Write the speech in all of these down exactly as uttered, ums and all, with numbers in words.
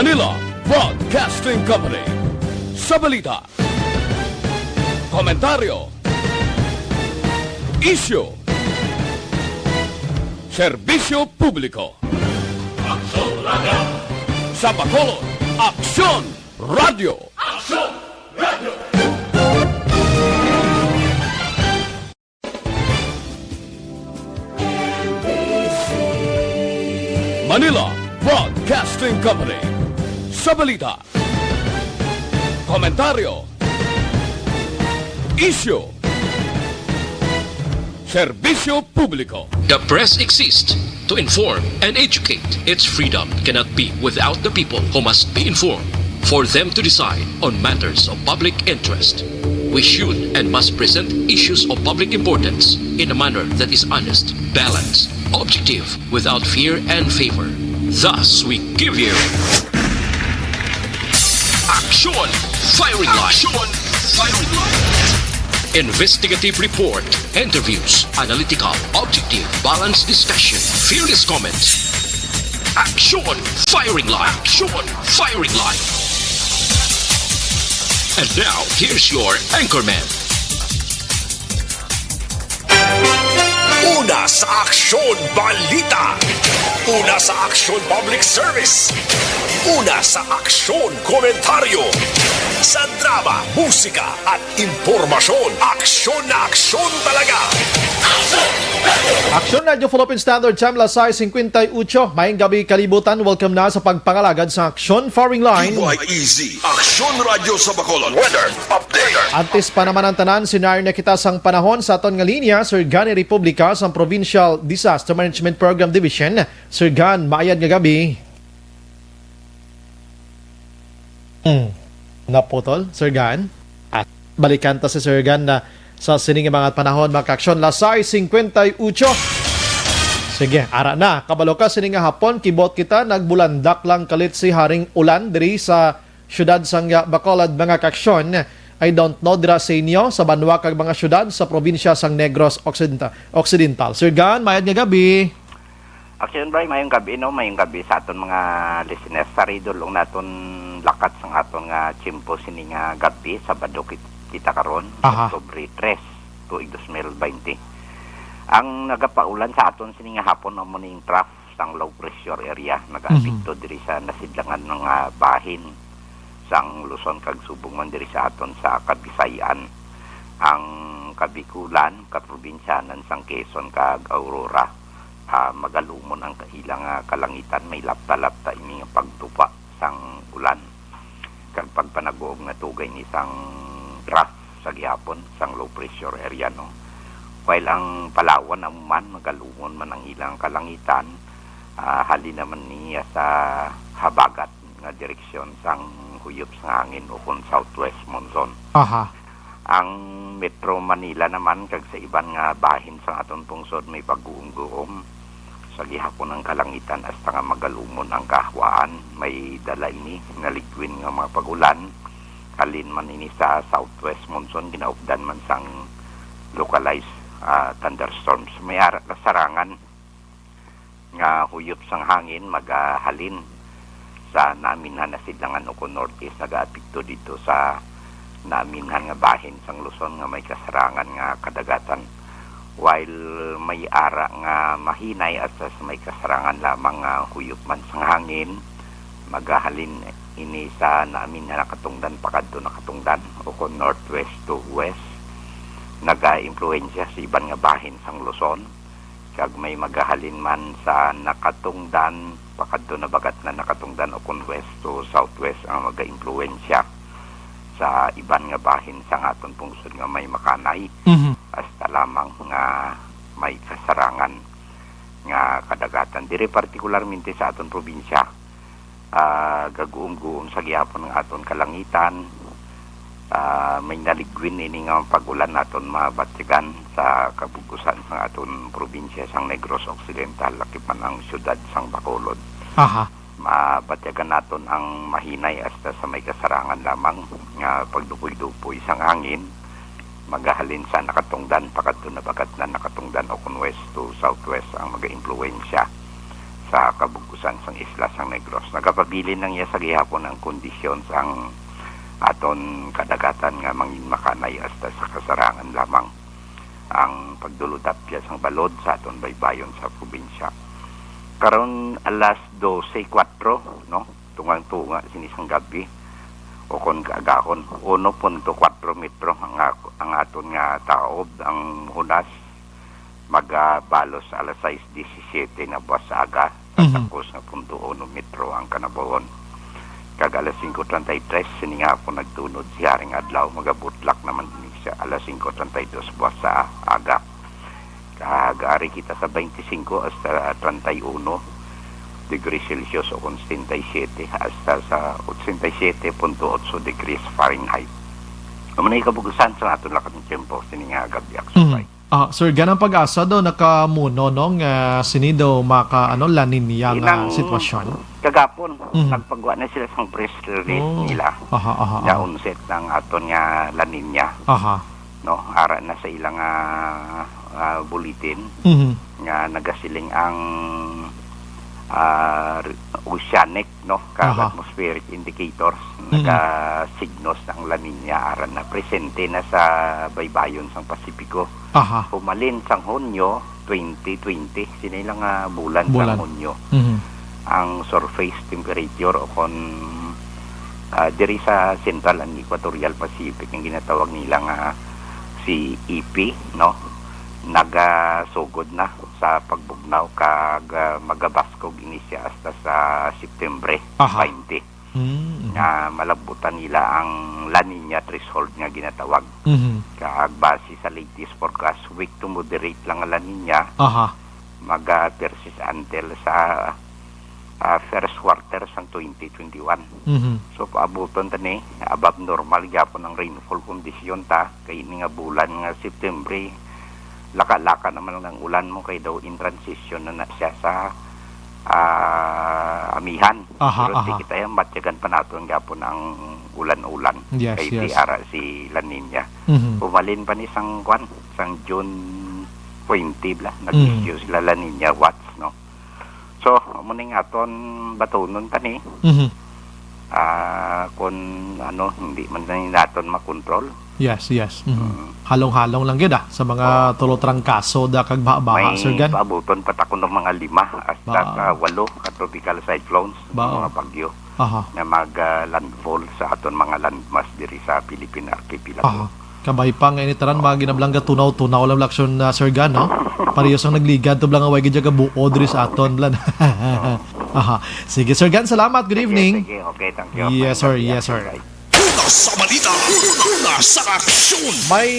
Manila Broadcasting Company. Sa balita, komentaryo, isyu, serbisyo publiko. Aksyon Radio. Sa Bacolod, Aksyon Radio. Aksyon Radio. Manila Broadcasting Company. Sa balita, komentaryo, isyu, serbisyo publiko. The press exists to inform and educate. Its freedom cannot be without the people, who must be informed for them to decide on matters of public interest. We should and must present issues of public importance in a manner that is honest, balanced, objective, without fear and favor. Thus, we give you Aksyon Firing Line. Aksyon Firing Line. Investigative report, interviews, analytical, objective, balanced discussion, fearless comments. Aksyon Firing Line. Aksyon Firing Line. And now, here's your anchorman. Una sa aksyon, balita. Una sa aksyon, public service. Una sa aksyon, komentaryo. Sa drama, musika, at impormasyon, aksyon na aksyon talaga. Aksyon Radio Philippine Standard Time, las sais singkwenta y ocho. Maayong gabi, kalibutan. Welcome na sa pagpangalagad sa Aksyon Firing Line. D Y E Z, Aksyon Radio sa Bacolod. Weather update. Antes pa naman ang tanan, senaryo na kita sang panahon sa aton nga linya, Sir Gan ni Republika sang Provincial Disaster Management Program Division. Sir Gan, maayad nga gabi. Hmm. Naputol, Sir Gan? At balikan ta si Sir Gan na sa sini nga mga panahon, mga kaaksyon, las sais singkwenta y ocho. Sige, ara na. Kabalo ka, sini nga hapon, kibot kita, nagbulandak lang kalit si Haring Ulan diri sa siyudad sang Bacolod, mga kaaksyon. I don't know dira sa inyo, sa banwa kag mga siyudad sa probinsya sang Negros Occidenta-, Occidental. Sir Gan, mayad nga gabi. Aksyon, Bri, mayong gabi, no? Mayong gabi sa aton mga listeners. Sa ridol lang naton lakat sang aton nga tiyempo sini nga gabi, Sabado kit-, kita karon, Aha. Oktubre tres, tuig dos mil baynte. Ang nagapaulan sa aton sini nga hapon amo ning trough sang low pressure area, nagaapekto Mhm. diri sa nasidlangan nga bahin sang Luzon kag subong man diri sa aton sa Kabisay-an. Ang Kabikulan, kaprobinsyanan sang Quezon kag Aurora, ah, magalumon ang ilang, ah, kalangitan, may lapta-lapta ini nga pagtupa sang ulan kag pagpanaguog nga tugay ni sang trough sa gihapon sang low pressure area, no? While ang Palawan amo man, magalumon man ang ilang kalangitan, ah, halin naman niya sa habagat nga direksyon sang huyop sang hangin o kon southwest monsoon. Aha. Ang Metro Manila naman kag sa iban nga bahin sang aton pungsod may pagguom-guom. Sa gihapon ang kalangitan hasta nga magalumon ang kahwaan, may dala ini nga ligwin nga mga pag-ulan. Halin man ini sa southwest monsoon, ginaupdan man sang localized, ah, thunderstorms. May ara kasarangan nga huyop sang hangin magahalin sa naaminhan nga sidlangan ukon northeast, nagaapekto didto sa naaminhan nga bahin sang Luzon nga may kasarangan nga kadagatan. While may ara nga mahinay hasta sa may kasarangan lamang nga huyop man sang hangin, magahalin ini sa naaminhan nga katungdan pakadto nga katungdan ukon northwest to west, nagaimpluwensya sa iban nga bahin sang Luzon. Kag may magahalin man sa nakatungdan, pakadto na bagat na nakatungdan ukon west to southwest ang magaimpluwensya sa iban nga bahin sang aton pungsod nga may makanay. Mhm. Hasta lamang nga may kasarangan nga kadagatan. Diri partikularmente sa aton probinsya, ah, gaguom-guom sa gihapon nga aton kalangitan. Ah, may naligwin ini nga pag-ulan naton mabatyagan sa kabug-usan sang aton probinsya sang Negros Occidental, lakip man ang siyudad sang Bacolod. Aha. Mabatyagan naton ang mahinay hasta sa may kasarangan lamang nga pagdupoy-dupoy sang hangin. Magahalin sa nakatungdan, pakadto na bagat na nakatungdan ukon west to southwest ang magaimpluwensya sa kabug-usan sang isla sang Negros. Nagapabilin lang iya sa gihapon ang kondisyon sang aton kadagatan nga mangin makanay hasta sa kasarangan lamang ang pagdulotapya sang balod sa aton baybayon sa probinsya. Karon alas dose kuwatro, no? Tungang-tunga sini sang gabi, o kon kaagahon, uno punto kuwatro metro ang, ang aton nga taob, ang hunas magabalos alas sais disisiete na buwas sa aga, Mhm. tatakos nga punto uno metro ang kanabawan. Kag alas singko treinta y tres, sini nga ako nagtunod si Haring Adlaw, magabutlak naman ni siya alas singko treinta y dos buwas sa aga. Kag ari kita sa twenty-five hasta treinta y uno degrees Celsius o kon setenta y siete hasta sa ochenta y siete punto otso degrees Fahrenheit. Amo na ikabug-usan sa aton lakat ng tiyempo, sini nga gabi, Aksupay. Mhm. Ah, Sir, ganang pag-asa daw nakamuno, no, nga sini daw maka, ano, La Niña nga Inang sitwasyon? Kagapon, Mhm. nagpagwa na sila sang press release Oh. nila Aha, aha, nga aha. onset ng aton nga La Niña, Aha. no? Ara na sa ilang, ah, ah, bulletin Mhm. nga nagasiling ang, ah, re-, oceanic, no, kag Aha. atmospheric indicators, Mhm. nagasignos ang La Niña, ara na presente na sa baybayon sang Pasipiko. Aha. Humalin sang Hunyo twenty twenty, sini lang nga bulan Bulan. sang Hunyo, Mhm. ang surface temperature o kon, ah, diri sa Central and Equatorial Pacific, ang ginatawag nila nga C E P, no, nagasugod na sa pagbugnaw kag, ah, magabaskog ini siya hasta sa September Aha. twenty. Mm, mhm. Nga malabutan nila ang La Niña threshold nga ginatawag. Mhm. Kag base sa latest forecast, weak to moderate lang ang La Niña, Aha. mag-persist until sa, ah, first quarter sang twenty twenty-one. Mhm. So, paabuton ta ni, above normal gyapon ang rainfall condition ta, kay ini nga bulan nga September, laka-laka naman ang ulan mo, kay daw in transition na na siya sa, ah, amihan. Aha, Pero di aha. kita yan, matyagan pa naton gapon ang ulan-ulan. Yes, Kay yes. tiara si La Niña. Mhm. Pumalin pa ni sang kwan, sang June twenty bla, nag-issue Mhm. sila La Niña watch, no? So, amo ning aton batunon ta ni. Mhm. Ah, kung ano, hindi man na naton makontrol. Yes, yes. Mhm. Mm. Halong-halong lang gyud, ah, sa mga Oo. tulo trangkaso da kag baha-baha, May Sir Gan. paabuton pa ta kuno mga lima hasta Ba. ka walo ka tropical cyclones, Ba, mga oh. bagyo Aha. na mag, ah, landfall sa aton mga landmass diri sa Philippine Archipelago. Aha. Kabay pa nga ini tanan, mga ginablangga, tunaw-tunaw lang, laksyon, ah, Sir Gan, no? Parehas ang nagligad, to lang, away gid ka buo diri sa aton, lan. Aha. Sige, Sir Gan, salamat. Good Sige, evening. sige. Okay, thank you. Yes, sir. Yes, sir. Una sa balita, una sa aksyon. May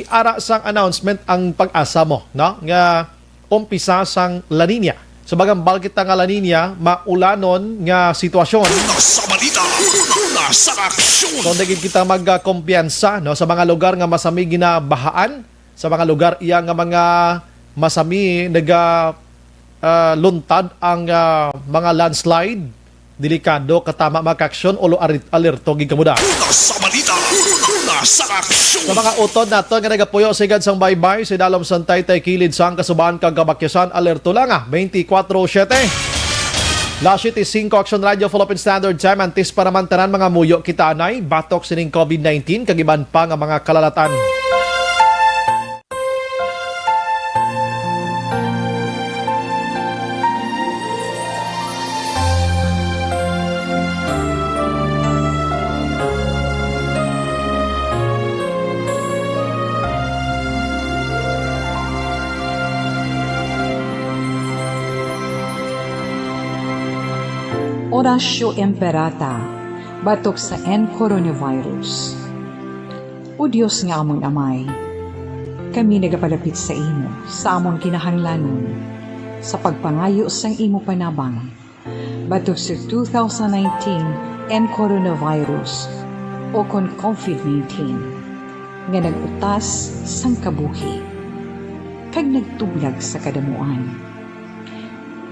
ara sang announcement ang PAGASA mo, no? Nga umpisa sang La Niña. Sa bagambal kita nga La Niña, maulanon nga sitwasyon. Una sa balita, una sa aksyon. So, nagid kita magkumpiyansa, no, sa mga lugar nga masami ginabahaan, sa mga lugar iya nga mga masami naga, ah, luntad ang, ah, mga landslide. Delikado, katama, mga kaaksyon, ulo arit-, alerto gid kamo da. Una sa balita, una sa aksyon. Sa mga utod naton nga nagapuyo sa igad sang baybay, sa dalom sang taytay kilid sang kasubahan kag kabakyasan, alerto lang, ah, twenty-four seven. Las siete cinco, Aksyon Radio, Philippine Standard Time, antes pa naman tanan, mga muyo kita anay, batok sining covid nineteen, kag iban pa nga mga kalalatan. Oratio Imperata, batok sa N coronavirus. O Dios nga amon Amay, kami nagapalapit sa imo sa amon kinahanglanon, sa pagpangayo sang imo panabang, batok sa two thousand nineteen N coronavirus, o kon covid nineteen, nga nag-utas sang kabuhi kag nagtublag sa kadamuan.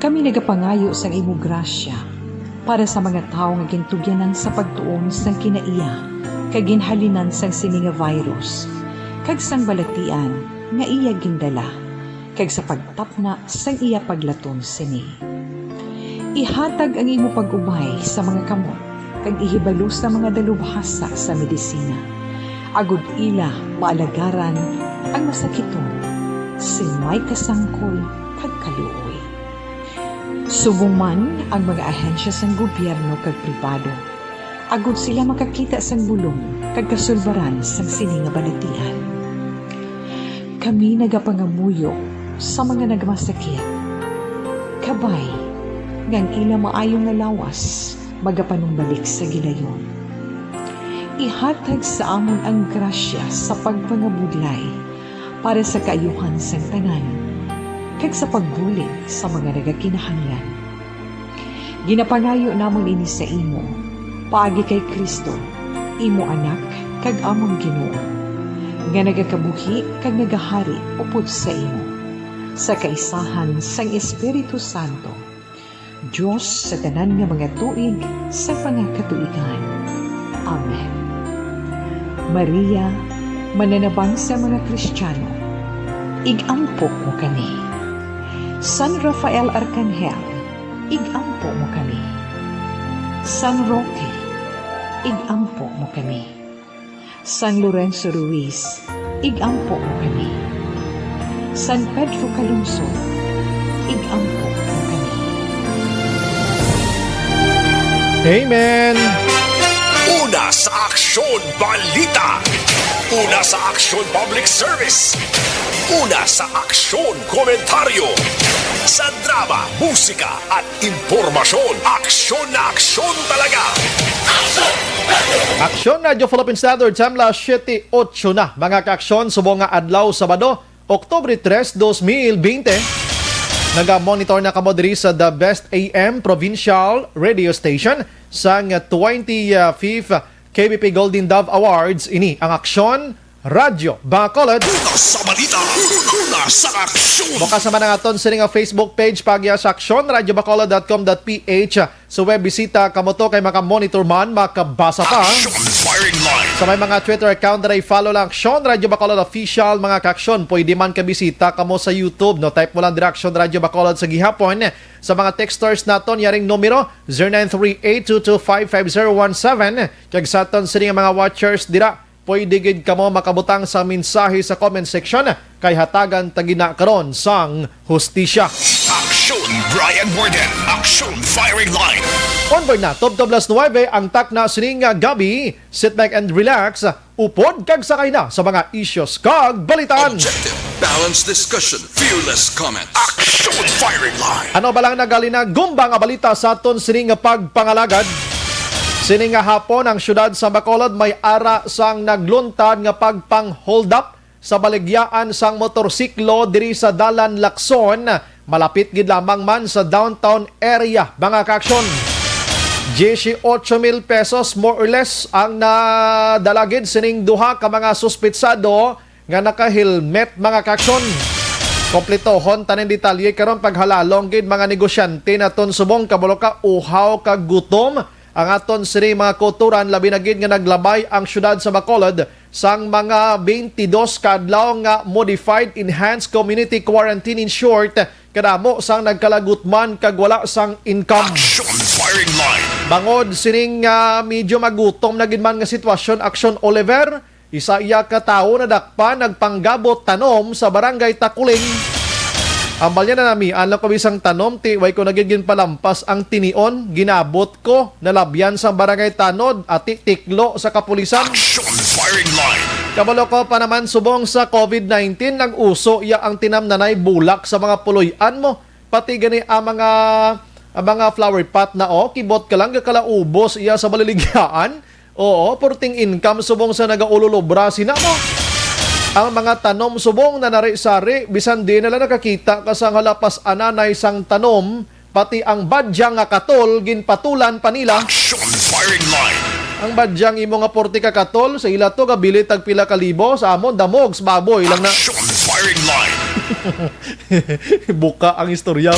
Kami nagapangayo sang imo grasya para sa mga tawo nga gintugyanan sa pagtuon sang kinaiya kag ginhalinan sang sini nga virus, kag sang balatian nga iya gindala, kag sa pagtapna sang iya paglaton sini. Ihatag ang imo pag-ubay sa mga kamot, kag ihibalo sa mga dalubhasa sa medisina, agod ila maalagaran ang masakiton sing may kasangkol kag kaluoy. Subong man ang mga ahensya sang gobyerno kag pribado, agod sila makakita sang bulong kag kasulbaran sang sini nga balatian. Kami nagapangamuyo sa mga nagmasakit, kabay nga ang ila maayo nga lawas magapanumbalik sa gilayon. Ihatag sa amon ang grasya sa pagpangabudlay para sa kaayuhan sang tanan, kag sa pagbulig sa mga nagakinahanglan. Ginapangayo namon ini sa imo, paagi kay Cristo, imo Anak kag amon Ginoo, nga nagakabuhi kag nagahari upod sa imo, sa kaisahan sang Espiritu Santo, Dios sa tanan nga mga tuig sa mga katuigan. Amen. Maria, mananabang sa mga Kristiyano, ig-ampo mo kami. San Rafael Arcangel, ig-ampo mo kami. San Roque, ig-ampo mo kami. San Lorenzo Ruiz, ig-ampo mo kami. San Pedro Calungsod, ig-ampo mo kami. Amen. Una sa Aksyon Balita. Una sa Aksyon Public Service. Una sa Aksyon Komentaryo. Sa drama, musika at impormasyon, aksyon na aksyon talaga. Aksyon Radyo Philippine Standard Time, las siete ocho na. Mga kaaksyon, subong nga adlaw, Sabado, Oktubre tres, dos mil bente. Naga-monitor na kamo diri sa The Best A M Provincial Radio Station sang twenty-fifth K B P Golden Dove Awards. Ini ang Aksyon Radyo Bacolod. Una sa balita, una sa aksyon. Bukas naman ang aton sini nga Facebook page, pagya sa aksyon radyo bacolod dot com dot P H. Sa web, bisita kamo to kay maka-monitor man, makabasa pa. Action firing line. Sa may mga Twitter account, dira i-follow lang Aksyon Radyo Bacolod Official, mga kaaksyon. Pwede man kabisita kamo sa YouTube, no? Type mo lang dira Aksyon Radyo Bacolod sa gihapon. Sa mga texters naton, yaring numero, zero nine three eight two two five five zero one seven. Kag sa aton sini nga mga watchers dira, pwede gid kamo makabutang sa mensahe sa comment section, kay hatagan ta gid na karon sang hustisya. Action Brian Warden. Action firing line. Onward na, tubtob las nuwebe ang takna sining gabi. Sit back and relax. Upod kag sakay na sa mga issues kag balitaan. Objective, balanced discussion, fearless comment. Action firing line. Ano ba lang nagalinagumba nga balita sa aton sini nga pagpangalagad? Sini nga hapon, ang siyudad sa Bacolod may ara sang nagluntad nga pagpang-hold up sa baligyaan sang motorsiklo diri sa Dalan Lacson, malapit gid lamang man sa downtown area, mga kaaksyon. Dieciocho mil pesos, more or less, ang nadala gid sining duha ka mga suspitsado nga naka-helmet, mga kaaksyon. Kompletohon taning detalye karon, paghalalong gid, mga negosyante naton subong, kabalo ka, uhaw kag gutom ang aton sini mga kautoran, labi na gid nga naglabay ang siyudad sa Bacolod sang mga twenty-dos ka adlaw nga modified enhanced community quarantine, in short, kadamo sang nagkalagot man kag wala sang income. Action firing line. Bangod sining, ah, medyo magutom na gid man nga sitwasyon, Action Oliver, isa iya ka tawo nadakpan nagpanggabot tanom sa Barangay Takuling. Ambal niya, nanamian lang ko bisang tanom, ti way ko na gid ginpalampas ang tinion, ginabot ko, nalabyan sa barangay tanod, ati tiklo sa kapulisan. Action firing line. Kabalo ko pa naman, subong sa COVID nineteen, nag-uso iya ang tinamnanay bulak sa mga puloy-an mo. Pati gani ang mga, ang mga flower pot na, oh, kibot ka lang, gakalaubos iya sa baliligayaan. Oo, purting income subong sa nagaululobra sina mo. Ang mga tanom subong na nari-sari, bisan di na lang nakakita ka sa halapas ananay sang tanom, pati ang badyang nga katol ginpatulan pa nila. Action firing line. Ang badyang imo nga porte ka katol, sa ila to gabili tag pila ka libo, sa amon damog sa baboy lang na. Action firing line. Buka ang istorya.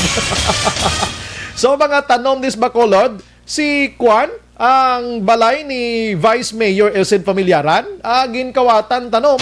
So, mga tanom dis Bacolod, si Kwan, ang balay ni Vice Mayor Elcid Familiaran, ah, ginkawatan tanom.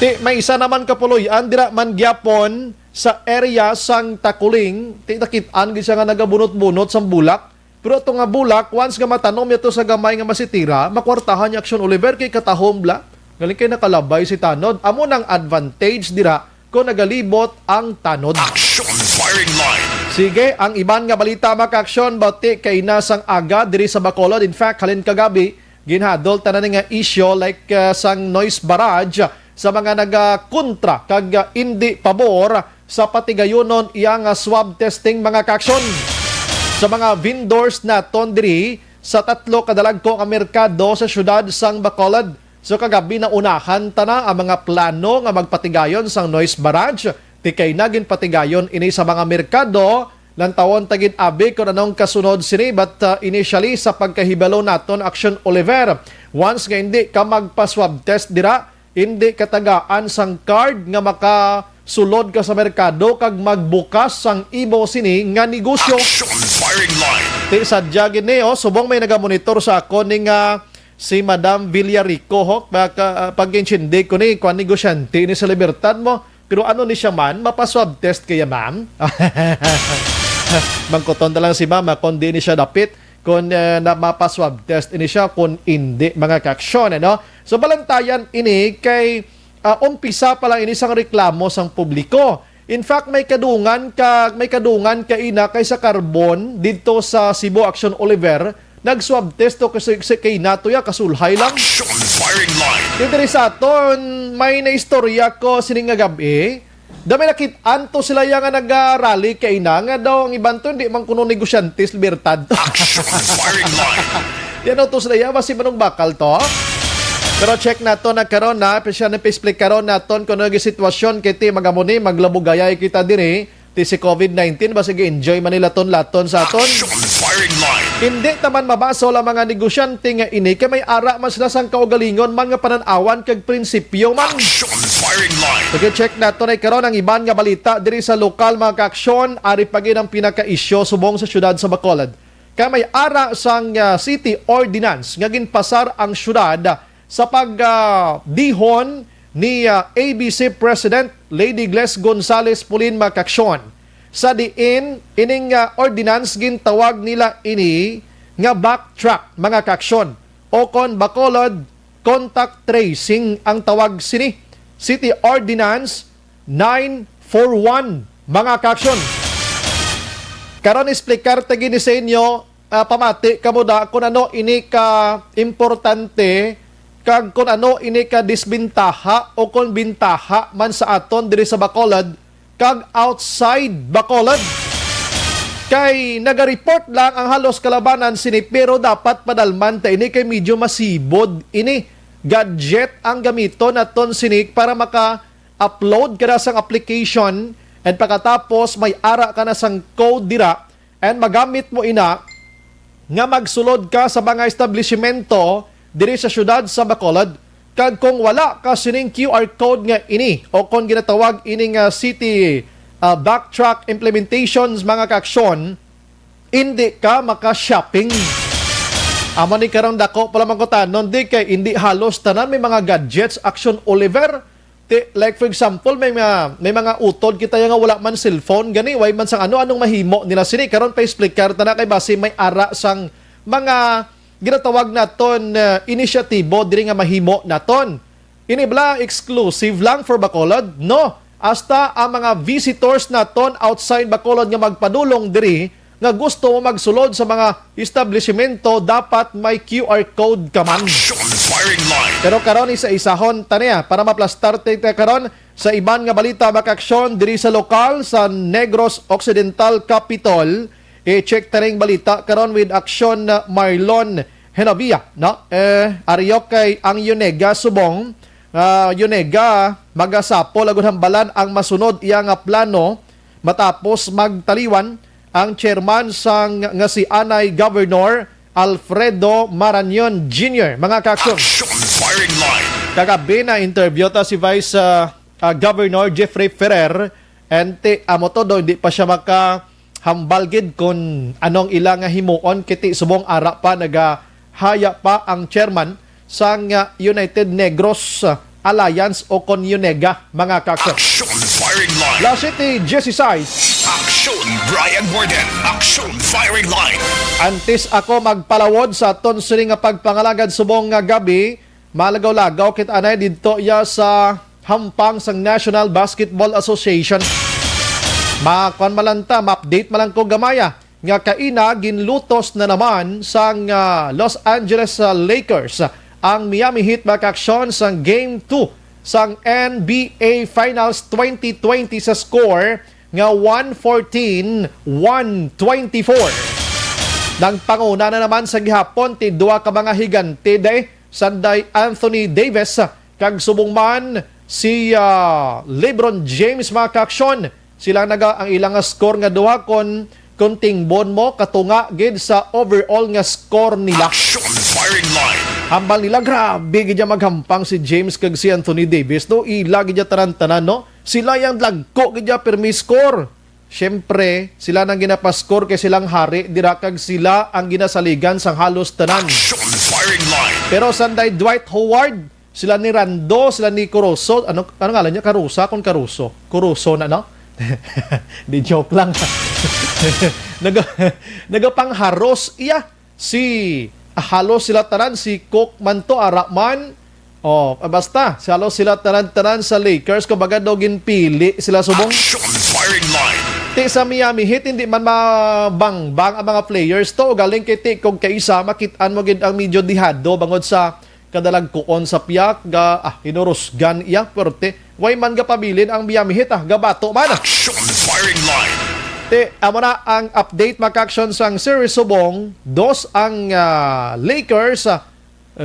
Ti, may isa naman kapuloy-an, dira man gyapon sa area sang Takuling, ti nakit-an gid siya nga nagabunot-bunot sang bulak. Pero ato nga bulak, once nga matanom niya to sa gamay nga masitira, makwartahan niya Action Oliver kay katahom bala. Galing kay nakalabay si tanod. Amo nang advantage dira kung nagalibot ang tanod. Action Firing Line. Sige, ang iban nga balita, mga ka-action, bati kay na sang aga diri sa Bacolod. In fact, halin kagabi, ginhadol tanan nga isyu like, uh, sang noise barrage sa mga nagakontra kag, uh, indi pabor sa patigayonon iya nga swab testing, mga ka-action. Sa mga vendors naton diri sa tatlo ka dalagko nga merkado sa siyudad sang Bacolod, so kagabi naunahan ta na ang mga plano nga magpatigayon sang noise barrage. Tikay na ginpatigayon ini sa mga merkado. Lantawon ta gid abi kung anong kasunod sini, but, uh, initially sa pagkahibalo naton, Action Oliver, once nga hindi ka magpa-swab test dira, hindi ka tagaan sang card nga makasulod ka sa merkado kag magbukas sang imo sini nga negosyo. Action Firing Line. Ti sadya gid ni, oh, subong may nagamonitor sa akon ni nga si Madam Villarico, ho, pag, ah, pag-intindi ko ni, kwan, negosyante ni sa Libertad mo. Pero ano ni siya man, mapa-swab test kaya, ma'am? Mangkuton na lang si mama kung di ni siya dapit, kung, eh, na mapa-swab test ini siya, kung hindi, mga ka-action, ano? So, balantayan ini kay, ah, umpisa pa lang ini sang reklamo sang publiko. In fact, may kadungan ka, may kadungan ka ina kay sa Carbon didto sa Cebu, Action Oliver, nag-swab test to kasi, kasi kay nato ya, kasulhay lang. Action Firing Line. Yung diri sa aton, may naistorya ko sining nga gabi. Da may nakit-an to sila ya nga naga-rally kay ina nga daw ang iban to hindi man kuno negosyante sa Libertad. Action Firing Line. Yan to sila ya, basi manong bakal to. Pero check nato na karon na, special na pa-explain karon naton kung ano yung sitwasyon kay ti magamuni, maglabugayay kita diri. Ti si covid nineteen, basig enjoy man nila ton laton sa aton. Action Firing Line. Hindi ta man mabasol ang mga negosyante nga ini kay may ara man sila sang kaugalingon man nga panan-awan kag prinsipyo man. Action Firing Line. Sige, check nato na karon ang iban nga balita diri sa lokal, mga ka-aksyon. Ari pa gid ang pinaka-isyu subong sa siyudad sa Bacolod. Kay may ara sang, ah, city ordinance nga ginpasar ang siyudad sa pag, ah, dihon ni, ah, A B C President Lady Gles Gonzales Polin, mga ka-aksyon, sa diin ining, ah, ordinance gintawag nila ini nga backtrack, mga ka-aksyon, o kon Bacolod, contact tracing ang tawag sini. City Ordinance nine four one, mga ka-aksyon. Karon, explicar ta gini sa inyo, ah, pamati kamo da kung ano ini ka importante kag kung ano ini ka disbentaha o kung bintaha man sa aton diri sa Bacolod kag outside Bacolod. Kay naga-report lang ang halos kalabanan sini, pero dapat padalman ta ini kay medyo masibod ini. Gadget ang gamiton naton sini para maka-upload ka na sang application, and pagkatapos may ara ka na sang code dira, and magamit mo ina nga magsulod ka sa mga establishmento diri sa siyudad sa Bacolod. Kag kung wala ka sining Q R code nga ini, o kon ginatawag ini nga city, ah, backtrack implementations, mga ka-aksyon, hindi ka maka-shopping. Amo ni karong dako pala mangkutanon, di kay hindi halos tanan may mga gadgets, Action Oliver. Ti, like for example, may mga, may mga utod kita nga wala man cellphone, gani, way man sang ano, anong mahimo nila sini? Karon pa-explicar ta na kay basi may ara sang mga ginatawag naton, uh, inisyatibo diri nga mahimo naton. Ini bala exclusive lang for Bacolod? No. Hasta ang mga visitors naton outside Bacolod nga magpadulong diri nga gusto mo magsulod sa mga establishmento, dapat may Q R code ka man. Action Firing Line. Pero karon, isa-isahon ta niya para maplastar ta karon sa iban nga balita, mga ka-aksyon, diri sa lokal sa Negros Occidental Capitol. I-check ta ning balita karon with Action, uh, Marlon Genovia, no? Eh, aryo kay ang Yunega subong, ah, Yunega, magasapol agud hambalan ang masunod iya nga plano matapos magtaliwan ang chairman sang nga si anay Governor Alfredo Marañon Junior, mga ka-aksyon. Action Firing Line. Kagabi na interview ta si Vice, ah, ah, Governor Jeffrey Ferrer, and ti, amo to do, hindi pa siya makahambal gid kung anong ila nga himuon, kiti subong ara pa nagahaya pa ang chairman sang, ah, United Negros, ah, Alliance o kon UNEGA, mga kaaksyon. Action Firing Line. La City, dieciséis. Action Brian Warden. Action Firing Line. Antes ako magpalawod sa aton sini nga pagpangalagad subong nga gabi, malagaw-lagaw kita anay didto iya sa hampang sang National Basketball Association. Makuan man lang ta, ma-update man lang ko gamaya nga kaina ginlutos na naman sang, ah, Los Angeles, ah, Lakers ang Miami Heat, mga kaaksyon, sang Game two sang N B A Finals twenty twenty sa score nga one fourteen, one twenty-four. Nagpanguna na naman sa gihapon ti duha ka mga higante day, sanday Anthony Davis kag subong man si, ah, LeBron James, mga kaaksyon. Sila naga ang ilang nga score nga duha kon, kon tingbon mo katunga gid sa overall nga score nila. Action Firing Line. Hambal nila, grabe gid ya maghampang si James kag si Anthony Davis, no? Ila gid ya tanan-tanan, no? Sila yang dagko gid ya pirmi score. Siyempre, sila nang ginapascore kay silang hari dira kag sila ang ginasaligan sang halos tanan. Action Firing Line. Pero sanday Dwight Howard, sila ni Rando, sila ni Caruso, ano, ano ngalan niya? Carusa? Kon Caruso? Caruso na, no? Di, joke lang. Naga-, nagapangharos iya. Si, ah, halos sila tanan, si Cook man to, ara man. Oh, basta, si halos sila tanan-tanan sa Lakers, kumbaga daw ginpili sila subong. Action Firing Line. Ti sa Miami Heat, hindi man mabangbang ang mga players to. Galing kay ti kung kaisa, makit-an mo gid ang medyo dihado bangod sa kadalagkuon sa piyak, ga, ah, hinurusgan iya, puwerte. Way man gapabilin ang Miami Heat, ah, gabato man. Action Firing Line. Ti, amo na ang update, mga kaaksyon, sang series subong. Dos ang, ah, Lakers, ah,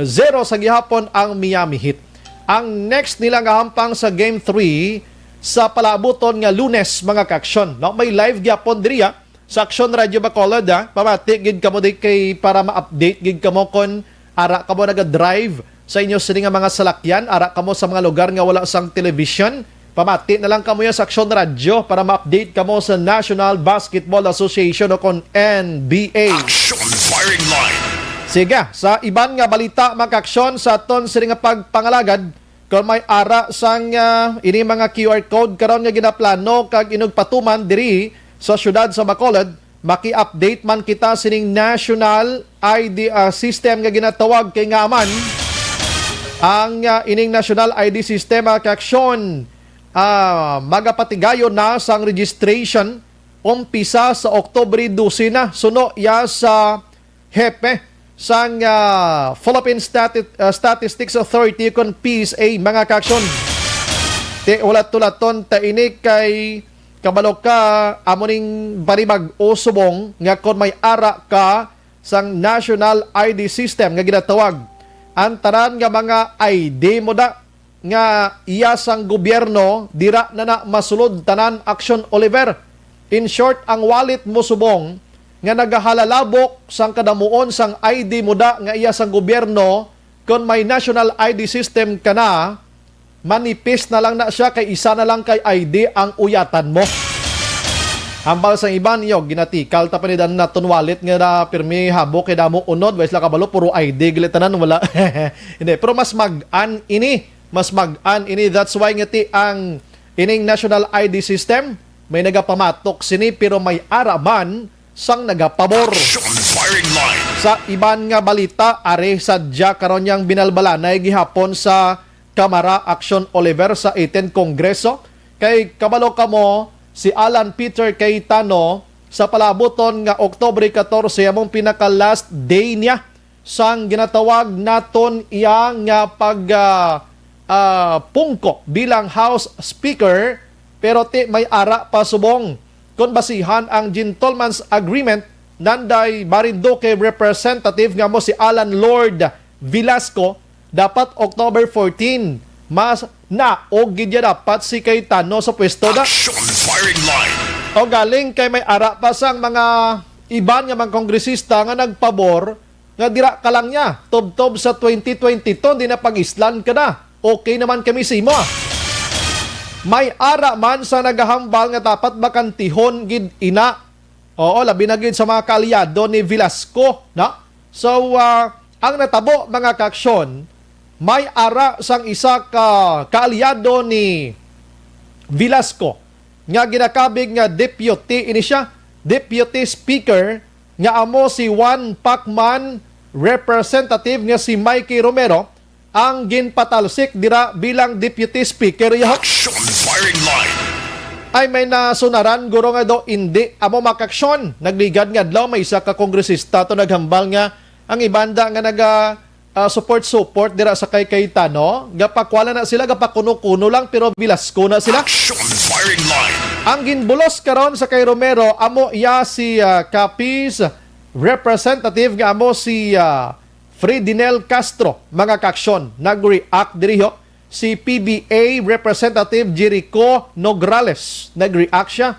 zero sa gihapon ang Miami Heat. Ang next nila nga hampang sa Game three sa palaabuton nga Lunes, mga kaaksyon. No? May live gyapon diri, ah, sa Action Radio Bacolod, ah. Pamati gid kamo di kay para ma-update gid kamo kon ara kamo naga-drive sa inyo sini nga mga salakyan, ara kamo sa mga lugar nga wala sang television. Pamati na lang kamo ya sa Action Radio para ma-update kamo sa National Basketball Association o kon N B A. Action Firing Line. Sige, sa iban nga balita, mga kaaksyon, sa aton sini nga pagpangalagad, kon may ara sang, ah, ini mga Q R code karon nga ginaplano kag inugpatuman diri sa siyudad sa Bacolod, maki-update man kita sining National I D, ah, system nga ginatawag kay nga man ang, ah, ining National I D system, ah, kaaksyon, ah, magapatigayon na sang registration umpisa sa Oktubre dose na, suno ya sa hepe sang, ah, Philippine Stati-, ah, Statistics Authority kon P S A, mga kaaksyon. Ti hulat-hulaton ta ini kay kabalo ka amo ning panibag-o subong nga kon may ara ka sang National I D System nga ginatawag, ang tanan nga mga I D mo da nga iya sang gobyerno, dira na na masulod tanan, Action Oliver. In short, ang wallet mo subong nga nagahalalabok sang kadamuon sang I D mo da nga iya sang gobyerno, kon may national I D system ka na, manipis na lang na siya kay isa na lang kay I D ang uyatan mo. Hambal sang iban, yo, ginatikal ta pa ni dan naton wallet nga na pirmi habok kay damo unod, way sila kabalo, puro I D gali tanan, wala. Hindi, pero mas mag-an ini. Mas mag-an ini. That's why nga ti ang ining national I D system, may nagapamatok sini pero may ara man sang nagapabor. Action Firing Line. Sa iban nga balita, ari sadya karon yang binalbalanay gihapon sa Kamara, Action Oliver, sa eighteen Kongreso. Kay kabalo kamo, si Alan Peter Cayetano, sa palabuton nga Oktubre catorce, among pinaka-last day niya sang ginatawag naton iya nga pag, ah, ah, pungko bilang House Speaker, pero ti may ara pa subong. Kon basihan ang Gentleman's Agreement, nanday Marinduque Representative nga mo si Alan Lord Velasco, dapat October fourteen, mas naog gid ya dapat si Cayetano sa pwesto na. Action Firing Line. O galing kay may ara pa sang mga iban nga mga kongresista nga nagpabor nga dira ka lang niya, tubtob sa twenty twenty-two, di na pag-islan ka na. Okay naman kami sa imo. May ara man sa nagahambal nga dapat bakantihon gid ina. Oo, labi na gid sa mga kaalyado ni Velasco, no? So, ah, ang natabo, mga kaaksyon, May ara sang isa ka kaalyado ni Velasco nga ginakabig nga deputy, ini siya, deputy speaker, nga amo si Juan Pacman, representative nga si Mikey Romero, ang ginpatalsik dira bilang deputy speaker, yaho. Action firing line. Ay, may nasunaran, guro, nga daw indi amo makaaksyon. Nagligad nga adlaw, may isa ka kongresista to naghambal nga ang ibanda nga naga, ah, support-support dira sa kay Cayetano, gapakwala na sila, gapakuno-kuno lang, pero Velasco na sila. Action firing line. Ang ginbulos karon sa kay Romero, amo iya si, ah, Capiz representative nga amo si, ah, Fredinel Castro, mga kaaksyon. Nag-react diri, ho, si P B A Representative Jericho Nograles. Nag-react siya.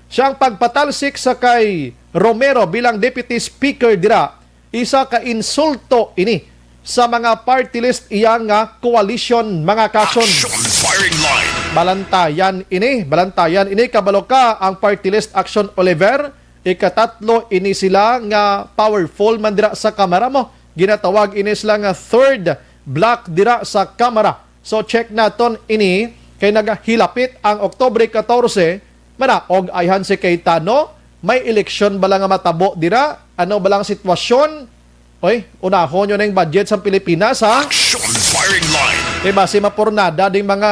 Siya ang pagpatalsik sa kay Romero bilang Deputy Speaker dira, isa ka insulto ini sa mga party list iya nga coalition, mga kaaksyon. Action firing line. Balantayan ini, balantayan ini, kabalo ka, ang party list, Action Oliver, ikatatlo ini sila nga powerful man dira sa Kamara mo. Ginatawag ini sila nga third bloc dira sa Kamara. So, check naton ini kay nagahilapit ang Oktubre katorse, manaog ayhan si Cayetano, may eleksyon bala nga matabo dira? Ano bala ang sitwasyon? Oy, unahon nyo na yung budget sa Pilipinas, ha? Action firing line. Kay basi mapurnada ding mga,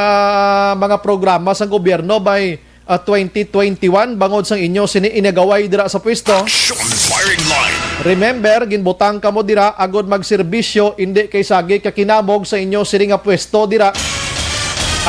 mga programa sang gobyerno by, ah, twenty twenty-one bangod sang inyo sini inagaway dira sa pwesto. Action firing line. Remember, ginbutang kamo dira agod magserbisyo, indi kay sagi ka kinamog sa inyo sini nga pwesto dira.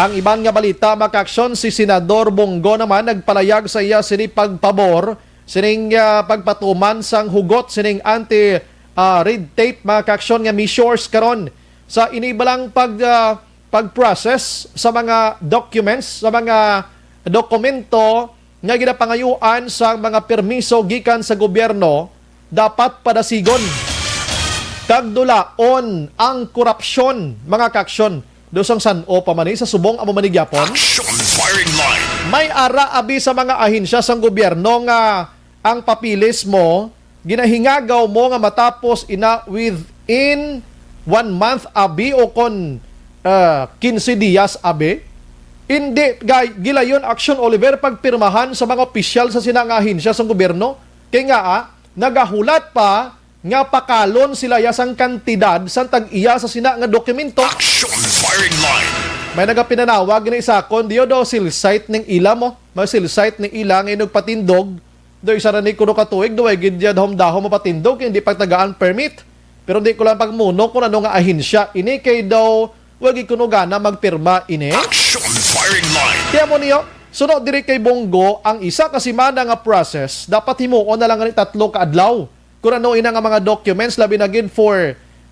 Ang iban nga balita, mga kaaksyon, si Senador Bong Go naman nagpalayag sa iya sini pagpabor sining, ah, pagpatuman sang hugot sining anti, ah, red tape, mga kaaksyon, nga measures karon. Sa ini balang pag, ah, pag-process sa mga documents, sa mga dokumento nga ginapangayuan sa mga permiso gikan sa gobyerno, dapat padasigon kag dulaon ang korupsyon, mga kaaksyon. Daw sang san-o pa man ni sa subong, amo man ni gyapon. Action firing line. May ara abi sa mga ahensya sang gobyerno nga ang papeles mo, ginahingagaw mo nga matapos ina within one month abi o kon, ah, quince dias abi. Hindi gay-, gilayon, Action Oliver, pagpirmahan sa mga opisyal sa sina nga ahensya sang gobyerno. Kay nga, ah, nagahulat pa nga pakalon sila ya sang kantidad sang tag-iya sa sina nga dokumento. Action firing line. May nagapinanawag nga isakon, diyo daw silsite ning ila mo. May silsite ning ila nga inugpatindog. Do isa na ni kuno ka tuig, do way gid ya dahom-dahom mapatindog, hindi pagtagaan permit. Pero di ko lang pagmuno kung ano nga ahensya ini, kay daw wagi kuno gana magpirma ini. Action firing line. Kaya mo niyo, suno diri kay Bong Go, ang isa ka semana nga process, dapat himuon na lang ni tatlo ka adlaw. Kung ano ina nga mga documents, labi na gid for,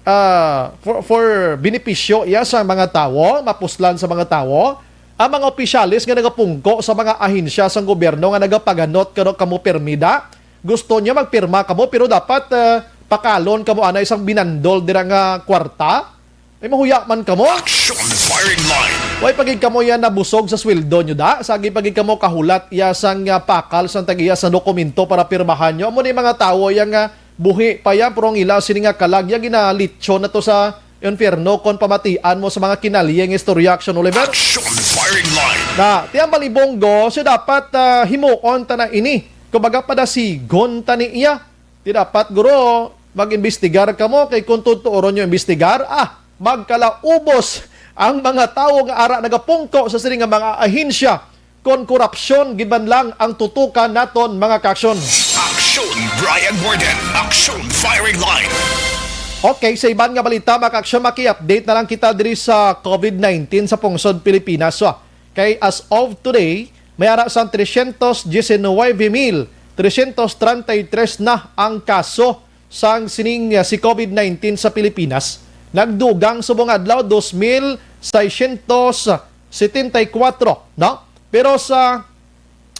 ah, for, for benepisyo iya sa mga tawo, mapuslan sa mga tawo, ang mga opisyales nga nagapungko sa mga ahensya sang gobyerno nga nagapaganot kano kamo pirmida, gusto niya magpirma kamo, pero dapat, ah, pakalon kamo ana isang binandol dira nga kwarta. Ay, mahuya man kamo. Action firing line. Way pa gid kamo yan nabusog sa sweldo nyo, da? Sagi pa gid kamo kahulat iya sang, ah, pakal sang tag-iya sa dokumento para pirmahan nyo. Amo ni mga tawo iya nga buhi pa yan, pero ang ila sini nga kalag iya ginalitson na to sa infierno kon pamatian mo sa mga kinalye nga istorya, Action Oliver. Action firing line. Na, tiyang balibonggo, siya dapat, ah, himuon ta na ini. Kumbaga, padasigon ta ni iya. Ti dapat, guro, mag-imbestigar kamo, kay kung tutuoron nyo imbestigar, ah, magkalaubos ang mga tawo nga ara nagapungko sa sini nga mga ahensya, kon korupsyon gid man lang ang tutukan naton, mga kaaksyon. Action, Brian Warden. Action, firing line. Okay, sa iban nga balita, mga kaaksyon, maki-update na lang kita diri sa covid nineteen sa pungsod Pilipinas. So, kay as of today, may ara sang trescientos diecinueve mil trescientos treinta y tres na ang kaso sang sining, ah, si covid nineteen sa Pilipinas. Nagdugang subong adlaw, dos mil seiscientos setenta y cuatro, no? Pero sa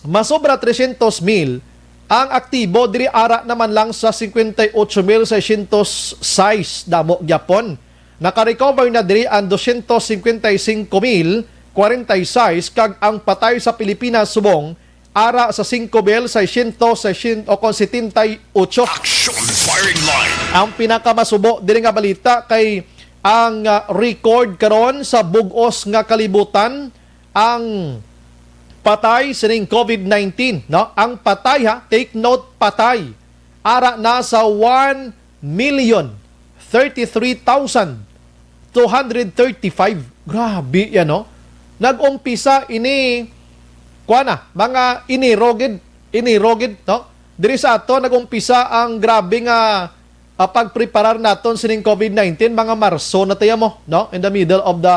masobra trescientos mil, ang aktibo diri ara naman lang sa cincuenta y ocho mil seiscientos seis, damo gyapon. Naka-recover na diri ang doscientos cincuenta y cinco mil cuarenta y seis, kag ang patay sa Pilipinas subong ara sa cinco mil seiscientos sesenta o kon setenta y ocho. Action firing line. Ang pinakamasubo diri nga balita kay ang, ah, record karon sa bug-os nga kalibutan, ang patay sining COVID nineteen, no? Ang patay, ha, take note, patay, ara na sa one million thirty-three thousand two hundred thirty-five. Grabe yan, no? Nag-umpisa ini, kuwan na, mga Enero gid, Enero gid, no? Diri sa ato, nag-umpisa ang grabe nga, ah, pagpreparar naton sining COVID nineteen, mga Marso na tayo mo, no? In the middle of the,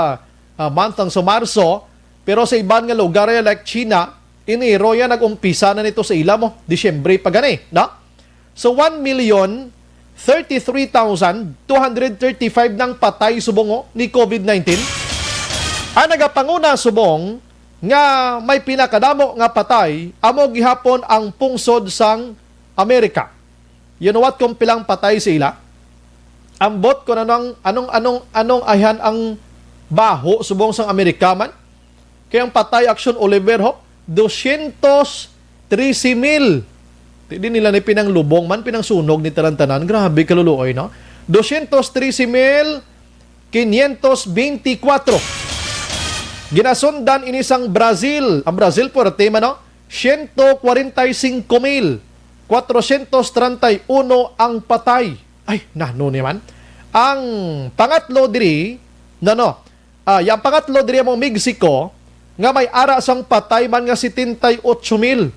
ah, month ang sa Marso. Pero sa iban nga lugar, eh, like China, Enero yan, nag-umpisa na nito sa ila mo, Disyembre pa gani, no? So, one million thirty-three thousand two hundred thirty-five nang patay subong, oh, ni COVID nineteen. Ang nagapanguna subong nga may pinakadamo nga patay amo gihapon ang pungsod sang Amerika. You know what kung pilang patay sa ila? Ambot kung anong, anong, anong, anong ayhan ang baho subong sang Amerika man. Kay ang patay, Action Oliver, ho, dosyentos trese mil. Di, di nila ni pinanglubong man, pinangsunog ni tanan-tanan. Grabe, kaluluoy, no? Dosyentos trese mil quinientos beintikwatro. Ginasundan ini sang Brazil. Ang Brazil, puwerte man, no? Siyento kwarenta y singko mil kwatrosyentos treinta y uno ang patay. Ay, nano naman. Ang pangatlo diri, no, no. Ah, ang pangatlo diri mo Mexico, nga may ara sang patay man nga setenta y ocho mil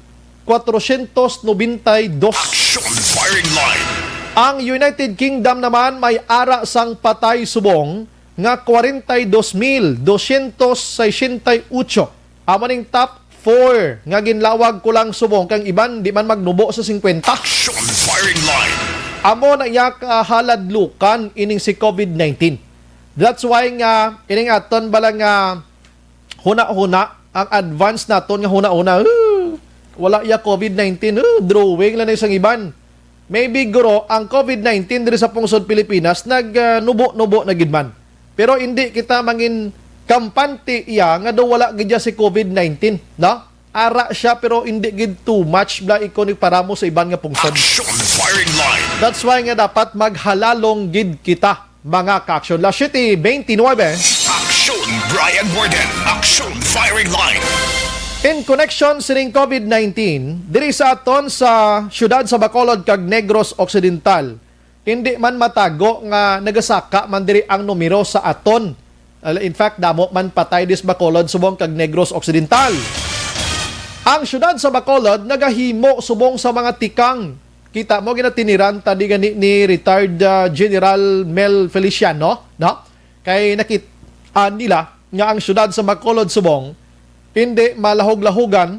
kwatrosyentos nobenta y dos. Action Firing Line. Ang United Kingdom naman may ara sang patay subong nga kwarenta y dos mil dosyentos sesenta y ocho. Amo ning top four nga ginlawag ko lang subong kang iban di man magnubo sa singkwenta. Action Firing Line. Amo na iya kahaladlukan ining si COVID nineteen. That's why nga ining aton bala nga huna-huna, ang advance naton nga huna-huna, "Uh, wala iya COVID nineteen, uh, drawing lang na isang iban." Maybe, guro, ang COVID nineteen diri sa pungsod Pilipinas nag, ah, nubo-nubo na gid man. Pero hindi kita mangin kampante iya nga daw wala gid siya si COVID nineteen, no? Ara siya, pero hindi gid too much bala ikaw ni para mo sa iban nga pungsod. Action Firing Line. That's why nga dapat maghalalong gid kita, mga ka-action. Las siete beintinuebe. Action Brian Warden. Action Firing Line. In connection sining COVID nineteen, diri sa aton sa siyudad sa Bacolod kag Negros Occidental, hindi man matago nga nagasaka man diri ang numero sa aton. Uh, in fact, damo man patay dis Bacolod subong kag Negros Occidental. Ang siyudad sa Bacolod nagahimo subong sa mga tikang. Kita mo, ginatiniran ta di gani ni retired, uh, General Mel Feliciano, no? Kay nakit-an nila nga ang siyudad sa Bacolod subong hindi malahog-lahogan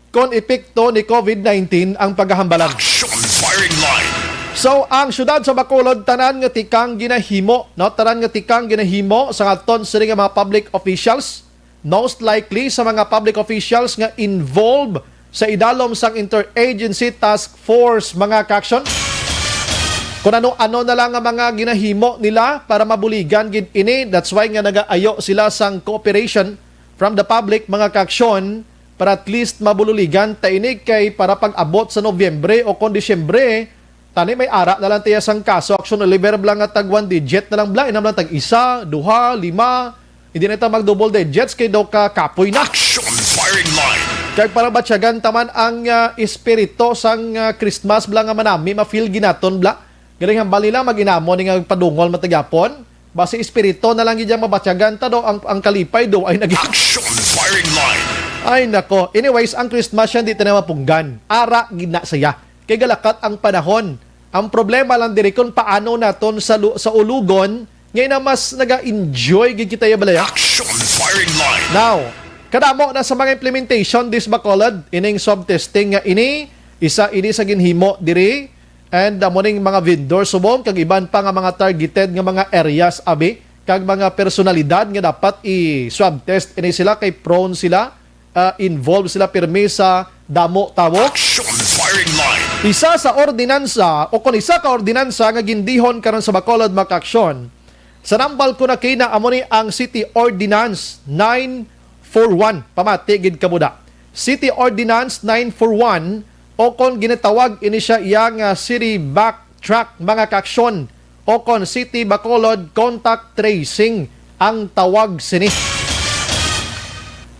kon epekto ni COVID nineteen ang pagkahambalan. Action Firing Line. So, ang siyudad sa Bacolod, tanan nga tikang ginahimo, no? Tanan nga tikang ginahimo sa aton sini nga mga public officials. Most likely sa mga public officials nga involved sa idalom sang Interagency Task Force, mga ka-action. Kung ano-ano na lang ang mga ginahimo nila para mabuligan gid ini. That's why nga nagaayo sila sang cooperation from the public, mga ka-action, para at least mabululigan ta ini kay para pag-abot sa Nobyembre o kon Disyembre, tani may ara na lang tiya sang kaso, Action Oliver, bala nga tag one digit na lang bala, inam lang tag isa, duha, lima, hindi na ta mag double digits kay daw ka kapoy na. Action Firing Line. Kag para batyagan taman ang, ah, espiritu sang, ah, Christmas bala nga manami, ma-feel ginaton bala. Galing hambal nila, mag-inamo ni nga padungol matagyapon. Basi espiritu na lang gid ang mabatyagan ta do, ang, ang kalipay do ay nag- Action Firing Line. Ay nako. Anyways, ang Christmas yan di ta na mapunggan. Ara gid na saya. Kay galakat ang panahon. Ang problema lang diri kung paano naton sa lu-, sa ulugon, ngay na mas naga-enjoy gid kita ya balaya. Action Firing Line. Now, kadamo na sa mga implementation dis Bacolod, ining swab testing nga ini, isa ini sa ginhimo diri, and amo ning mga vendor subong kag iban pa nga mga targeted nga mga areas abi kag mga personalidad nga dapat i-swab test ini sila kay prone sila, ah, involved sila pirmi sa damo tawo. Action Firing Line. Isa sa ordinansa o kon isa ka ordinansa nga gindihon karon sa Bacolod, mga ka-aksyon, sa nambal ko na kina amo ni ang City Ordinance nine four one. Pamati gid kamo da. City Ordinance nine four one, o kon ginatawag ini siya iya nga City Backtrack, mga ka-aksyon, o kon City Bacolod contact tracing ang tawag sini.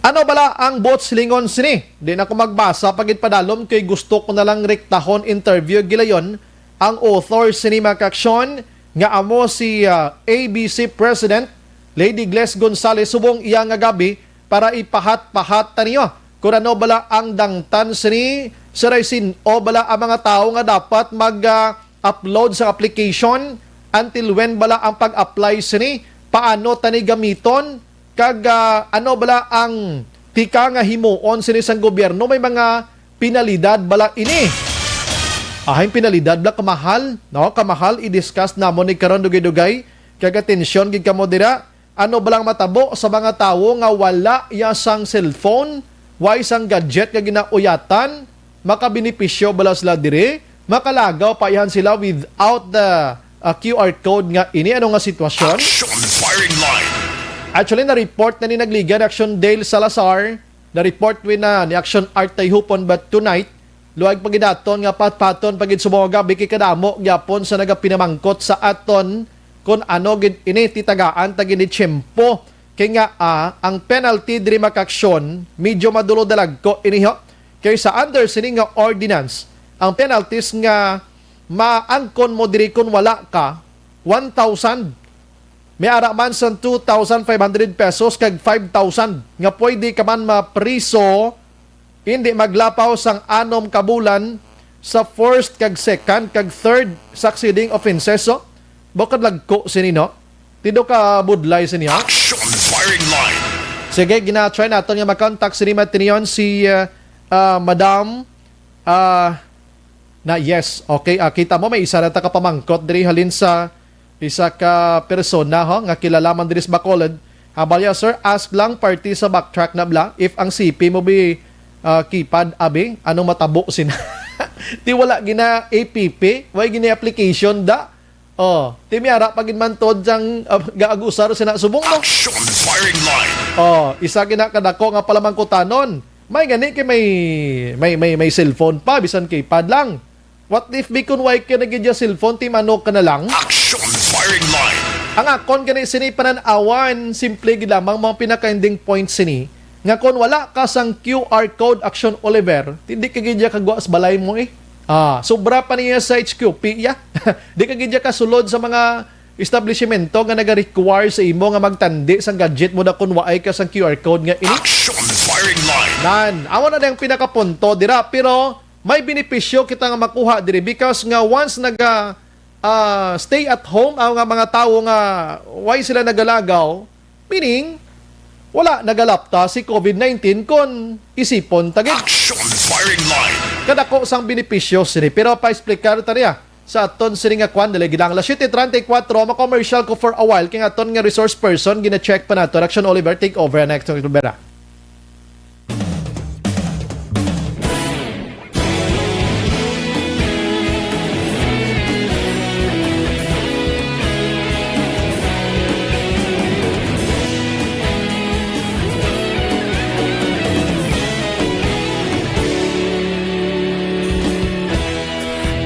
Ano bala ang buot silingon sini? Di na ko magbasa pa gid padalom kay gusto ko na lang rektahon interview gilayon ang author sini, mga kaaksyon, nga amo si, ah, A B C President Lady Gles Gonzalez subong iya nga gabi para ipahat-pahat ta niyo kung ano bala ang dangtan sini, siray sin-o bala ang mga tawo nga dapat mag, ah, upload sa application, until when bala ang pag-apply sini, paano tani gamiton, kag, ah, ano bala ang tika nga himuon sini sang gobyerno? May mga penalidad bala ini? Ahay, penalidad bala kamahal, no? Kamahal, i-discuss namon ni karon dugay-dugay, kag atensyon gid kamo dira. Ano bala ang matabo sa mga tawo nga wala ya sang cellphone, way sang gadget nga ginauyatan? Makabenepisyo bala sila diri? Makalagaw pa ihan sila without the, uh, Q R code nga ini? Ano nga sitwasyon? Action Firing Line. Actually, na-report na ni Nagligan Action Dale Salazar, na-report win na ni Action Art Tayhupon, but tonight, luag pa gid naton nga patpaton pa gid subong nga gabi kay kadamo gyapon sa nagapinamangkot sa aton kon ano gid ini titagaan ta gid ni tiyempo. Kay nga, ah, ang penalty diri, mga kaaksyon, medyo madulodalagko ini, ho. Kay sa under sini nga ordinance, ang penalties nga maangkon mo diri kon wala ka, one thousand. May ara man sang two thousand five hundred pesos kag five thousand nga pwede ka man mapriso, hindi maglapaw sang anom ka bulan sa first kag second kag third succeeding offenses. So, bukod lagko sini, no? Tido ka budlay sini, ha? Action Firing Line. Sige, gina-try naton nga ma-contact sini, Matinion, si, uh, uh, Madam, uh, na, yes. Okay, ah, kita mo, may isa na ta ka pamangkot diri halin sa isa ka persona, ho, nga kilala man diri sa Bacolod. Habal ya, sir, ask lang, party sa backtrack na bala, if ang C P mo bi, ah, keypad, abi, anong matabo sina? Ti wala gina A P P, way gina application da. Oh, ti may ara pa gid man tod sang, ah, gaagusar sina subong, no? Action Firing Line. Oh, isa gina kadako nga palamangkutanon. May gani kay may, may, may, may cellphone pa, bisan keypad lang. What if bikon way ka na gid ya cellphone, ti manok ka na lang? Action Firing Line. Ang akon gani sini panan-awan, simple gid lamang mga pinaka-ending point sini, nga kon wala ka sang Q R code, Action Oliver, ti di ka gid ya kagwa sa balay mo, eh. Ah, sobra pa niya sa H Q P, ya. Di ka gid ya kasulod sa mga establishmento nga naga-require sa imo nga magtandi sang gadget mo da kon waay ka sang Q R code nga ini. Action Firing Line. Nan, amo na ang pinakapunto dira, pero may benepisyo kita nga makuha diri because nga once naga, ah, stay at home ang nga mga tawo nga way sila nagalagaw, meaning wala nagalapta si COVID nineteen kon isipon ta gid. Action Firing Line. Kadako sang benepisyo sini, pero pa-explicar ta niya sa aton sini nga kwan, dali gid lang. Alas siyete treinta y cuatro, ma-commercial ko for a while, kay nga aton nga resource person, gina-check pa nato. Action Oliver, take over, next, Oliver.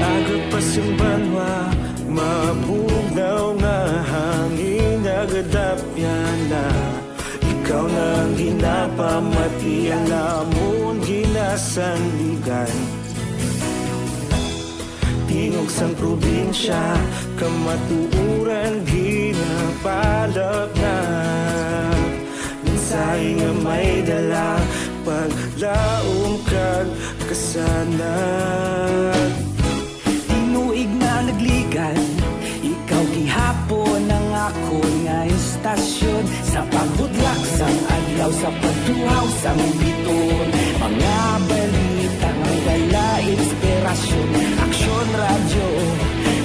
Aga pa sing banwa, mabugnaw nga hangin, nagadapyan na. Ikaw na ang ginapamati, ang amon ginasandigan. Tingog sang probinsya, kamatuoran ginapalapnag. Mensahe nga may dala, paglaom kag kasanag. Tinuig na nagligan, ikaw gihapon ang akon nga istasyon. Sa pagbudlak sang adlaw, sa pagtuhaw sang biton, mga balita nga dala inspirasyon. Aksyon Radyo,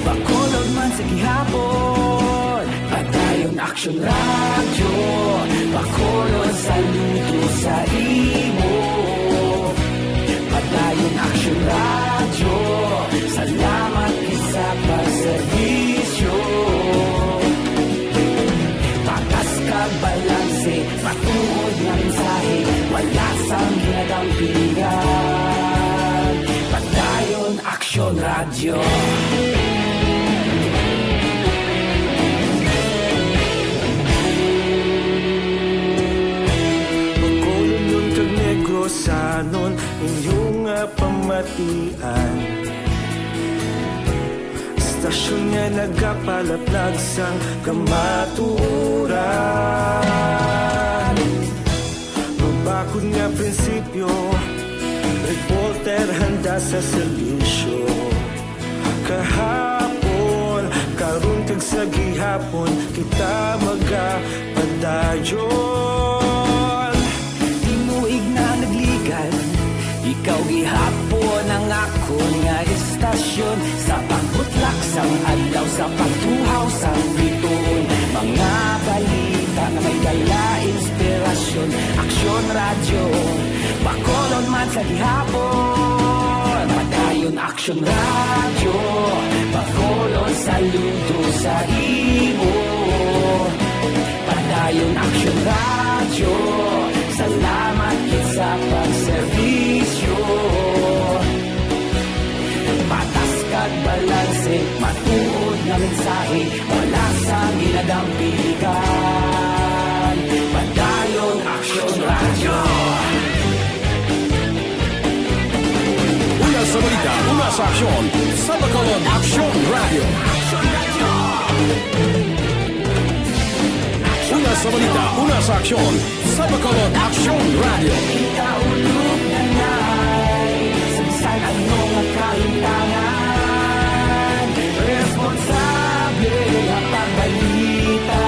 Bacolod man sa gihapon. Padayon Aksyon Radyo, Bacolod, saludo sa imo. Padayon Aksyon Radyo, salamat gid sa pagserbisyo. Patas kag balanse, matuod nga mensahe, wala sang ginadampingan. Padayon Aksyon Radyo. Sanon inyo nga pamatian, istasyon nga nagapalaplag sang kamatuoran. Mabakod nga prinsipyo, reporter handa sa serbisyo. Kahapon, karon kag sa gihapon, kita magapadayon. Tinuig na nagligad, ikaw gihapon ang akon nga istasyon. Sa pagbutlak sang adlaw, sa pagtuhaw sang bituon, mga balita nga may dala inspirasyon. Aksyon Radyo, Bacolod man sa gihapon. Padayon Aksyon Radyo, Bacolod saludo sa imo. Padayon Aksyon Radyo, salamat gid sa pagserbisyo. Patas kag balanse, matuod nga mensahe, wala sang ginadampigan. Padayon Aksyon Radyo. Una sa balita, una sa aksyon, sa Bacolod Aksyon Radyo. Una sa balita, una sa aksyon, sa Bacolod Aksyon Radyo. Kita ulog na nay, sa bisan ano nga kalimtangan, responsable nga pagbalita.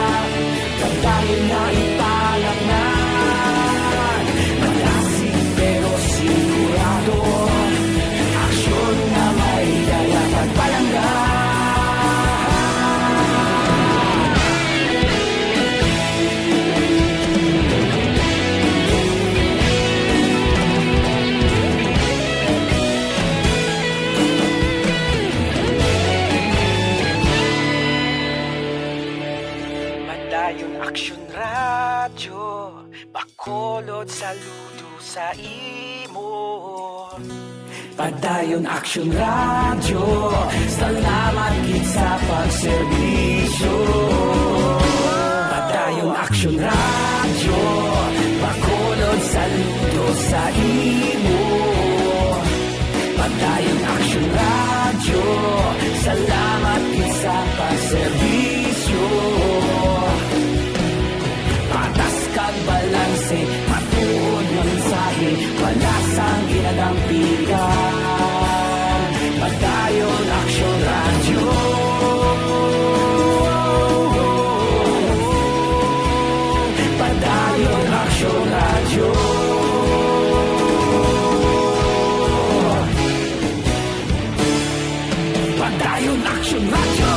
Padayon nga ipalaknag, malasig pero sigurado. Aksyon nga may dala pagpalangga. Padayon Aksyon Radyo, Bacolod saludo sa imo. Padayon Aksyon Radyo, salamat gid sa pagserbisyo. Padayon Aksyon Radyo, Bacolod saludo sa imo. Padayon Aksyon Radyo, salamat gid sa pagserbisyo. Patas kag balanse, matuod nga mensahe, wala sang ginadampigan. Padayon Aksyon Radyo. Padayon Aksyon Radyo. Padayon Aksyon Radyo.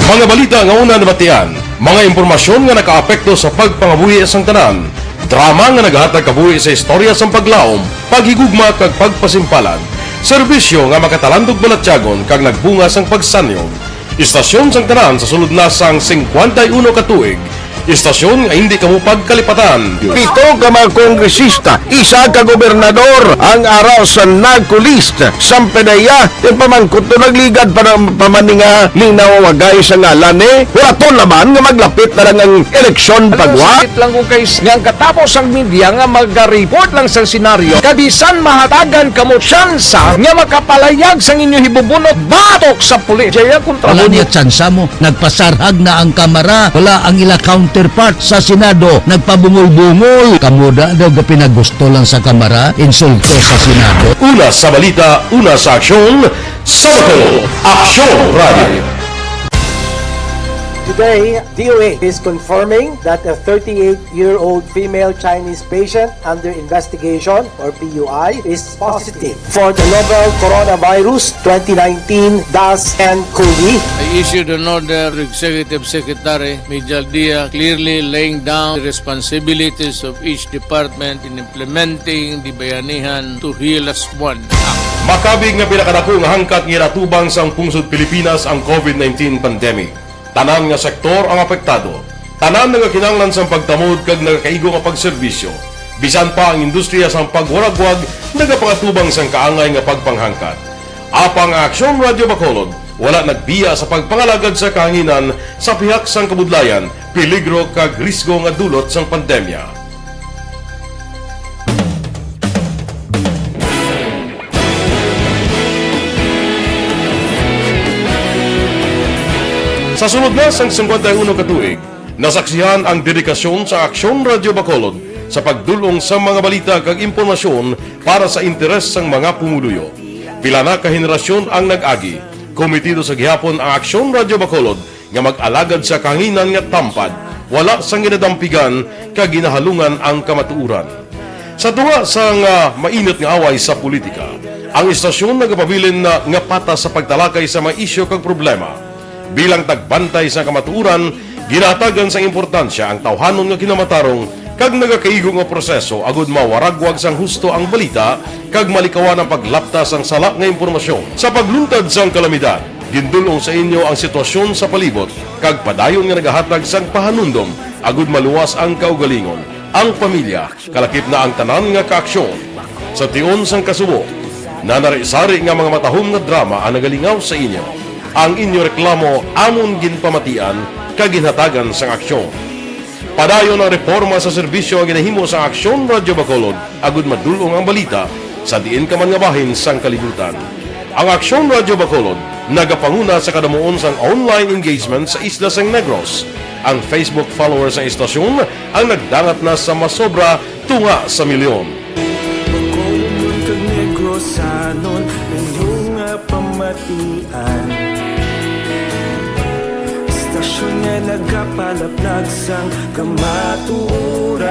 Mga balita nga una nabatian, mga impormasyon nga nakaapekto sa pagpangabuhi sang tanan, drama nga naghatag kabuhi sa istorya sang paglaom, paghigugma kag pagpasimpalan, serbisyo nga makatalandog balatyagon kag nagbunga sang pagsanyog. Istasyon sang tanan sa sulod na sang singkwenta y uno ka tuig. Istasyon nga hindi kamo pagkalipatan. Pito ka mga kongresista, isa ka gobernador ang ara sa NAGCOLEST. Sampanaya, yung pamangkot to nagligad pa ng pamaninga, linaw wagay sa ngalan, eh. Huraton naman nga maglapit na lang ang eleksyon. Alam mo, pagwa. Sakit lang ko kay s-, nga ang katapos ang media nga maga-report lang sa senaryo, kabisan mahatagan kamo tsansa nga makapalayag sang inyo hibubunot batok sa pulis. Jaya kontra. Wala mo niya tsansa mo. Nagpasarhag na ang Kamara. Wala ang ila counterpart sa Senado. Nagpabungol-bungol. Kamo da daw gapinagusto lang sa Kamara. Insulto sa Senado. Una sa balita, una sa aksyon, sa Bacolod Aksyon Radio. Today, D O A is confirming that a thirty-eight-year-old female Chinese patient under investigation, or P U I, is positive for the novel coronavirus twenty nineteen dash nine COVID. I issued an order to Executive Secretary Mijal Dia, clearly laying down the responsibilities of each department in implementing the Bayanihan to Heal as One Act. Makabig nga pinakadako nga hangkat nga ginatubang sang pungsod Pilipinas ang COVID nineteen pandemic. Tanan nga sektor ang apektado. Tanan nagakinahanglan sang pagtamod kag nagakaigo nga pagserbisyo. Bisan pa ang industriya sang pagwaragwag nagapangatubang sang kaangay nga pagpanghangkat. Apang ang Aksyon Radio Bacolod wala nagbiya sa pagpangalagad sa kahanginan sa pihak sang kabudlayan, peligro kag risgo nga dulot sang pandemya. Sa sulod na sang singkwenta y uno ka tuig, nasaksihan ang dedikasyon sa Aksyon Radio Bacolod sa pagdul-ong sa mga balita kag impormasyon para sa interes sang mga pumuluyo. Pila na ka henerasyon ang nag-agi. Komitido sa gihapon ang Aksyon Radio Bacolod nga mag-alagad sa kahanginan nga tampad, wala sang ginadampigan kag ginahalungan ang kamatuoran. Sa tunga sang, ah, mainit nga away sa politika, ang istasyon nagapabilin na nga patas sa pagtalakay sa mga isyu kag problema. Bilang tagbantay sa kamatuoran, ginahatagan sang importansya ang tawhanon nga kinamatarong kag nagakaigo nga proseso agud mawaragwag sang husto ang balita kag malikawan ang paglapta sang sala nga impormasyon. Sa pagluntad sang kalamidad, gindul-ong sa inyo ang sitwasyon sa palibot kag padayon nga nagahatag sang pahanumdom agud maluwas ang kaugalingon, ang pamilya, kalakip na ang tanan nga kaaksyon. Sa tion sang kasubo, nanari-sari nga mga matahom nga drama ang nagalingaw sa inyo. Ang inyo reklamo amon ginpamatian kag ginhatagan sang aksyon. Padayon ang reporma sa serbisyo nga ginahimo sang Aksyon Radio Bacolod agud madul-ong ang balita sa diin ka man nga bahin sang kalibutan. Ang Aksyon Radio Bacolod nagapanguna sa kadamuon sang online engagement sa isla sang Negros. Ang Facebook followers sang istasyon ang nagdangat na sa masobra tunga sa milyon. Bacolodnon kag Negrosanon, inyo nga pamatian. Istasyon nga nagapalaplag sang kamatuoran.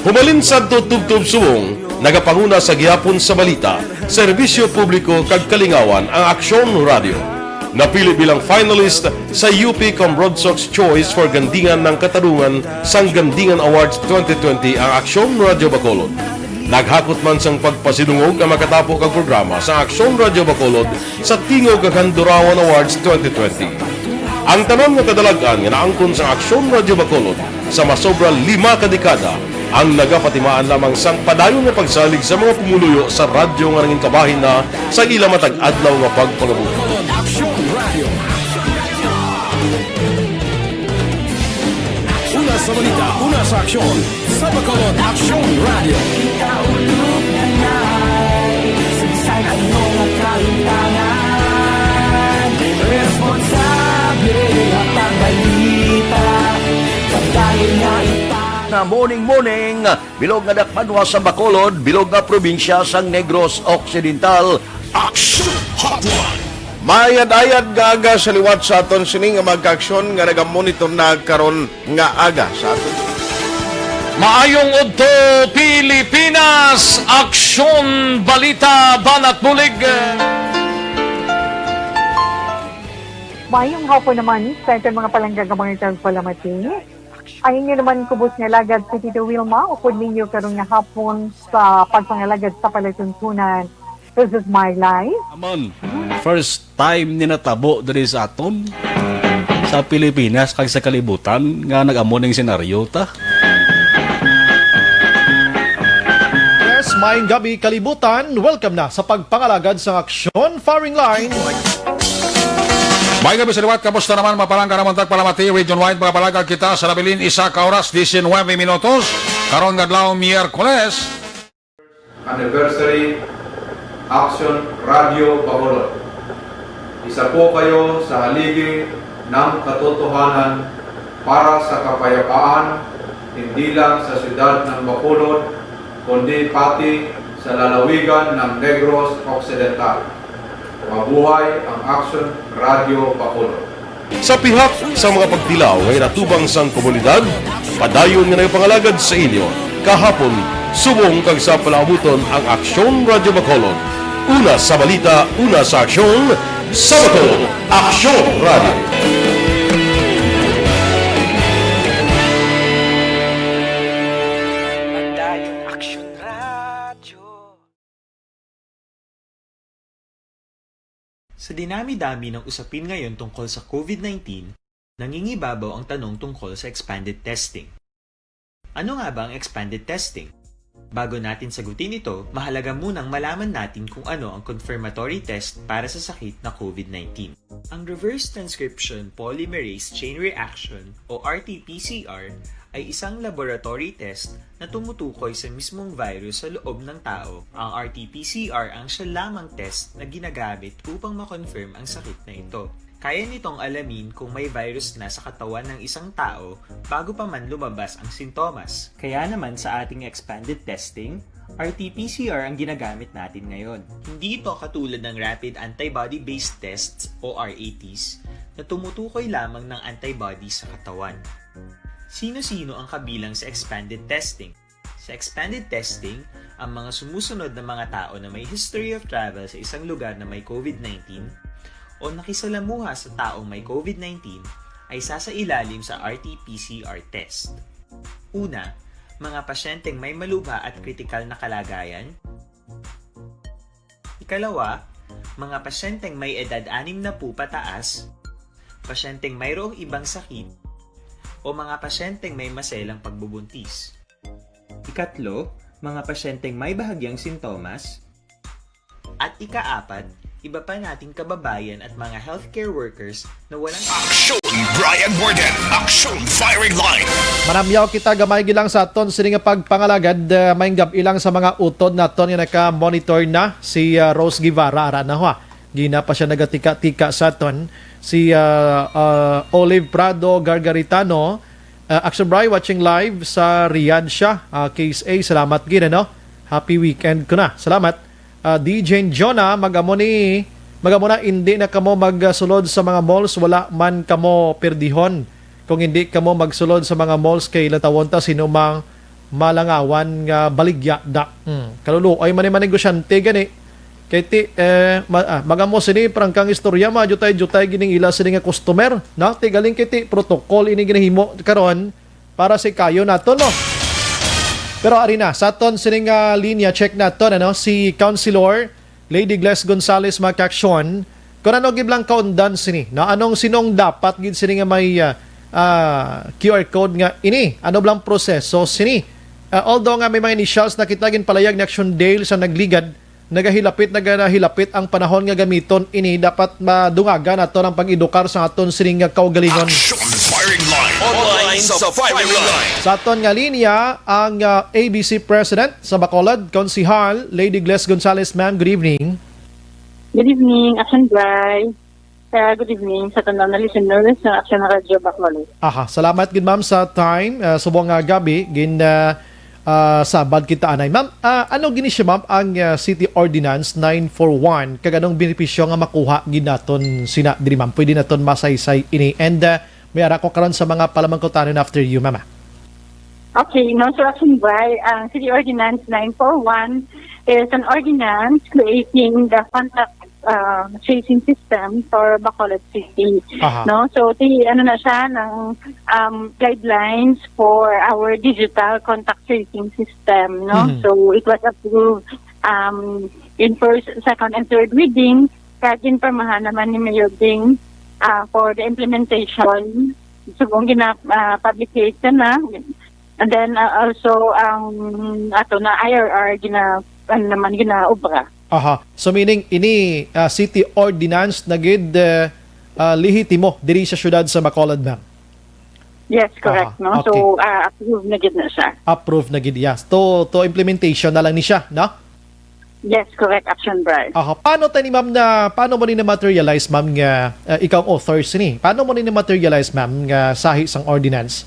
Humalin sadto tubtob subong, nagapanguna sa gihapon sa balita, serbisyo publiko kag kalingawan ang Aksyon Radio. Napili bilang finalist sa U P Cambrodsoc's Choice for Gandingan ng Katarungan sang Gandingan Awards twenty twenty ang Aksyon Radio Bacolod. Naghakot man sang pagpasidungog ang makatapo kag programa sa Aksyon Radio Bacolod sa Tingog kag Handurawan Awards twenty twenty. Ang tanan nga kadalag-an nga naangkon sang Aksyon Radio Bacolod sa masobra lima ka dekada ang nagapatimaan lamang sang padayon nga pagsalig sa mga pumuluyo sa radyo nga nangin kabahin na sa ila matag adlaw nga pagpangabuhi. Bacolod Aksyon Radio. Una sa balita, una sa aksyon, sa Bacolod Aksyon Radio. Kita ulog na nai, saysay ano nga kahimtangan. Responsable ang pagbalita, pagdayon nga ita- Na morning, morning, bilog nga dakpanwa sa Bacolod, bilog nga probinsya sang Negros Occidental. Action Hotline. Maayad-ayad nga aga sa liwat sa aton sini nga mga kaaksyon nga nagamonitor na karon nga aga sa aton. Maayong udto, Pilipinas! Aksyon, balita, banat bulig! Maayong hapon naman sa aton mga palangga nga mga tagpalamati. Ang inyo naman kubos nga alagad si Tito Wilma, upod ninyo karon nga hapon sa pagpangalagad sa palatuntunan. This is my life. Amon, first time ni natabo diri sa aton, sa Pilipinas kag sa kalibutan nga nag-amo ning senaryo ta. Yes, maayong gabi, kalibutan. Welcome na sa pagpangalagad sa Aksyon Firing Line. May gabi sa liwat, kamusta naman, mapalangga naman tagpalamati, region wide, mga palangga kita sa nabilin, isa ka oras, diecinuebe minutos, karon nga adlaw, Miyerkules. Anniversary Action Radio Bacolod. Isa po kayo sa haligi ng katotohanan para sa kapayapaan, hindi lang sa siyudad ng Bacolod, kundi pati sa lalawigan ng Negros Occidental. Mabuhay ang Action Radio Bacolod. Sa pihak sa mga pagtilaw nga ginatubang sang komunidad, padayon nga nagapangalagad sa inyo kahapon, subong kag sa palaabuton ang Aksyon Radio Bacolod. Una sa balita, una sa aksyon, sa Bacolod, Aksyon Radio. Padayon Aksyon Radio. Sa dinami-dami ng usapin ngayon tungkol sa COVID nineteen, Nangingibabaw ang tanong tungkol sa expanded testing. Ano nga ba ang expanded testing? Bago natin sagutin ito, mahalaga munang malaman natin kung ano ang confirmatory test para sa sakit na COVID nineteen. Ang reverse transcription polymerase chain reaction o R T P C R ay isang laboratory test na tumutukoy sa mismong virus sa loob ng tao. Ang R T P C R ang siya lamang test na ginagamit upang ma-confirm ang sakit na ito. Kaya nitong alamin kung may virus na sa katawan ng isang tao bago pa man lumabas ang sintomas. Kaya naman sa ating expanded testing, R T P C R ang ginagamit natin ngayon. Hindi ito katulad ng rapid antibody-based tests o R A Ts na tumutukoy lamang ng antibody sa katawan. Sino-sino ang kabilang sa expanded testing? Sa expanded testing, ang mga sumusunod na mga tao na may history of travel sa isang lugar na may COVID nineteen o nakisalamuha sa taong may COVID nineteen ay sasailalim sa R T P C R test. Una, mga pasyenteng may malubha at kritikal na kalagayan. Ikalawa, mga pasyenteng may edad anim na po pataas, pasyenteng mayroong ibang sakit, o mga pasyenteng may maselang pagbubuntis. Ikatlo, mga pasyenteng may bahagyang sintomas. At ikaapat, iba pa nating kababayan at mga healthcare workers na walang Aksyon Brian Warden, Aksyon Firing Line. Manamyaw kita gamay gid lang sa aton sini nga pagpangalagad, ah, maayong gab-i lang sa mga utod naton nga naka-monitor na si, ah, Rose Guevara ara na ho. Gina pa siya nagatika-tika sa aton si, ah, ah, Olive Prado Gargaritano. Ah, Action Bry watching live sa Riyadh siya. Ah, Case A, salamat gid, ano? Happy weekend ko na. Salamat. Ah, D J Jonah, magamo ni, magamo na, hindi na kamo magsulod sa mga malls, wala man kamo perdihon. Kung hindi kamo magsulod sa mga malls, kay lantawon ta sino mang malangawan nga baligya da. Hmm. Kaluluoy man ni mga negosyante gani. Kay ti, eh, ma-, ah, magamo sini, parang kang istorya, majutay-jutay gining ila sini nga customer, no? Ti galing kay ti protocol ini ginahimo karon para sa kayo nato, no? Pero ari na, sa aton sini nga linya, check nato, ano, si Councilor Lady Gles Gonzales, mga kaaksyon, kung ano gid lang kaundan sini, no? Anong, sinong dapat gid sini nga may, ah, ah, Q R code nga ini? Ano blang proseso sini? Ah, although nga may mga initials na kita ginpalayag ni Action Dale sa nagligad, nagahilapit, nagahilapit ang panahon nga gamiton ini, dapat madungagan nato ang pag-edukar sa aton sining nga kaugalingon. Action Firing Line. Online sa firing line. Sa aton nga linya, ang, ah, A B C President sa Bacolod, Konsihal Lady Gles Gonzales. Ma'am, good evening. Good evening, Action Bry. Ah, good evening sa tanan nga listeners sa Action Radio Bacolod. Aha, salamat gid, ma'am, sa time. Ah, subong nga gab-i, gin, ah, ah, sabad kita anay. Ma'am, ah, ano gini siya, ma'am, ang, ah, City Ordinance nine four one? Kag anong benepisyo nga makuha gid naton sina diri, ma'am? Pwede naton masaysay ini. And, ah, may ara ko karon sa mga palamangkutanon after you, ma'am, ah. Okay, no, so, Action Bry, ang City Ordinance nine four one is an ordinance creating the contact, uh, tracing system for Bacolod City. Aha. No, so, ti, ano na siya, ng, um, guidelines for our digital contact tracing system, no? Mhm. So, it was approved, um, in first, second, and third reading, kag ginpirmahan naman ni Mayor Ding, ah, for the implementation. Subong gina, ah, publication na. And then, ah, also, ang ato na I R R gina, ano naman, ginaobra. Aha. So, meaning, ini, ah, city ordinance na gid, eh, ah, lehitimo diri sa siyudad sa Bacolod, ma'am? Yes, correct, Aha, no? So, okay. Ah, approve na gid na siya. Approve na gid, yes. To, to implementation na lang ni siya, no? Yes, correct, Action Bry. Aha. Paano tani, ma'am, na, paano mo ni na-materialize, ma'am, nga, ah, ikaw ang author sini? Paano mo ni na-materialize, ma'am, nga sahi sang ordinance?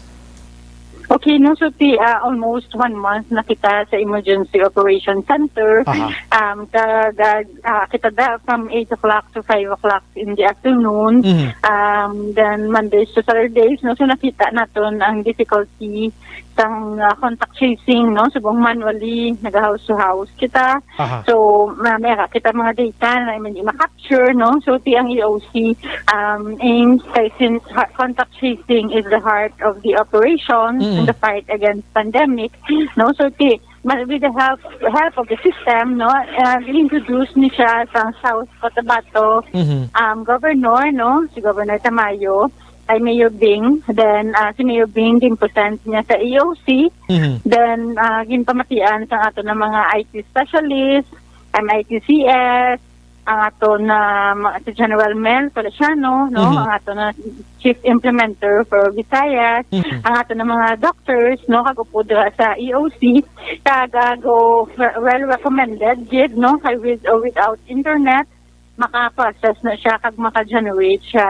Okay, no, so ti, ah, almost one month na kita sa Emergency Operation Center. Aha. Um, kag, ah, ah, kita da from eight o'clock to five o'clock in the afternoon. Mhm. Um, then Mondays to Saturdays, no, so nakita naton ang difficulty sang, ah, contact tracing, no, subong manually, naga-house to house kita. Aha. So, ma-, may kita mga data na hindi maka-, sure, no? So, ti ang E O C, um, aims kay, since ha-, contact tracing is the heart of the operation Mm. in the fight against pandemic, no? So, ti, ma-, with the help, help of the system, no? Uh, introduce ni siya sa South Cotabato, Mhm. um, governor, no? Si Governor Tamayo. kay Mayor Bing. Then, ah, si Mayor Bing, gin-present niya sa E O C. Mhm. Then, ah, ginpamatian sa ato ng mga I T specialist, M I T C S, ang ato na ma-, si General Mel Feliciano, no? Mhm. Ang ato na Chief Implementer for Visayas, Mhm. ang ato na mga doctors, no? Kag upod dira sa E O C, kag, ah, go, well recommended, gid, no? Kay with or without internet, maka-process na siya kag maka-generate siya,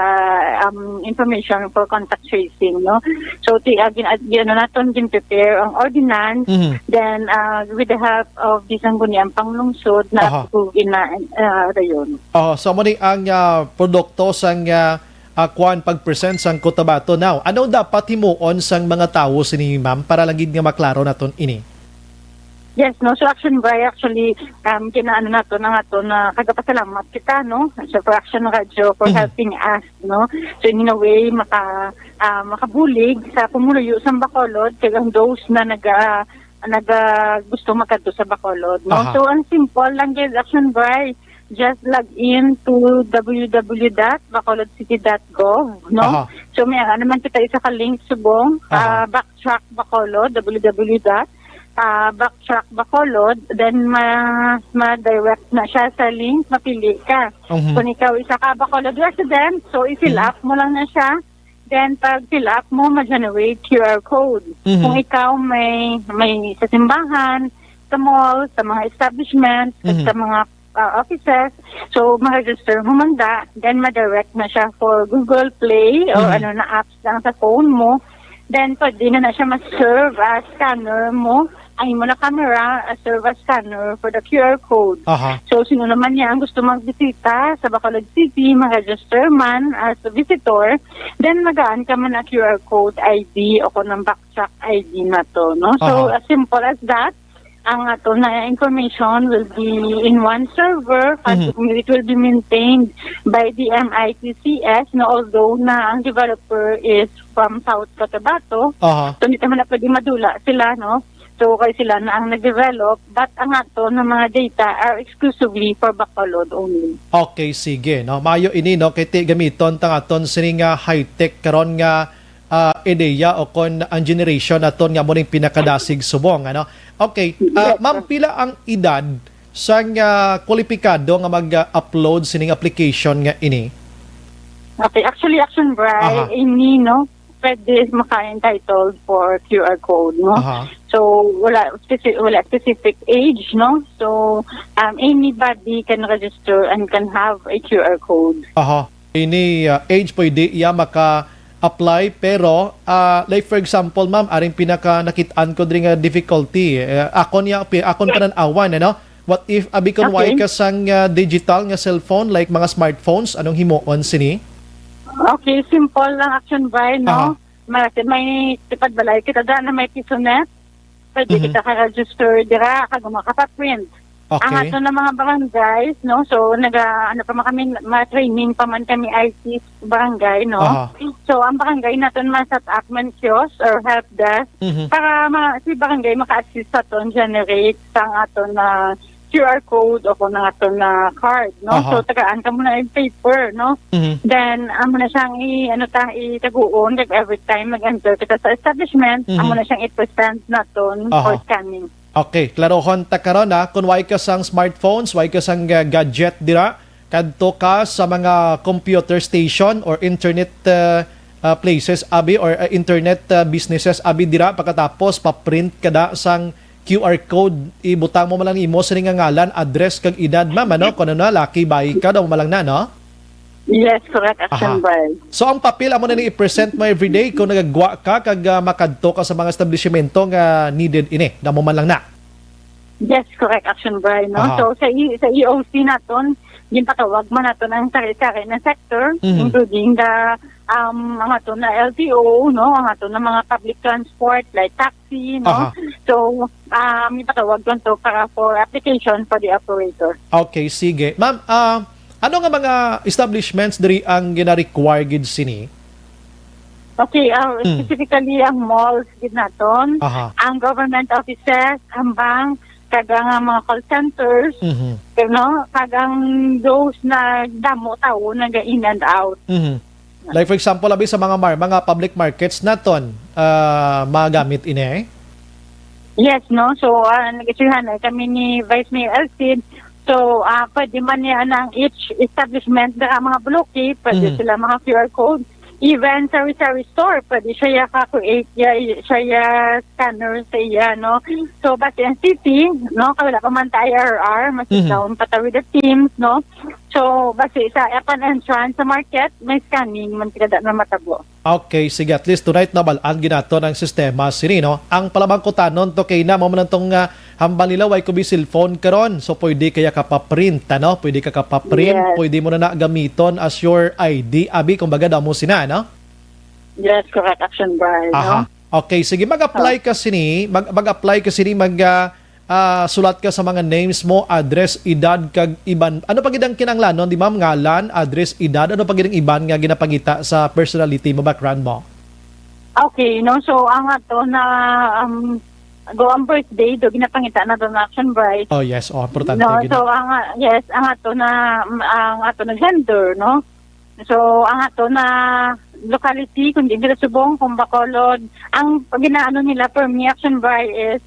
um, information for contact tracing, no? So, ti-, ah, gin-, ah, gin-, ano naton, gin-prepare ang ordinance, Mhm. then, ah, with the help of the Sangguniang Panglungsod na Aha. approve na, ah, rayon. Oh, so mo ni ang, ah, produkto sang, ah, ah, kuan, pag-present sang Cotabato. Now, ano dapat himuon sang mga tawo sini, ma'am, para lang gid nga maklaro naton ini? Yes, no. So, Action Bri, actually, um, ginaano nato na nga to na kagapasalamat kita, no, sa for Action Radio for Mhm. helping us, no. So, in a way, maka, ah, makabulig sa pumuluyo sa Bacolod, kag ang those na naga, naga gusto magkadto sa Bacolod, no. Aha. So, ang simple lang, guys, Action Bri, just log in to W W W dot bacolod city dot gov, no. Aha. So, may ano naman kita isa ka link subong, Aha. ah, Backtrack Bacolod, W W W dot ah, Backtrack Bacolod, then ma-, ma-direct na siya sa link, mapili ka. Mhm. Kung ikaw isa ka Bacolod resident, so i-fill Mhm. up mo lang na siya. Then pag fill up mo, ma-generate Q R code. Mhm. Kung ikaw may, may sa simbahan, sa mall, sa mga establishment, at Mhm. sa mga, ah, offices, so ma-register mo man da, then ma-direct na siya for Google Play or Mhm. ano na apps lang sa phone mo. Then pwede na na siya ma-serve as scanner mo. Ang imo na camera, ah, serve as scanner for the Q R code. Aha. So, sino naman niya ang gusto magbisita sa Bacolod City, ma-register man as a visitor, then magaan ka man ang Q R code I D o kung ang Backtrack I D na to, no? So, Aha. as simple as that, ang ato na information will be in one server, kag Mhm. it will be maintained by the M I T C S, no? Although na ang developer is from South Cotabato, Aha. so hindi naman na pwede madula sila, no? So, kay sila na ang nag-develop, but ang ato na mga data are exclusively for Bacolod only. Okay, sige, no. Maayo ini, no, kay ti gamiton tang aton sini nga high-tech karon nga, ah, ideya o kon ang generation naton nga mo ning pinakadasig subong, ano. Okay, ah, Yes, ma'am, sir. Pila ang edad sang, ah, kwalipikado nga mag-upload sining application nga ini? Okay, actually, Action Bri, Aha. ini, no, pwede maka-entitled for Q R code, no? Aha. So, wala speci-, wala specific age, no? So, um, anybody can register and can have a Q R code. Aha. Ini, ah, age pwede iya maka-apply, pero, ah, like for example, ma'am, aring pinaka nakit-an ko diri nga difficulty, eh, akon ya, pi-, akon Yes. panan-awan, ano? What if, abi, kon Okay. way ka sang, ah, digital nga cellphone, like mga smartphones, anong himuon sini? Okay, simple lang, Action Bri, no? Aha. May, may tipad balay kita da na may pisonet. Pwede Mhm. kita ka-register dira, kag makapaprint. Ang Okay. ato na mga barangays, no? So, naga, ano pa man kami, ma-training pa man kami I T barangay, no? Aha. So, ang barangay naton ma-set up man kiosk or help desk Mhm. para ma-, si barangay maka-assist sa aton generate sang aton na Q R code o kung ang aton na card, no? Aha. So, tagaan ka muna yung paper, no? Mhm. Then, amo na siyang i-, ano ta, itaguon, like, every time mag-enter kita sa establishment, Mhm. amo na siyang i-present naton Aha. for scanning. Okay, klarohon ta karon, ha. Kung way ka sang smartphones, way ka sang, uh, gadget dira, kadto ka sa mga computer station or internet, uh, uh, places, abi, or, uh, internet, uh, businesses, abi, dira, pagkatapos pa-print ka da sang Q R code, ibutang mo man lang imo sini nga ngalan, address, kag edad, ma'am, ano? Kung ano na, laki, bayi ka, daw mo lang na, no? Yes, correct, Action Aha. Bri. So, ang papel amo na ni i-present mo everyday kung nagagwa ka kag, ah, makadto ka sa mga establishmento nga needed ini, damo man lang na. Yes, correct, Action Bri, no? Aha. So, sa E-, sa E O C naton, ginpatawag man naton ang sari-sari na sector, Mhm. including the, um, ang aton na L T O, no? Ang aton na mga public transport, like taxi, no? Aha. So, ah, ginpatawag lang to para for application for the operator. Okay, sige. Ma'am, ah, ano nga mga establishments diri ang gina-require gid sini? Okay, ah, Hmm. specifically ang malls gid naton, Aha. ang government offices, ang bank, kag ang mga call centers, Mhm. pero, no, kag ang those na damo tawo naga in and out. Mhm. Like for example, abi sa mga mar-, mga public markets naton, ah, magamit ini? Yes, no? So, ah, nag-istoryahanay kami ni Vice Mayor Alcid. So, ah, pwede man niya nang each establishment, na mga bloke, pwede Mhm. sila mga Q R code. Even sa sari-sari store, pwede siya ya ka-create, ya, siya ya scanner sa iya, no? So, basi ang city, no, kay wala pa man ta I R R, mas Mhm. down pa ta with the teams, no? So, basi sa upon entrance sa market, may scanning man kada na matabo. Okay, sige. At least tonight nabal-an ginaton ang sistema sini, no? Ang palamangkutanon to kay na, mo man tong, ah, hambal nila, way ko bi cellphone karon. So, pwede kaya ka pa-print, ano? Pwede ka ka pa-print, Yes. pwede mo na na gamiton as your I D. Abi, kumbaga, damo sina, no? Yes, correct, Action Bar, no? Aha. Okay, sige, mag-apply ka sini, mag, mag-apply ka sini, mag, ah, ah, sulat ka sa mga names mo, address, edad, kag iban. Ano pa gid ang kinahanglanon, di ma'am? Ngalan, address, edad, ano pa gid ang iban nga ginapangita sa personality mo, background mo? Okay, no? So, ang ato na, um, go ang birthday, do ginapangita na do na Action Bright. Oh, yes. Oh, importante No, gid. So, ang, ah, yes, ang ato na, ang ato na gender, no? So, ang ato na locality, kung di nila subong, kung Bacolod, ang ginaano nila for me, Action Bright, is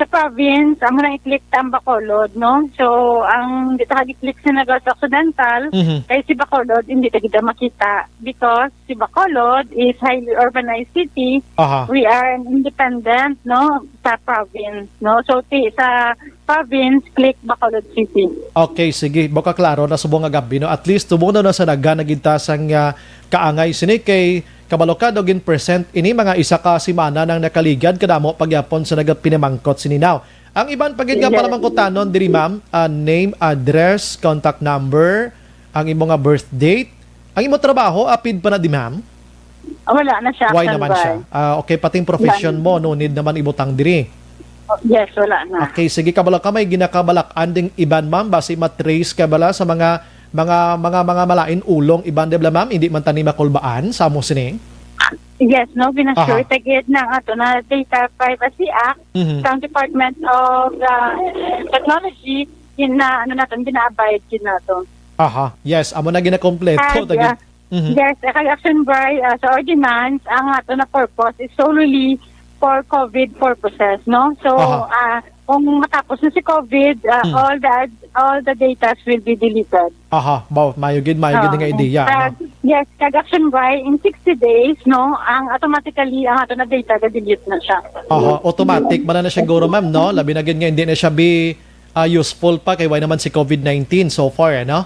sa province, amo na i-click ta ang Bacolod, no? So, ang di ta i-click sa Negros Occidental, Mhm. kay si Bacolod, hindi ta gid makita because si Bacolod is highly urbanized city. Aha. We are an independent, no, sa province, no? So, ti-, sa province, click Bacolod City. Okay, sige. Baka klaro na subong nga gab-i, no? At least, tumuno na sa naga naging tasang, ah, kaangay sini kay kabalo ka daw gin-present ini mga isa ka semana nang nakaligad, kadamo pagyapon sa nagapinamangkot sini. Now, ang iban pa gid nga Yes. palamangkutanon diri, ma'am, ah, name, address, contact number, ang imo nga birth date, ang imo trabaho, apid pa na di, ma'am? Ah, wala na siya, Why naman standby. siya? Ah, okay, pating profession Wala. mo, no need naman ibutang diri. Oh, yes, wala na. Okay, sige, kabalo ka, may ginakabalak-an ding iban, ma'am, basi matrace ka bala sa mga, mga, mga, mga malain ulong iban, di ba, ma'am? Hindi man tani makulbaan sa amo sini? Yes, no, binasure Aha. ta gid na ato na Data Privacy Act, Mhm. sa Department of, uh, Technology, yun na, ano natin, gina-abide yun nato. Aha, yes, amo na ginakompleto. Ah, Tagi- yeah. Mhm. Yes, uh, kag Action Bright, uh, sa ordinance, ang ato na purpose is solely for COVID purposes, no? So, Aha. uh, kung matapos na si COVID, uh, Mhm. all the all the datas will be deleted. Aha, baw, mayo gid, mayo gid nga Oo. idea, Kag, ano? yes, kag Action Bright, in sixty days, no, ang automatically, ang ato na data, ga-delete na siya. Aha, automatic man na, na siguro, ma'am, no? Labi na gid nga hindi na siya be, ah, useful pa kay why naman si COVID nineteen so far, eh, no?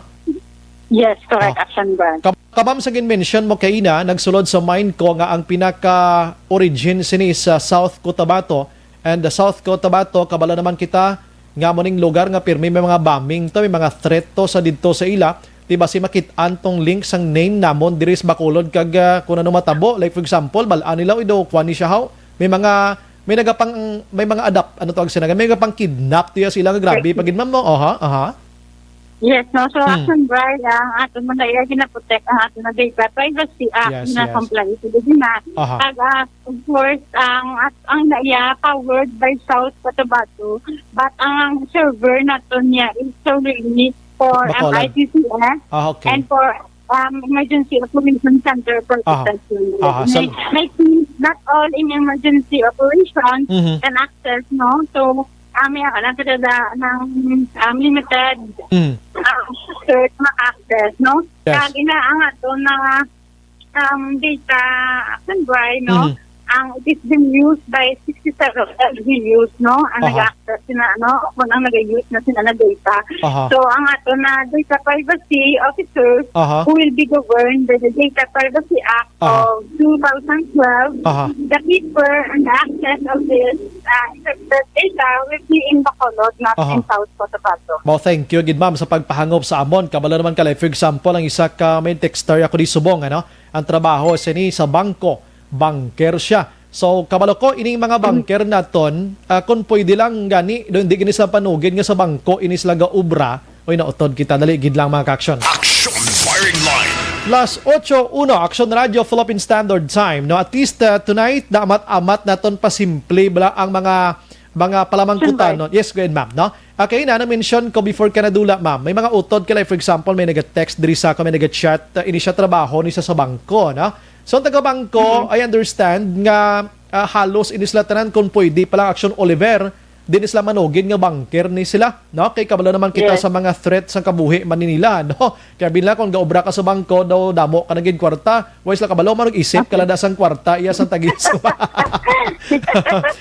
Yes, correct, Oh. Action Bright. Ka-, ka-, ma'am, sa gin-mention mo kaina, nagsulod sa mind ko nga ang pinaka-origin sini sa South Cotabato, And the South Cotabato, kabalo naman kita nga amo ning lugar nga pirmi may mga bombing to, may mga threat to sa didto sa ila. Di ba si makit-an tong link sang name namon diri sa Bacolod kag, ah, kung ano matabo. Like for example, bal-an nila, "Uy, daw, kuwan ni siya, haw." May mga, may nagapang, may mga adapt, ano tawag sila? May nagapang kidnap to ya sila nga grabe pa gid, ma'am, no? Aha, aha. Yes, no? So, Hmm. Action Bright, ang ato man na iya ginaprotect ang ato na data privacy act Yes, na yes. comply sa dito na. Aha. Kag, ah, of course, ang, at, ang na iya powered by South Cotabato, but ang, ang server nato niya is solely for Bacolod. M I T C S Ah, okay. and for, um, Emergency Operation Center for Aha. Protection. Aha, May, sal- may team, not all in emergency operations Mhm. can access, no? So, ah, may ako lang sila ng, um, limited Mm. ah, search ma-access, no? Yes. Kag ina ang ato na, um, data, Action Bright, no? Mhm. Ang it is being used by sixty-seven L G Us, no? Ang Aha. nag-access sina, no? Kung ang nag-use na sila na data. Aha. So, ang ato na data privacy officers Aha. who will be governed by the Data Privacy Act Aha. of two thousand twelve, Aha. the keeper and the access of this, uh, encrypted data will be in Bacolod, not Aha. in South Cotabato. Mao, thank you gid, ma'am, sa pagpahangop sa amon. Kabalo naman ka, like, for example, ang isa ka may texter ako di subong, ano? Ang trabaho sini sa bangko, banker siya. So, kabalo ko, ining mga banker naton, ah, kung pwede lang gani, do, hindi gani sila panugid nga sa bangko, ini sila gaubra. Uy, nautod kita. Dali gid lang, mga ka-action. Action Firing Line. Las ocho uno, Action Radio, Philippine Standard Time. No, at least, uh, tonight, naamat-amat naton pasimple bala ang mga, Mga palamangkutanon. Yes, go ahead, ma'am, no? Okay, na, na-mention ko before ka nadula, ma'am. May mga utod ka, like, for example, may nag-text diri sa ako, may nag-chat, uh, ini siya trabaho ni sa, sa bangko, no? So, ang taga-bangko, I understand nga, uh, halos ini sila tanan kung pwede pa lang action Oliver, di ni sila manugid nga banker ni sila, no? Kay kabalo naman kita sa mga threat sang kabuhi man ni nila, no? Kaya bila kung gaobra ka sa bangko daw, damo ka na gid kwarta, way sila kabalo, marag isip ka lada sang kwarta, iya sang tagis.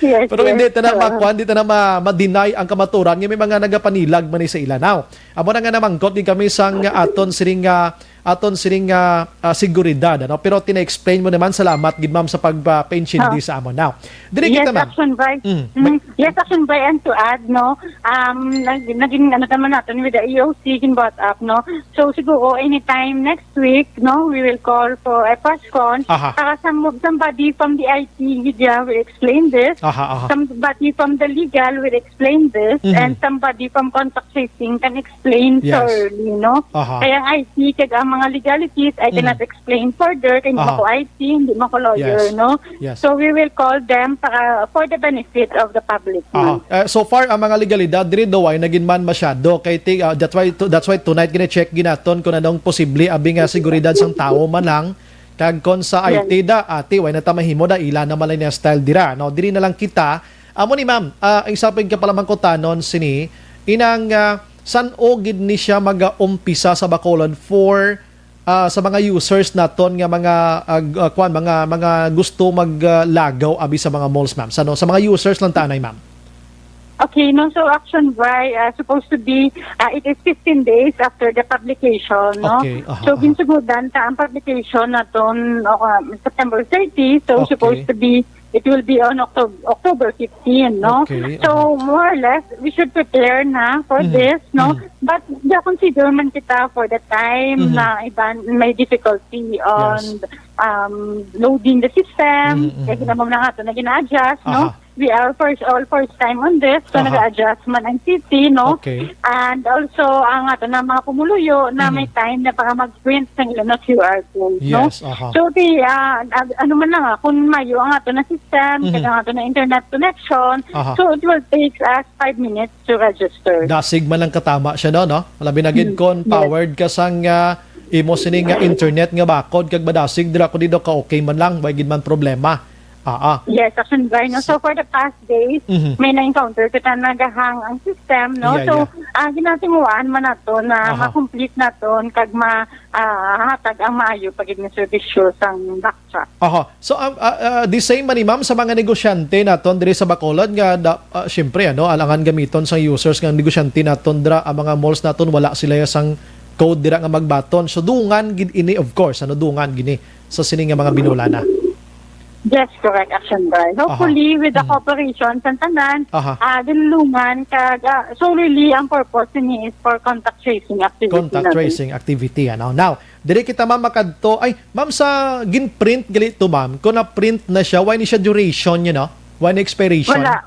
Yes, pero hindi yes. Ta na Oo. makuan, hindi ta na ma-, ma-deny ang kamaturan nga may mga nagapanilag man ni sa ila. Now, amo na nga namangkot din kami sang aton siring nga, aton siring nga, ah, seguridad, ano? Pero tina-explain mo naman, salamat gid, ma'am, sa pagpa-, paintindi Oo. sa amon. Now, diri Yes, kita, ma'am. Action by. Mm. Mm. Yes, Action by, and to add, no, um, nag-, naging ano naman natin with the E O C, gin brought up, no? So, siguro, anytime next week, no, we will call for a press con Aha. para some, somebody from the I T media will explain this. Aha, aha. Somebody from the legal will explain this. Mhm. And somebody from contact tracing can explain Yes. thoroughly, no? Aha. Kaya ang I T, kag ang mga legalities, I Mhm. cannot explain further. Kaya Aha. ako I T, hindi mo ko lawyer, Yes. no? Yes. So we will call them para, for the benefit of the public, Aha. ma'am. Eh, so far, ang mga legalidad diri daw ay nagin man masyado. Kay ti-, ah, that's why to-, that's why tonight gina-check ginaton kung anong posible abi nga seguridad sang tawo man lang. Kag kon sa Yes. I T da, ati, way na ta mahimo da, ila na man lang niya style dira, no? Diri na lang kita. Amo ni ma'am, ah, ang isa pa yung kapalamangkutanon sini, inang, ah, san-o gid ni siya mag-umpisa sa Bacolod for ah, sa mga users naton nga mga, ah, g-, ah, kwan, mga, mga gusto mag, ah, lagaw abi sa mga malls, ma'am? Sa, no, sa mga users lang tanay, ma'am. Okay, no, so Action Bri, ah, supposed to be, ah, it is fifteen days after the publication, no? Okay, aha, So, aha. ginsugudan ta ang publication naton, o, ah, September thirty, so Okay. supposed to be, it will be on Octob-, October fifteen, no? Okay, So, aha. more or less, we should prepare na for Mhm, this, no? mhm. But, yeah, consider man kita for the time Mhm. na iban may difficulty on, Yes. um, loading the system. Mhm, mhm, Kaya mhm. ginamam na nga ito na gina-adjust, no? Aha. We are first, all first time on this. So, Aha. nag-a-adjust man ang city, no? Okay. And also, ang ato na mga pumuluyo na may Mhm. time na para mag-print ng ilang Q R code, no? Yes, aha. So, di, ah, ag-, ano man lang, ah, kung mayo ang ato na system, Mhm. kag ang ato na internet connection, Aha. so it will take us five minutes to register. Dasig man lang katama siya, no, no? Labi na gid Hmm. kon Yes. powered ka sang, ah, imo sini nga internet nga bakod kag madasig dira ko dito ka okay man lang, way gid man problema. Ah, ah. Yes, Action Bri, no? So, for the past days, Mhm. may na-encounter kita nagahang ang system, no? Yeah, So, yeah. ah, ginatinguhaan man nato na Aha. ma-complete naton kag ma-, ah, hatag ang maayo pa gid nga serbisyo sang backtrack. Aha. So, um, ah, ah, the same man ni ma'am sa mga negosyante naton diri sa Bacolod nga da-, ah, siyempre, ano, alangan gamiton sang users nga negosyante naton dira, ang mga malls naton wala sila sang code dira nga magbaton. So, dungan gid ini, of course, ano, dungan gini sa sini nga mga binulana. Yes, correct, Action Bri. Hopefully, Aha. with the Mhm. cooperation sa tanan, Aha. ah, ginlungan kag, ah, solely ang purpose ni is for contact tracing activity Contact natin. tracing activity, ano. Now, diri kita, ma'am, makadto. Ay, ma'am, sa gin-print gali to, ma'am, kung na-print na siya, why ni siya duration, you know? Why ni expiration? Wala.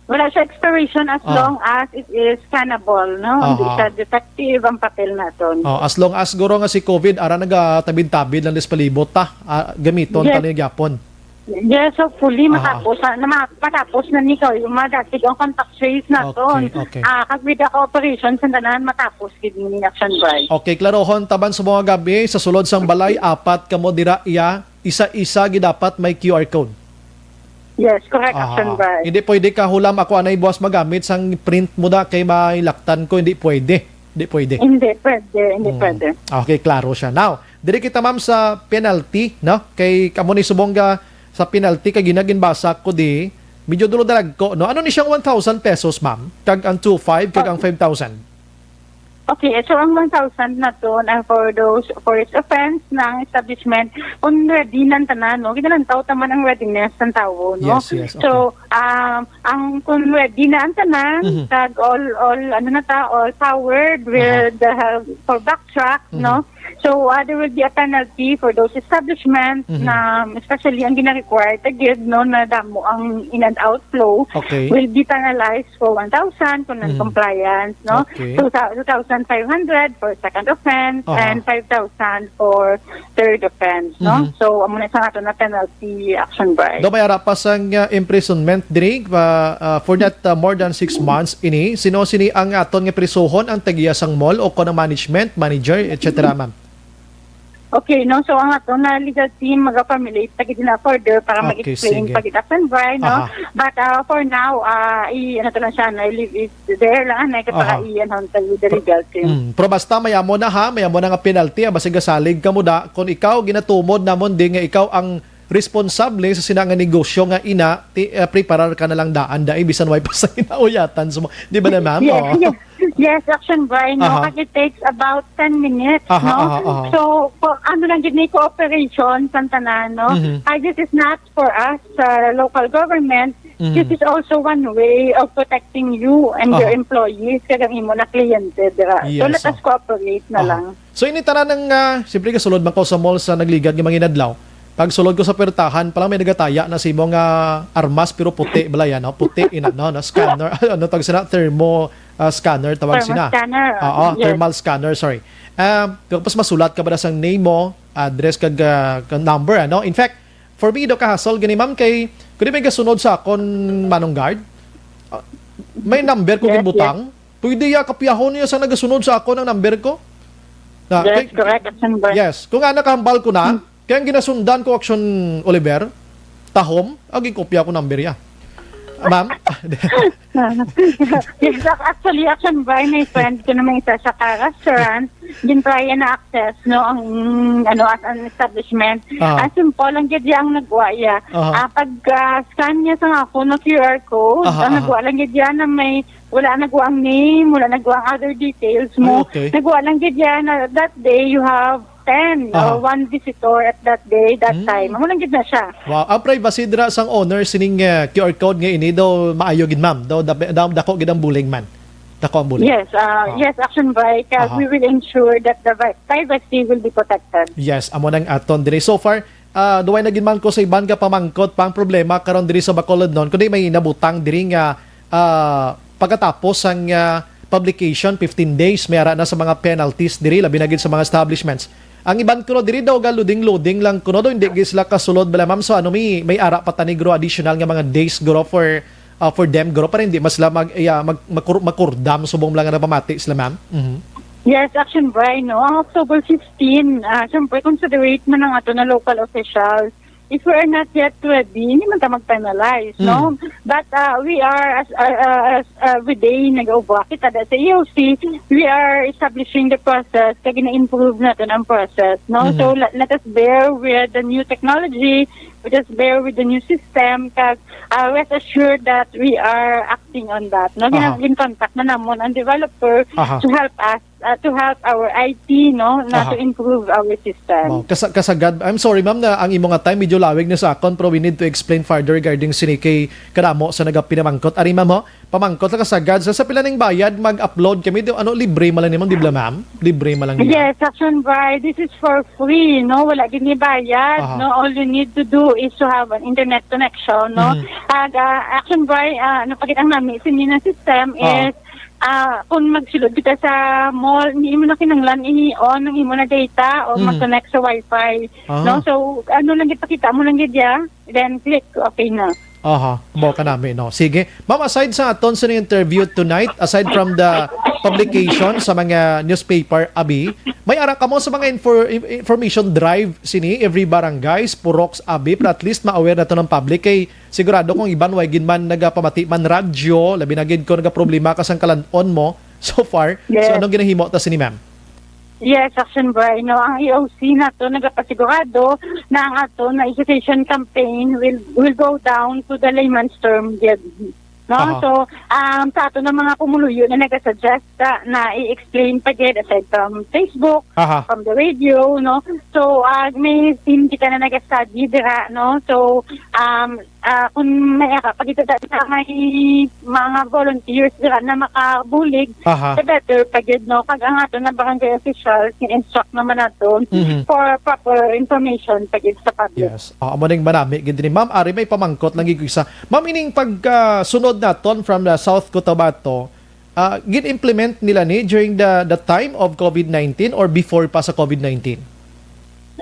Wala siya expiration as Ah. long as it is scannable, no? Hindi Aha. siya defective ang papel naton. Oh, as long as, guro, nga si covid, ara nagatabid-tabid lang dis palibot ta, ah, gamiton Yes. ta ni gyapon. Yes, hopefully, Aha. matapos, ah, na ma-, matapos na ni kayo, madasig ang contact trace naton. Okay, okay. Ah, kag with the cooperation sa tanan, matapos gid ni Action Bri. Okay, klarohon, taban sa mga gabi, sa sulod sang balay, apat kamo dira, iya, isa-isa gid dapat may Q R code. Yes, correct, Aha. Action Bri. Hindi pwede ka hulam ako anay buwas magamit sang print mo da kay may laktan ko, hindi pwede. Hindi pwede. Hindi pwede, hindi Hmm. pwede. Okay, klaro siya. Now, diri kita, ma'am, sa penalty, no? Kay kamo ni subong ga sa penalty kay ginaginbasa ko di medyo dulo dalag ko, no? Ano ni siyang one thousand pesos, ma'am? Kag ang two five, kag ang Oh. five thousand? Okay, so ang one thousand naton ang for those first offense ng establishment, kung ready na ang tanan, no? Ginalantaw ta man ang readiness ng tao, no? Yes, yes, So, okay. um, ang kung ready na ang tanan, Mhm. kag all, all, ano na ta, all powered Aha. with the help for backtrack, Mhm. no? So, uh, there will be a penalty for those establishment Mhm. na, especially ang gina-require ta gid, no, na damo ang in and out flow, Okay. will be penalized for one thousand kung Mhm. non-compliance, no? Okay. So, sa two thousand five hundred for second offense Aha. and five thousand for third offense, no? Mhm. So, amo na sa ato na penalty, Action Bri. Do may ara pa sang, uh, imprisonment diri, ah, ah, for that, ah, more than six months ini, sino sini ang aton nga prisuhon, ang tag-iya sang mall o kon ang management, manager, et cetera, ma'am? Okay, no? So, ang ato na legal team, mag-formulate pa gid na order para Okay, mag-explain sige. pa gid, Action Bri, no? Aha. But, ah, for now, ah, i-, ano to lang siya, no? I-leave it there lang, ano, para Aha. i-, ano, to the legal team. Mm, pero basta may amo na, ha, may amo na nga penalty, ha, basta gasalig ka mo da, kung ikaw ginatumod namon di nga ikaw ang responsable sa sina nga negosyo nga ina, ti-, ah, preparar ka na lang daan, dai, bisan way pa sa hinauyatan sa mo. Di ba na, ma'am? Yes, Oo. yes. Yes, Action Bri, no? Aha. Kasi it takes about ten minutes, Aha, no? aha, aha. So, po, ano lang gid ni cooperation sa tanan, no? Mhm. Ah, this is not for us, sa local government. Mhm. This is also one way of protecting you and your Aha. employees, kag ang imo na kliyente dira. So, Yes, let us oh. cooperate na Aha. lang. So, ini tanan ng, ah, siyempre, kasulod man ko sa mall sa nagligad nga mga inadlaw. Pag sulod ko sa pertahan, palang may nagataya na sa imo nga armas, pero puti, bala yan, no? Puti, ina, no? Na scanner, ano tawag sina? Thermo, ah, scanner, tawag Thermal sina. scanner, Oo, Yes. thermal scanner, sorry. Ah, tapos masulat ka ba na sang name mo, address, kag, ah, kag number, ano? In fact, for me, daw kahasol gani, ma'am, kay, kung di may gasunod sa akon, Manong Guard, ah, may number ko Yes, ginbutang. Pwede ya, kapyahon niya sa nagasunod sa akon ang number ko. Na, Yes, kay, correct, Action Bri. yes. Kung nga nakahambal ko na, Hmm. kaya ang ginasundan ko, Action Oliver, tahom, agi kopya ko number ya. Ah, ma'am? Yes, ac-, actually, Action Bri, may friend ko naman isa sa ka-restaurant, gin-try na access, no, ang, ano, as an establishment. Ah. Ang simple lang gid ya ang nagwa ya. Aha. Ah, pag, ah, scan niya sa ako no Q R code, Aha, ang aha. nagwa lang gid ya na may, wala nagwa ang name, wala nagwa ang other details mo. Ay, okay. Nagwa lang gid ya na that day you have ten Aha. or one visitor at that day, that Hmm. time. Amo lang gid na siya. Wow, ang privacy dira sang owner sining, eh, Q R code nga ini daw maayo gid, ma'am. Daw, daw, daw dako gid ang bulig, man. Dako ang bulig. Yes, ah, Oh. yes, Action Bri, 'cause Aha. we will ensure that the vi-, privacy will be protected. Yes, amo nang aton diri. So far, ah, duway na gid man ko sa iban nga pamangkot pa ang problema karon diri sa Bacolod, non, kundi may nabutang diri nga, ah, pagkatapos sang, ah, publication, fifteen days, may ara na sa mga penalties diri, labi na gid sa mga establishments. Ang iban kuno diri daw ga loading-loading lang kuno daw, hindi gid sila kasulod bala, ma'am. So, ano, may, may ara pa tani guro additional nga mga days guro for, ah, for them guro para hindi mas sila mag, iya, mag, makur-, makurdam subong lang nga napamati sila, ma'am. Mhm. Yes, Action Bri, no? Ang October fifteen, ah, syempre, considerate man ang ato na local officials. If we are not yet ready, hindi man ta mag-penalize, no? Mm. But, ah, we are, as, ah, ah, as every day nag-ubo kita da sa E O C, we are establishing the process, kag gina-improve natin ang process, no? Mhm. So, let, let us bear with the new technology, let us bear with the new system, kag, ah, rest assured that we are acting on that, no? Aha. Gina-, gin-contact na namon ang developer Aha. to help us, ah, to help our I T, no, na Aha. to improve our system. Wow. Kasa-, kasagad, I'm sorry, ma'am, na ang imo nga time medyo lawig na sa akon, pero we need to explain further regarding sini kay kadamo sa nagapinamangkot. Ari, ma'am, ho, pamangkot lang kasagad. Sa, sa pila ning bayad, mag-upload kami. Do, ano, libre man lang ni, ma'am, di ba, ma'am? Libre man lang niya. Yes, Action Bri, this is for free, no? Wala gid ni bayad, Aha. no? All you need to do is to have an internet connection, no? Mhm. Ag, ah, Action Bri, ah, ano pa gid ang nami sini nga system Ah. is, ah, kung magsulod kita sa mall, hindi mo na kinahanglan i-on ang imo na data o Mm. mag-connect sa wifi, Ah. no? So, ano lang gid, pakita mo lang gid ya, then click, okay na. Aha, mo ka nami, no? Sige. Ma'am, aside sa aton sa interview tonight, aside from the publication sa mga newspaper, abi, may ara kamo sa mga infor-, in-, information drive sini, every barangays, puroks, abi, para at least ma-aware na to ng public kay sigurado kung iban way gid man nagapamati man radyo, labi na gid ko nagaproblema ka sang kalan-on mo so far. So, Yes. anong ginahimo ta sini, ma'am? Yes, Action Bri. No, ang E O C nato nagapasigurado na ang ato na education campaign will, will go down to the layman's term gid. No? Aha. So, um, sa ato na mga pumuluyo na nagasuggest, ah, na i-explain pa gid aside from Facebook, Aha. from the radio, no? So, ah, may team kita na nag-study dira, no? So, um, ah, kung may ara pa gid ta sa may mga volunteers dira na makabulig, Aha. the better pa gid, no? Kag ang ato na barangay officials, i-instruct naman nato Mhm. for proper information pa gid sa public. Yes. Ah, amo ning manami gid ni ma'am. Ari may pamangkot lang gid ko isa. Ma'am, ining pagkasunod naton from the South Cotabato, ah, gin-implement nila ni during the, the time of COVID nineteen or before pa sa COVID nineteen?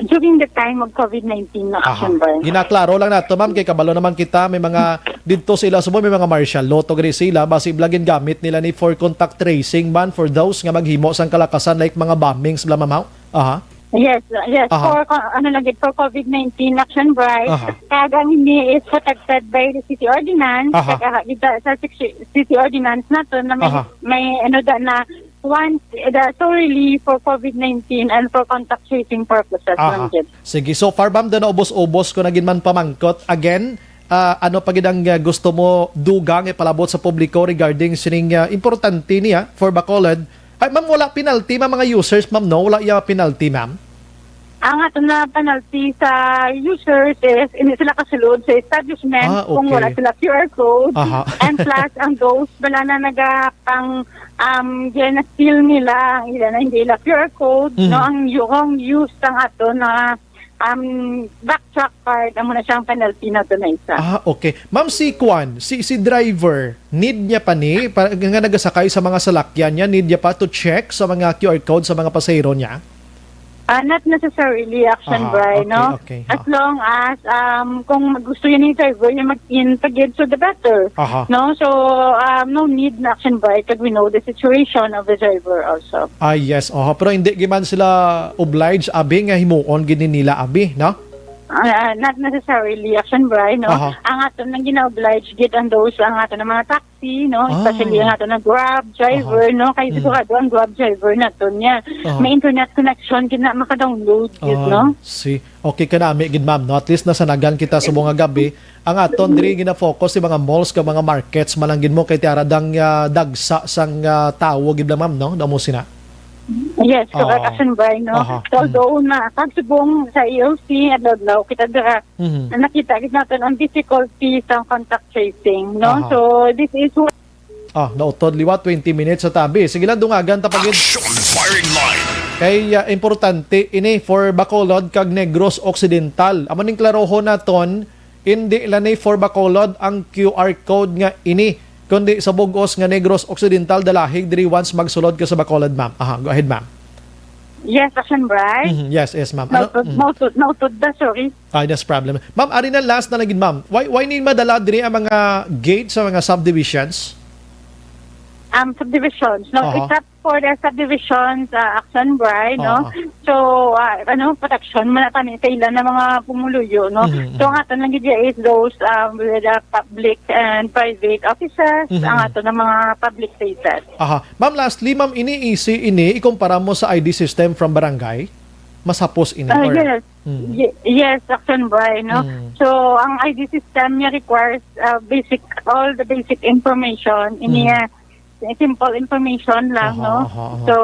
During the time of COVID nineteen na Aha. Action Bri. Ginaklaro lang nato, ma'am, kay kabalo naman kita, may mga Didto sa ila subong may mga martial law to gani sila, basi bala gingamit nila ni for contact tracing man for those nga maghimo sang kalakasan, like mga bombings bala, ma'am, haw? Aha. Yes, uh, yes, Aha. for co-, ano lang gid, for COVID nineteen, Action Bright. Aha. Kag ang ini is protected by the city ordinance. Aha. Kag, ah, gid sa city, city ordinance nato na may, Aha. may ano da na once, eh, da, solely for COVID nineteen and for contact tracing purposes Aha. lang gid. Sige, so far, ma'am, da na ubos-ubos ko na gid man pamangkot. Again, ah, ano pa gid ang, ah, gusto mo dugang ipalabot sa publiko regarding sining, ah, importante niya for Bacolod? Ay, ma'am, wala penalty, ma'am, mga users, ma'am, no? Wala iya penalty, ma'am? Ang ato na penalty sa users is hindi sila kasulod sa establishment Ah, kung okay. wala sila Q R code. Aha. And plus, ang those bala na naga pang, um, gina-steal nila, ang ila na hindi ila Q R code, Mhm. no? Ang yu-, ang use ang ato na, um, backtrack card, amo na siyang penalty na to na isa. Ah, okay. Ma'am, si Kwan, si, si driver, need niya pa ni, pa, nga nagasakay sa mga salakyan niya, need niya pa to check sa mga Q R code sa mga pasahero niya? Ah, not necessarily, Action Aha, Bright, okay, no? okay, As ha. long as, um, kung gusto yun yung driver, yung mag-in pa gid, so the better. Aha. No? So, um, no need na, Action Bright, kag we know the situation of the driver also. Ah, yes, oho. Pero hindi giman sila obliged, abi, nga himuon gid ni nila, abi, no? Ah, not necessarily, Action Bright, no? Aha. Ang aton lang gina-oblige gid ang those, ang aton ang mga taxi, no? Ah. Especially ang aton na Grab driver, Aha. no? Kay Mm. sigurado ang Grab driver naton niya. Aha. May internet connection gid na maka-download gid, Ah, no? see. Okay ka nami gid, ma'am, no? At least nasanagan kita subong nga gabi. Ang aton diri gina-focus sa mga malls kag mga markets man lang gid mo kay tiara dang, ah, dagsa sang, ah, tawo gid lang, ma'am, no? Damo sina. Yes, correct, Oo. Action Bright, no? Aha. So, Mm. although na, kag subong sa E O C, adlaw-adlaw kita dira, Mhm. nakita gid natin ang difficulty sa contact tracing, no? Aha. So, this is what Ah, nautod liwat, twenty minutes sa tabi. Sige lang, dungagan ta pa gid. Action Firing Line. Kay, ah, importante ini for Bacolod kag Negros Occidental. Amo ning klarohon naton, hindi lang ni for Bacolod ang Q R code nga ini, kundi sa bug-os nga Negros Occidental, dalahig diri once magsulod ka sa Bacolod, ma'am. Aha, go ahead, ma'am. Yes, Action Bright. Mhm, yes, yes, ma'am. Ano? Nautod, Mhm. nautod, nautod na, sorry. Ay, no problem. Ma'am, ari na last na lang gid, ma'am. Why, why ni madala diri ang mga gate sa mga subdivisions? Um, subdivisions, no? Aha. Except for the subdivisions, uh, Action Bright, no? Aha. So, uh, ano, protection man na kami sa ilan na mga pumuluyo, no? Mhm, So, ang mhm. aton lang gid is those, um, with the public and private offices, Mhm. ang aton na mga public places. Aha. Ma'am, lastly, ma'am, ini easy ini ikumpara mo sa I D system from barangay? Mas hapos ini, Ah, or yes. Mm. Ye-, yes, Action Bright, no? Mm. So, ang I D system niya requires, uh, basic, all the basic information. Ini, Mm. uh, simple information lang, Aha, no? aha, aha. So,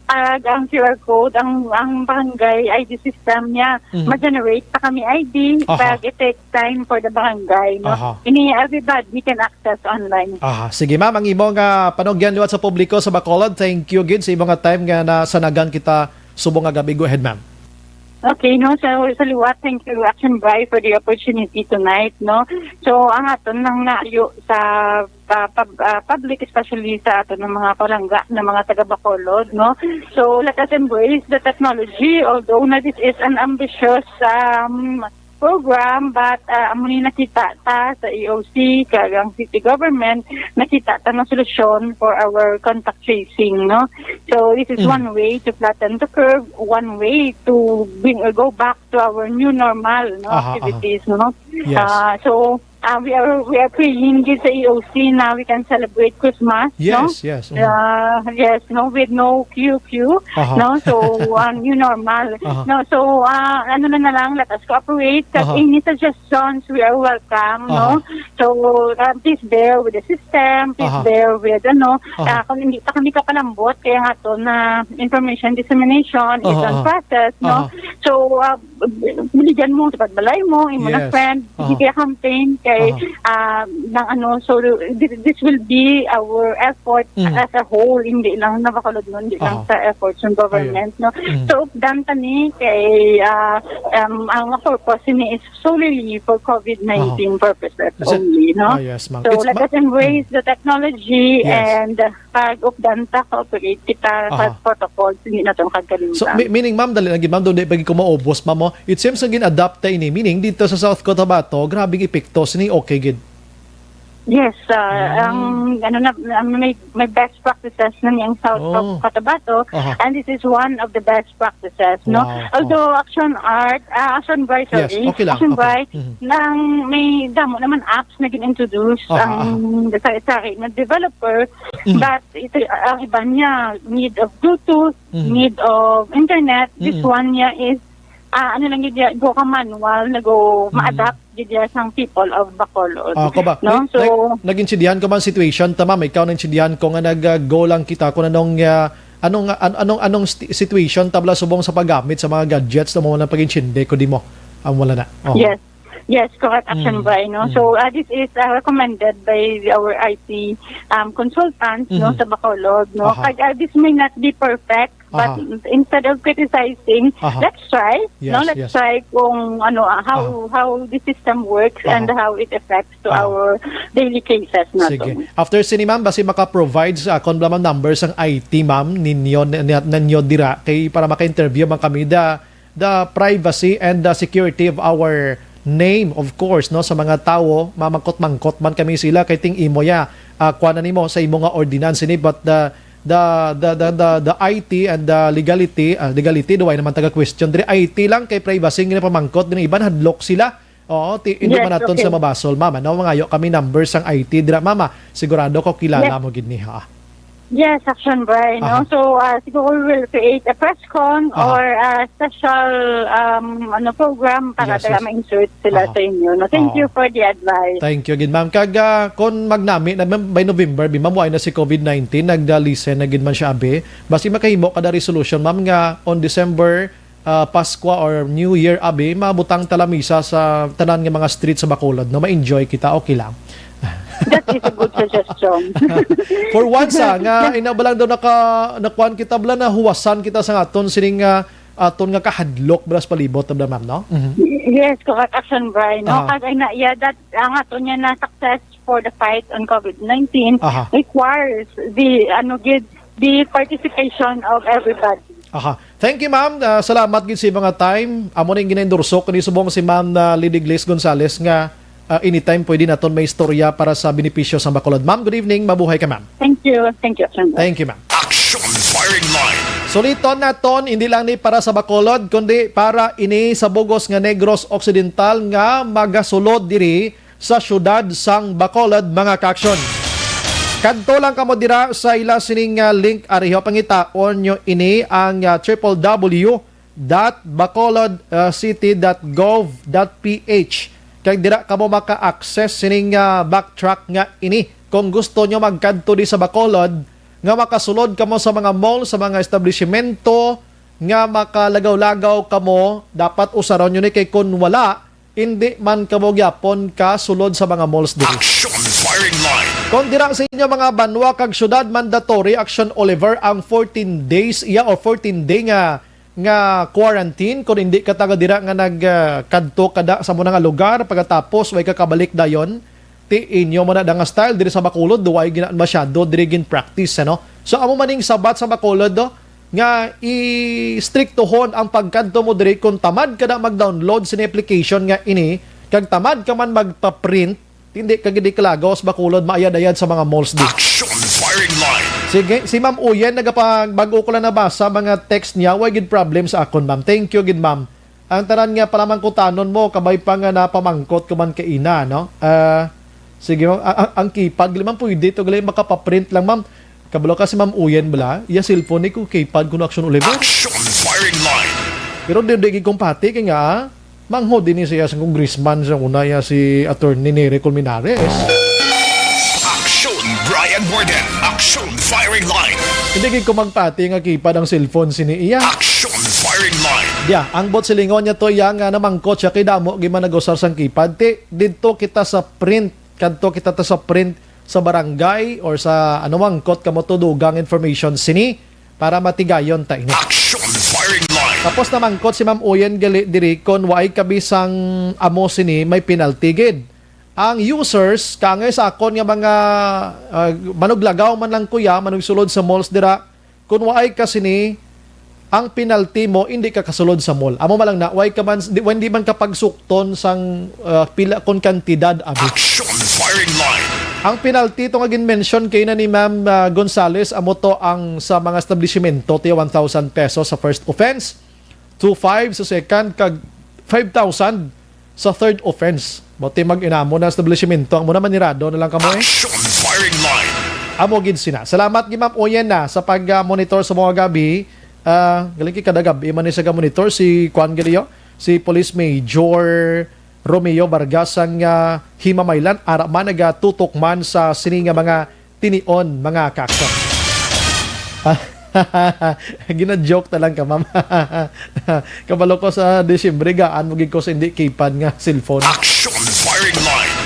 pag ang Q R code, ang, ang barangay I D system niya, Mm. ma-generate pa kami I D, Aha. pag it takes time for the barangay, no? Aha. Ini everybody can access online. Aha. Sige, ma'am, ang imo nga panugyan liwat sa publiko sa Bacolod. Thank you gid sa imo nga time nga nasanagan kita subong nga gabi. Go ahead, ma'am. Okay, no? So, sa liwat, thank you, Action Bright, for the opportunity tonight, no? So, ang aton nang naayo sa, ah, pub-, ah, public, especially sa aton ng mga palangga na mga taga Bacolod, no? So, let us embrace the technology, although na this is an ambitious, um, program, but, ah, amo ni nakita ta sa E O C, kag ang city government, nakita ta ng solusyon for our contact tracing, no? So, this is Mm. one way to flatten the curve, one way to bring, uh, go back to our new normal, no, Aha, aha. activities, no? Yes. Ah, so, ah, we are, we are praying gid sa E O C na we can celebrate Christmas, no? Yes, yes, mhm. Ah, yes, no, with no queue, queue, Aha. no? So, ah, new normal. Aha. No, so, ah, ano na na lang, let us cooperate. Kag Aha. any suggestions, we are welcome, no? Aha. So, ah, please bear with the system, please Aha. bear with, ano, Aha. ah, kung hindi pa kami kapalambot, kaya nga to na information dissemination is Aha, on aha. process, no? Aha. So, ah, buligan mo sa pagbalay mo, imo na Yes. friend, Aha. sige kaya campaign kay, Aha. ah, ng ano, so this, this will be our effort Mm. as a whole, hindi lang na Bacolod, no, hindi lang Aha. sa efforts ng government, Ayun. no. Mm. So, updan ta ni kay, ah, um, ang purpose ni is solely for COVID nineteen Aha. purposes Is it? only, no? Ah, yes, ma'am. So, It's let ma- us embrace Mm. the technology Yes. and, uh, pag-updan ta, cooperate kita sa Aha. protocols, hindi naton kagkalimutan. So, mi-, meaning, ma'am, dali lang gid, ma'am, doon di pa gid ko maubos, ma'am, oh. It seems na gin-adapt ta ini. Meaning, dito sa South Cotabato, grabing epekto. Sini okay gid. Yes, ah, Mm. ang ano na, ang may, may best practices na niyang South Oh. of Cotabato, Aha. and this is one of the best practices, no? Wow. Although Action Art, ah, Action Bright, Yes, sorry, okay lang, Action okay. Bright, Mhm. nang may damo naman apps na gin-introduce Aha, ang aha. sari-sari na developer, Mhm. but ito, ang iba niya, need of Bluetooth, Mhm. need of internet, this Mhm. one niya is, ah, ano lang yun, go ka manual, na go Mhm. ma-adapt gid ya sang people of Bacolod. Ah, ko ba? No? Nag-, So, nag-, nagintindihan ko man situation ta, ma'am. Ikaw naintindihan ko nga nag-, ah, go lang kita kung anong, ah, anong, an-, anong, anong sti-, situation ta bala subong sa paggamit sa mga gadgets na mo na pag-intindi ko di mo. Ang wala na. Oh. Yes. Yes, correct, Action Mm. Bright, no? Mm. So, ah, this is, ah, recommended by our I T, um, consultant, no, Mm. sa Bacolod, no? Aha. Kag, ah, this may not be perfect, but Aha. instead of criticizing, Aha. let's try, Yes, no? Let's yes. try kung ano, ah, how, Aha. how the system works Aha. and how it affects to Aha. our daily cases nato. Sige. After sini, ma'am, basi maka-provide sa akon bala, ma'am, number sang I T, ma'am, ninyo, ni-, ni-, ninyo dira kay para maka-interview man kami, the, the privacy and the security of our name, of course, no, sa mga tawo, mamangkot-mangkot man kami sila kay ting imo ya, ah, kuan na nimo sa imo nga ordinance ini, but the, the, the, the, the, the I T and the legality, ah, legality, duway naman taga-question diri. I T lang kay privacy nga pamangkot din iban hadlok sila. Oo, ti-, hindi Yes, man naton okay. sa mabasol, ma'am. Ano, mangayo kami number sang I T dira, mama. Sigurado ko kilala Yes. mo gid ni, ha? Yes, Action Bright, no? Aha. So, ah, siguro we will create a press con Aha. or a special, um, ano, program para Yes, taga yes. ma-insert sila Aha. sa inyo, no? Thank Oo. you for the advice. Thank you gid, ma'am. Kag, ah, kung magnami na, ma'am, by November, bi, ma'am, wala na si covid nineteen, nag-listen na gid man siya, abi. Basi makahimo ka na resolution, ma'am, nga on December, ah, Paskwa or New Year, abi, mabutang ta lamisa sa tanan nga mga street sa Bacolod, no? Ma-enjoy kita, okay lang. That is a good suggestion. For once, ah, nga ina ba lang daw naka-, nakuan kita, bala, nahuwasan kita sa aton sining, ah, aton nga kahadlok bala sa palibot, bala, ma'am, no? Mhm. Yes, correct, Action Bright, no? Aha. Kag ay na, yeah, that, ang aton niya na success for the fight on covid nineteen Aha. requires the, ano, gid, the participation of everybody. Aha. Thank you, ma'am. Ah, salamat gid sa mga time. Amo ning ginaendorso ko ni subong si Ma'am, ah, Lady Grace Gonzales nga, ah, anytime pwede naton may istorya para sa benepisyo sa Bacolod. Ma'am, good evening. Mabuhay ka, ma'am. Thank you. Thank you, Action Bright. Thank you, ma'am. Action Firing Line. Suliton naton, hindi lang ni para sa Bacolod, kundi para ini sa Bugos nga Negros Occidental nga magasulod diri sa siyudad sang Bacolod, mga ka-aksyon. Kadto lang kamo dira sa ila sining, ah, link, ari ho, pangitaon nyo ini ang, ah, triple W dot bacolod city dot gov dot P H. Kag dira kamo maka-access sining, ah, backtrack nga ini. Kung gusto nyo magkadto di sa Bacolod, nga makasulod kamo sa mga mall, sa mga establishmento, nga makalagaw-lagaw kamo, dapat usaron nyo ni, kay kun wala, indi man kamo gyapon kasulod sa mga malls diri. Action Firing Line. Kon dira sa inyo mga banwa kag syudad, mandatory, Action Oliver, ang fourteen days iya or fourteen day nga, nga quarantine. Kon indi ka taga dira nga nag, ah, kadto kada sa muna nga lugar, pagkatapos way ka kabalik dayon, ti inyo man na nga style diri sa Bacolod, duway gina-, masyado diri gin-practice, ano? So, amo maning sabat sa Bacolod, do, nga i-striktohon ang pagkadto mo diri kung tamad ka na mag-download sini application nga ini, kag tamad ka man magpa-print, hindi ka gid ikalagaw sa Bacolod, maayad-ayad sa mga malls di. Action Firing Line. Sige, si Ma'am Uyen, nagapag-, bago ko lang nabasa mga text niya, way gid problem sa akon, ma'am. Thank you gid, ma'am. Ang tanan nga palamangkutanon mo, kabay pa nga napamangkot ko man kaina, no? Ah, sige, ma'am. A-, a-, ang keypad, gali man pwede to, gali makapaprint lang, ma'am. Kabalo ka si Ma'am Uyen bala, iya cellphone ni ko keypad kuno, Action Oliver. Action Firing Line. Pero di, di gid kong pati kay nga, ah, manghod din siya sa congressman sa una, iya si Attorney Nery Colmenares. Action Brian Morgan. Action Firing Line. Hindi gid ko magpati nga keypad ang cellphone sini iya. Action Firing Line. Ya, ang bot silingon niya to iya nga namangkot siya kay damo gid man nag-usar sang keypad. Ti, didto kita sa print, kadto kita ta sa print sa barangay or sa ano, mangkot kamo to dugang information sini para matigayon ta ini. Action Firing Line. Tapos namangkot si Ma'am Uyen gali diri kon waay kabisang amo sini may penalty gid. Ang users, kaangay sa akon nga mga, ah, manuglagaw man lang kuya, manugsulod sa malls dira, kun waay ka sini, ang penalty mo, hindi ka kasulod sa mall. Amo man lang na, way ka man, di, hindi man ka pagsukton sang, ah, pila kon kantidad, abi. Action Firing Line. Ang penalty to nga gin-mention kay na ni Ma'am, ah, Gonzales, amo to ang sa mga establishmento, tiya one thousand pesos sa first offense, two five sa second, kag five thousand sa third offense. Buti mag-inamo na establishmento, ang muna manirado na lang kamo eh. Action firing line. Amo gid sina. Salamat gid, Ma'am Oyen, na sa pag-monitor sa mga gabi. Ah, galing kay kada gabi man ni sa ga-monitor si Kwan Galio, si Police Major Romeo Vargas ang, ah, Himamaylan, ara man nagatutok man sa sini nga mga tinion, mga kaaksyon. Gina-joke na lang ka, ma'am. Kabalo ko sa Disyembre, gaan mo gid ko sa hindi keypad nga cellphone. Action firing line.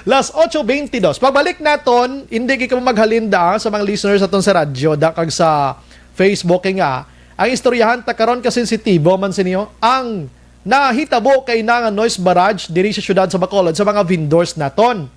Las ocho veintidós. Pagbalik naton, hindi gid kamo maghalin da sa mga listeners aton sa radyo, da kag sa Facebook, kay nga ang istoryahan ta karon kasensitibo man sa inyo. Ang nahitabo kay na nga noise barrage diri sa siyudad sa Bacolod sa mga vendors naton.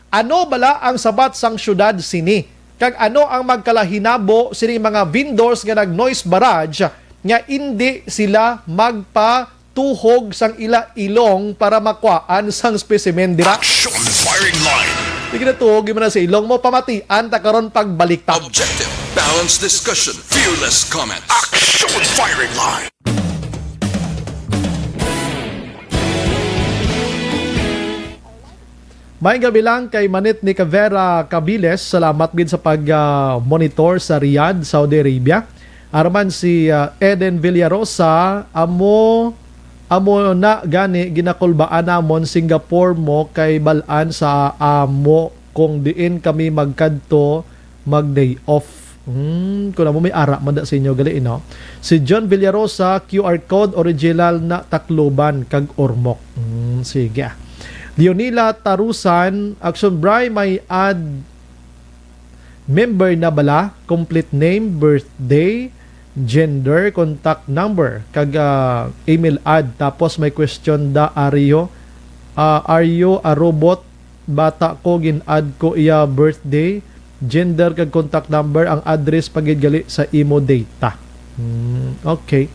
Ano bala ang sabat sang siyudad sini? Kag ano ang magkalahinabo sini mga vendors nga nag-noise barrage nga indi sila magpatuhog sang ila ilong para makuhaan sang specimen dira? Action firing line. Sige na, tuhog mo na sa ilong mo, pamatian ta karon pagbalik ta. Objective, balanced discussion, fearless comments. Action firing line. May gabi lang kay Manit ni Cavera Cabiles. Salamat gid sa pag, ah, monitor sa Riyadh, Saudi Arabia. Arman si, ah, Eden Villarosa, amo, amo na gani ginakulbaan namon Singapore mo kay balaan sa amo kung diin kami magkadto mag-day off. Hmm, kung amo may ara man da sa inyo gali, no? Si John Villarosa, Q R code, original na Tacloban kag Ormoc. Hmm, sige. Leonila Tarusan, Action Bry, may add member na bala, complete name, birthday, gender, contact number, kag, ah, email ad. Tapos may question da, Ario, ah, are you a robot? Bata ko, gin-add ko iya birthday, gender, kag contact number, ang address pa gid gali sa imo data. Hmm, okay.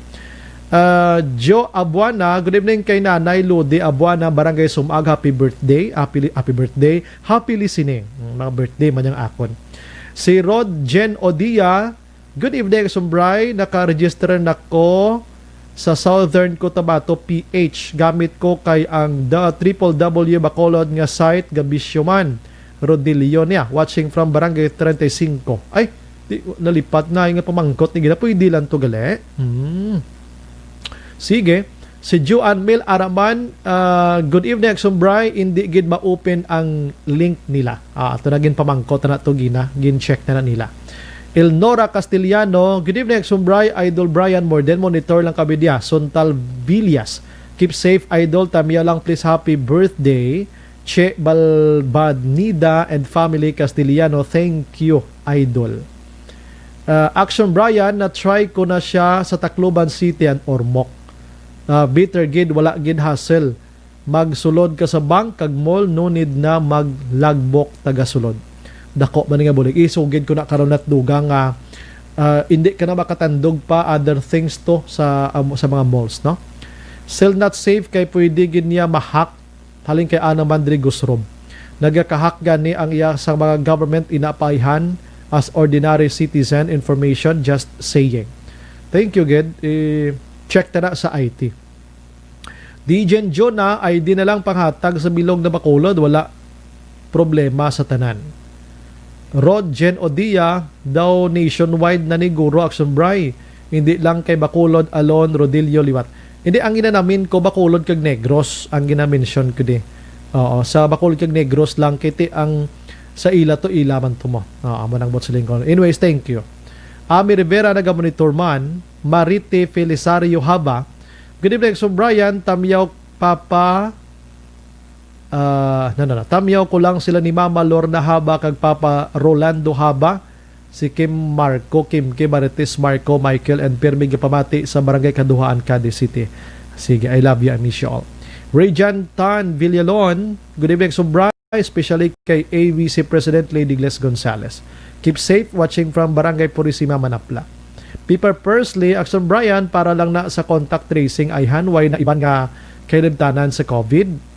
Ah, Joe Abuana, good evening kay Nanay Lodi Abuana, Barangay Sumag, happy birthday, happy, happy birthday, happy listening. Hmm, mga birthday man yang akon. Si Rod Jen Odia, good evening, Sumbray, naka-register na ko sa Southern Cotabato, P H. Gamit ko kay ang the triple W Bacolod nga site, gabisyo man. Rodilio niya, watching from Barangay treinta y cinco. Ay, di, nalipat na nga pamangkot ni gina. Pwede lang to gali. Hmm. Sige. Si Juan Mil Araman, ah, good evening, Action Bry. Hindi gid ma-open ang link nila. Ah, ato na gin pamangkot na to gina, gin-check na, na nila. Elnora Castellano, good evening, Action Bry. Idol Brian, more than monitor lang kami diya. Sontal Villas, keep safe, Idol. Tamya lang, please. Happy birthday. Che Balbadnida and family Castellano, thank you, idol. Ah, Action Brian, na-try ko na siya sa Tacloban City and Ormoc. Ah, bitter gid, wala gid hassle. Magsulod ka sa bank kag mall, no need na mag-logbook tagasulod. Dako man nga bulig. Isugid ko na karon at dugang nga, ah, hindi ka na makatandog pa other things to sa, um, sa mga malls, no? Still not safe kay pwede gid niya ma-hack. Halin kay Ana Mandri Gusrom. Nagakahak gani ang iya sa mga government inapayhan as ordinary citizen information, just saying. Thank you, gid. I-check ta na sa I T. D J Jonah, I D na lang panghatag sa bilog na Bacolod, wala problema sa tanan. Rod Jen Odia, daw nationwide na ni Guro Action Bry. Hindi lang kay Bacolod alone, Rodillo liwat. Hindi, ang ginanamin ko, Bacolod kag Negros ang ginamention ko di. Oo, sa Bacolod kag Negros lang, kiti ang sa ila to, ila man to mo. Oo, amo nang bot sa lingkod. Anyways, thank you. Ami Rivera, nagamonitor man. Marite Felisario Haba. Good evening, Sir Brian. Tamyaw, Papa. Ah, no, no, no. Tamyaw ko lang sila ni Mama Lorna Haba kag Papa Rolando Haba, si Kim Marco, Kim Kim, Marites Marco, Michael, and Pirmi gipamati sa Barangay Kaduhaan, Cadiz City. Sige, I love you, I miss you all. Rejan Tan Villalon, good evening, Sobra, especially kay A V C President Lady Gles Gonzales. Keep safe, watching from Barangay Purisima, Manapla. Piper Pursley, Action Brian, para lang na sa contact tracing, ayhan, way na iban nga kahilimtanan sa COVID.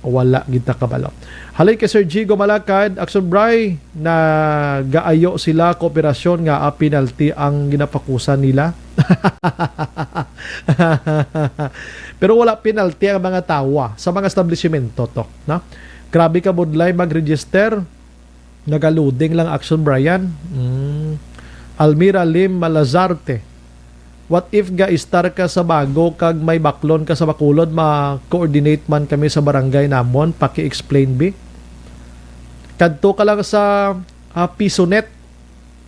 Wala gid ta kabalo. Halin kay Sir Jigo Malakad, Action Bri, nagaayo sila kooperasyon nga, ah, penalty ang ginapakusan nila. Pero wala penalty ang mga tawa sa mga establishmento to, no? Grabe ka budlay mag-register. Nagaluding lang Action Brian. Mm. Almira Lim Malazarte. What if ga-istar ka sa Bago kag may baklon ka sa Bacolod, ma-coordinate man kami sa barangay namon, paki-explain bi. Kadto ka lang sa, ah, Pisonet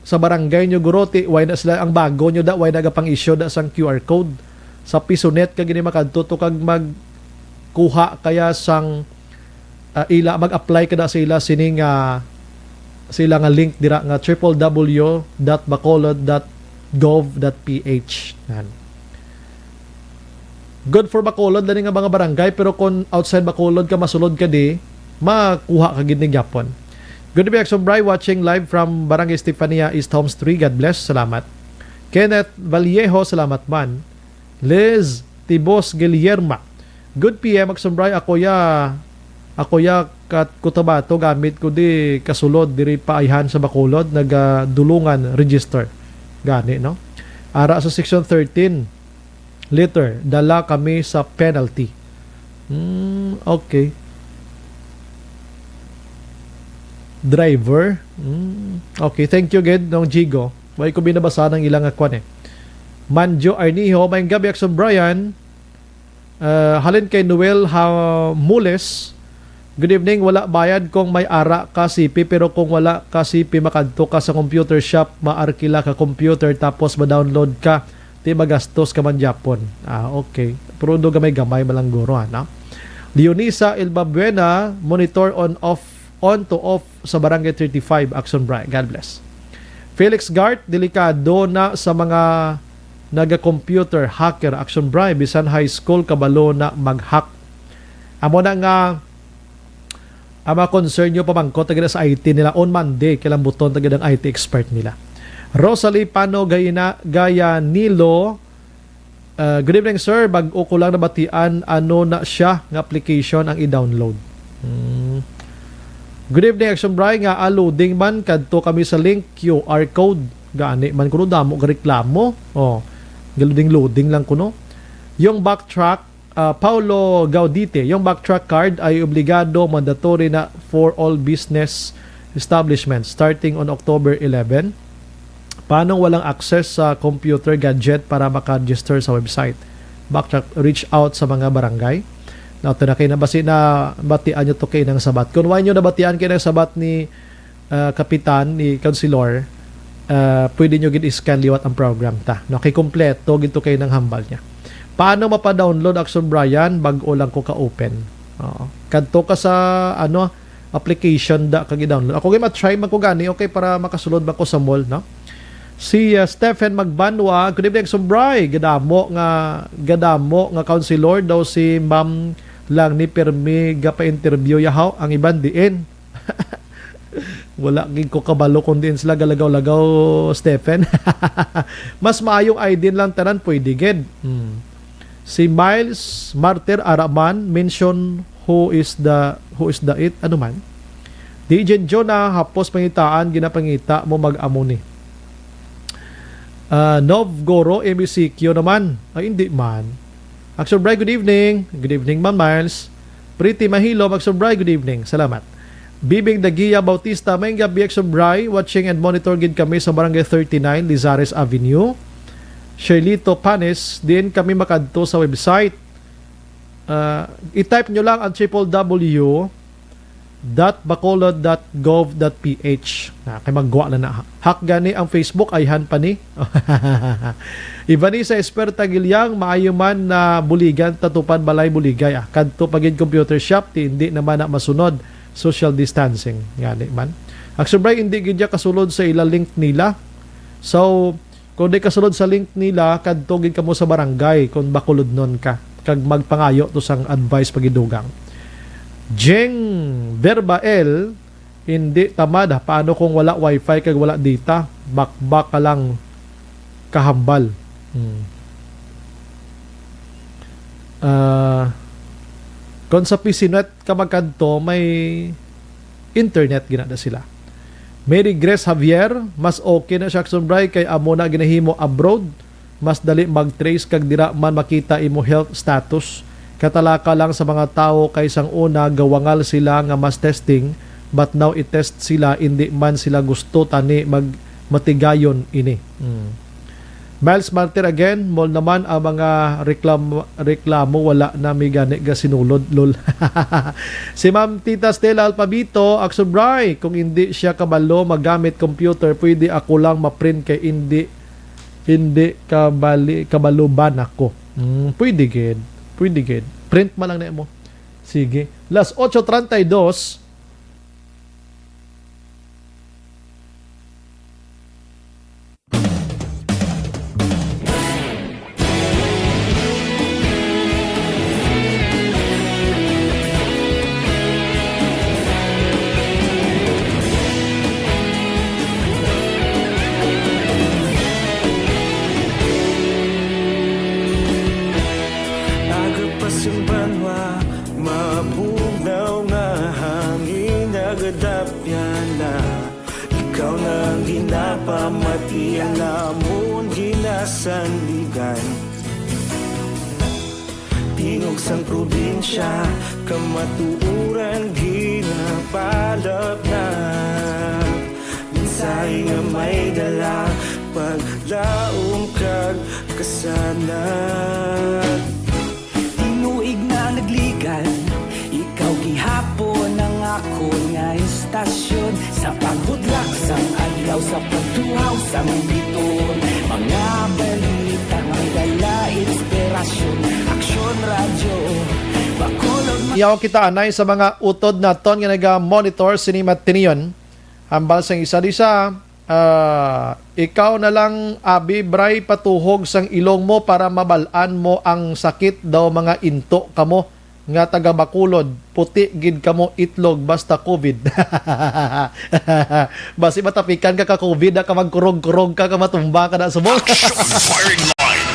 sa barangay nyo, guro, ti, why na sila ang Bago nyo da, why na gapang-issue da sang Q R code sa Pisonet, kag gini makadto to kag magkuha kaya sang, ah, ila, mag-apply ka da sa ila sining, ah, sa ila nga link dira nga triple W dot bacolod dot gov dot P H. Yan. Good for Bacolod lang nga mga barangay, pero kung outside Bacolod ka, masulod ka di, makuha ka gid ni gyapon. Good evening, Action Bri, watching live from Barangay Estefania, East Homes three. God bless. Salamat. Kenneth Vallejo, salamat man. Liz Tibos Guillerma. Good P M, Action Bri, ako ya, ako ya kat Cotabato, gamit ko di kasulod diri pa ayhan sa Bacolod, nagadulungan register. Gani, no? Ara sa section thirteen, letter, dala kami sa penalty. Hmm, okay. Driver. Hmm, okay, thank you gid, Nong Jigo. Why ko binabasa ng ilang kwan eh. Manjo Arnijo, maayong gabi, Action Brian. Uh, halin kay Noel Hamules, good evening. Wala bayad kung may ara ka C P, pero kung wala ka C P, makadto ka sa computer shop, maarkila ka computer, tapos ma-download ka, ti magastos ka man gyapon. Ah, okay. Pero do gamay-gamay malangguro, ana. Leonisa Elbabuena, monitor on off, on to off sa Barangay thirty-five, Action Bright. God bless. Felix Gart, delikado na sa mga naga-computer hacker, Action Bri, bisan high school kabalo na mag-hack. Amo na nga, ang mga concern nyo pamangkot na gid sa I T nila on Monday, kay lambuton ta gid ang I T expert nila. Rosalie Pano Gayana, Gayanilo, uh, good evening, sir. Bag-o ko lang nabatian ano na siya nga application ang i-download. Hmm. Good evening, Action Bri, nga, ah, loading man, kadto kami sa link, Q R code. Gani man kuno, damo gareklamo. Oh, galuding-loading lang kuno. Yung backtrack, ah, Paulo Gaudite, yung backtrack card ay obligado, mandatory na for all business establishments starting on October eleven. Paano walang access sa computer gadget para maka-register sa website? Backtrack, reach out sa mga barangay. Now, ito na kayo na basi na batian nyo to kayo ng sabat. Kung wala nyo nabatian kayo ng sabat ni ah, kapitan, ni Councilor, ah, pwede nyo gid i-scan liwat ang program ta. No, kay kompleto gid to kay nang hambal niya. Paano mapa-download, Action Brian? Bag-o lang ko ka-open. Oo. Kadto ka sa, ano, application da kag i-download. Ako gid ma-try man ko gani, okay, para makasulod ba ko sa mall, no? Si, ah, Stephen Magbanwa, good evening, Action Bri. Gadamo nga, gadamo nga counselor daw si Ma'am lang ni permi gapa-interview yahaw, ang iban diin. Wala gid ko kabalo kung diin sila galagaw-lagaw, Stephen. Mas maayong I D lang tanan, pwede gid. Hmm. Si Miles Martyr Araman, mention who is the, who is the it, ano man. D J Jonah, hapos pangitaan, ginapangita mo mag-amo ni. Ah, Nov Goro, M E C Q naman. Ay, hindi man. Action Bright, good evening. Good evening, Ma'am Miles. Pretty Mahilo, Action Bright, good evening. Salamat. Bibing Dagia Bautista, maayong gabi, Action Bright. Watching and monitor gid kami sa Barangay thirty-nine, Lizares Avenue. Sherlito Panes, diin kami makadto sa website. Ah, i-type nyo lang ang triple W dot bacolod dot gov dot P H. Na, kay maggwa na na. Hack gani ang Facebook, ayhan pa ni. Ivanisa Esperta Gilyang, maayo man na buligan, tatupad balay buligay. Ah, kadto pa gid computer shop, ti hindi naman na masunod social distancing. Gani man. Actually, Bray, hindi gid niya kasulod sa ila link nila. So, kung di kasulod sa link nila, kadto gid kamo sa barangay kung Bacolodnon ka, kag magpangayo to sang advice pagidugang. Jeng Verbael, hindi tamad, ha? Paano kung wala wifi kag wala data? Bakbak ka lang kahambal. Hmm. Ah, Kung sa Pisinet ka magkadto, may internet gina na sila. Mary Grace Javier, mas okay na siya, Action Bray, kay amo na ginahimo abroad. Mas dali mag-trace kag dira man makita imo health status. Katalaka lang sa mga tawo kay sang una gawangal sila nga mas testing, but now i-test sila, indi man sila gusto tani mag matigayon ini. Hmm. Miles Martir again, mall naman ang mga reklam-, reklamo, wala na mi gani gasinulod, lol. Si Ma'am Tita Stella Alpabito, Action Bray, kung hindi siya kabalo magamit computer, pwede ako lang ma-print kay hindi, hindi kabali, kabalo ba nako. Hmm, pwede gid. Pwede gid. Print man lang na mo. Sige. Las ocho treinta y dos. Aga pa sing banwa, mabugnaw nga hangin nagadapyan na. Ikaw na ang ginapamati, ang amon ginasandigan. Tingog sang probinsya, kamatuoran ginapalapnap. Mensahe nga may dala, paglaom kag kasanag. Tinuig na nagligan, ikaw gihapon ang akon nga istasyon. Sa pagbudlak sang adlaw, sa pagtuhaw sang biton, mga balita nga may dala inspirasyon. Aksyon Radyo Bacolod. Yaw kita anay sa mga utod naton nga naga-monitor sini matinion. Hambal sang isa disa, ah, ikaw na lang, Abi Bray, patuhog sang ilong mo para mabal-an mo ang sakit daw, mga into kamo nga taga Bacolod, puti gid kamo itlog basta COVID. Basi matapikan ka ka COVID, na ka magkurog-kurog ka, ka matumba ka na subong. Action firing line.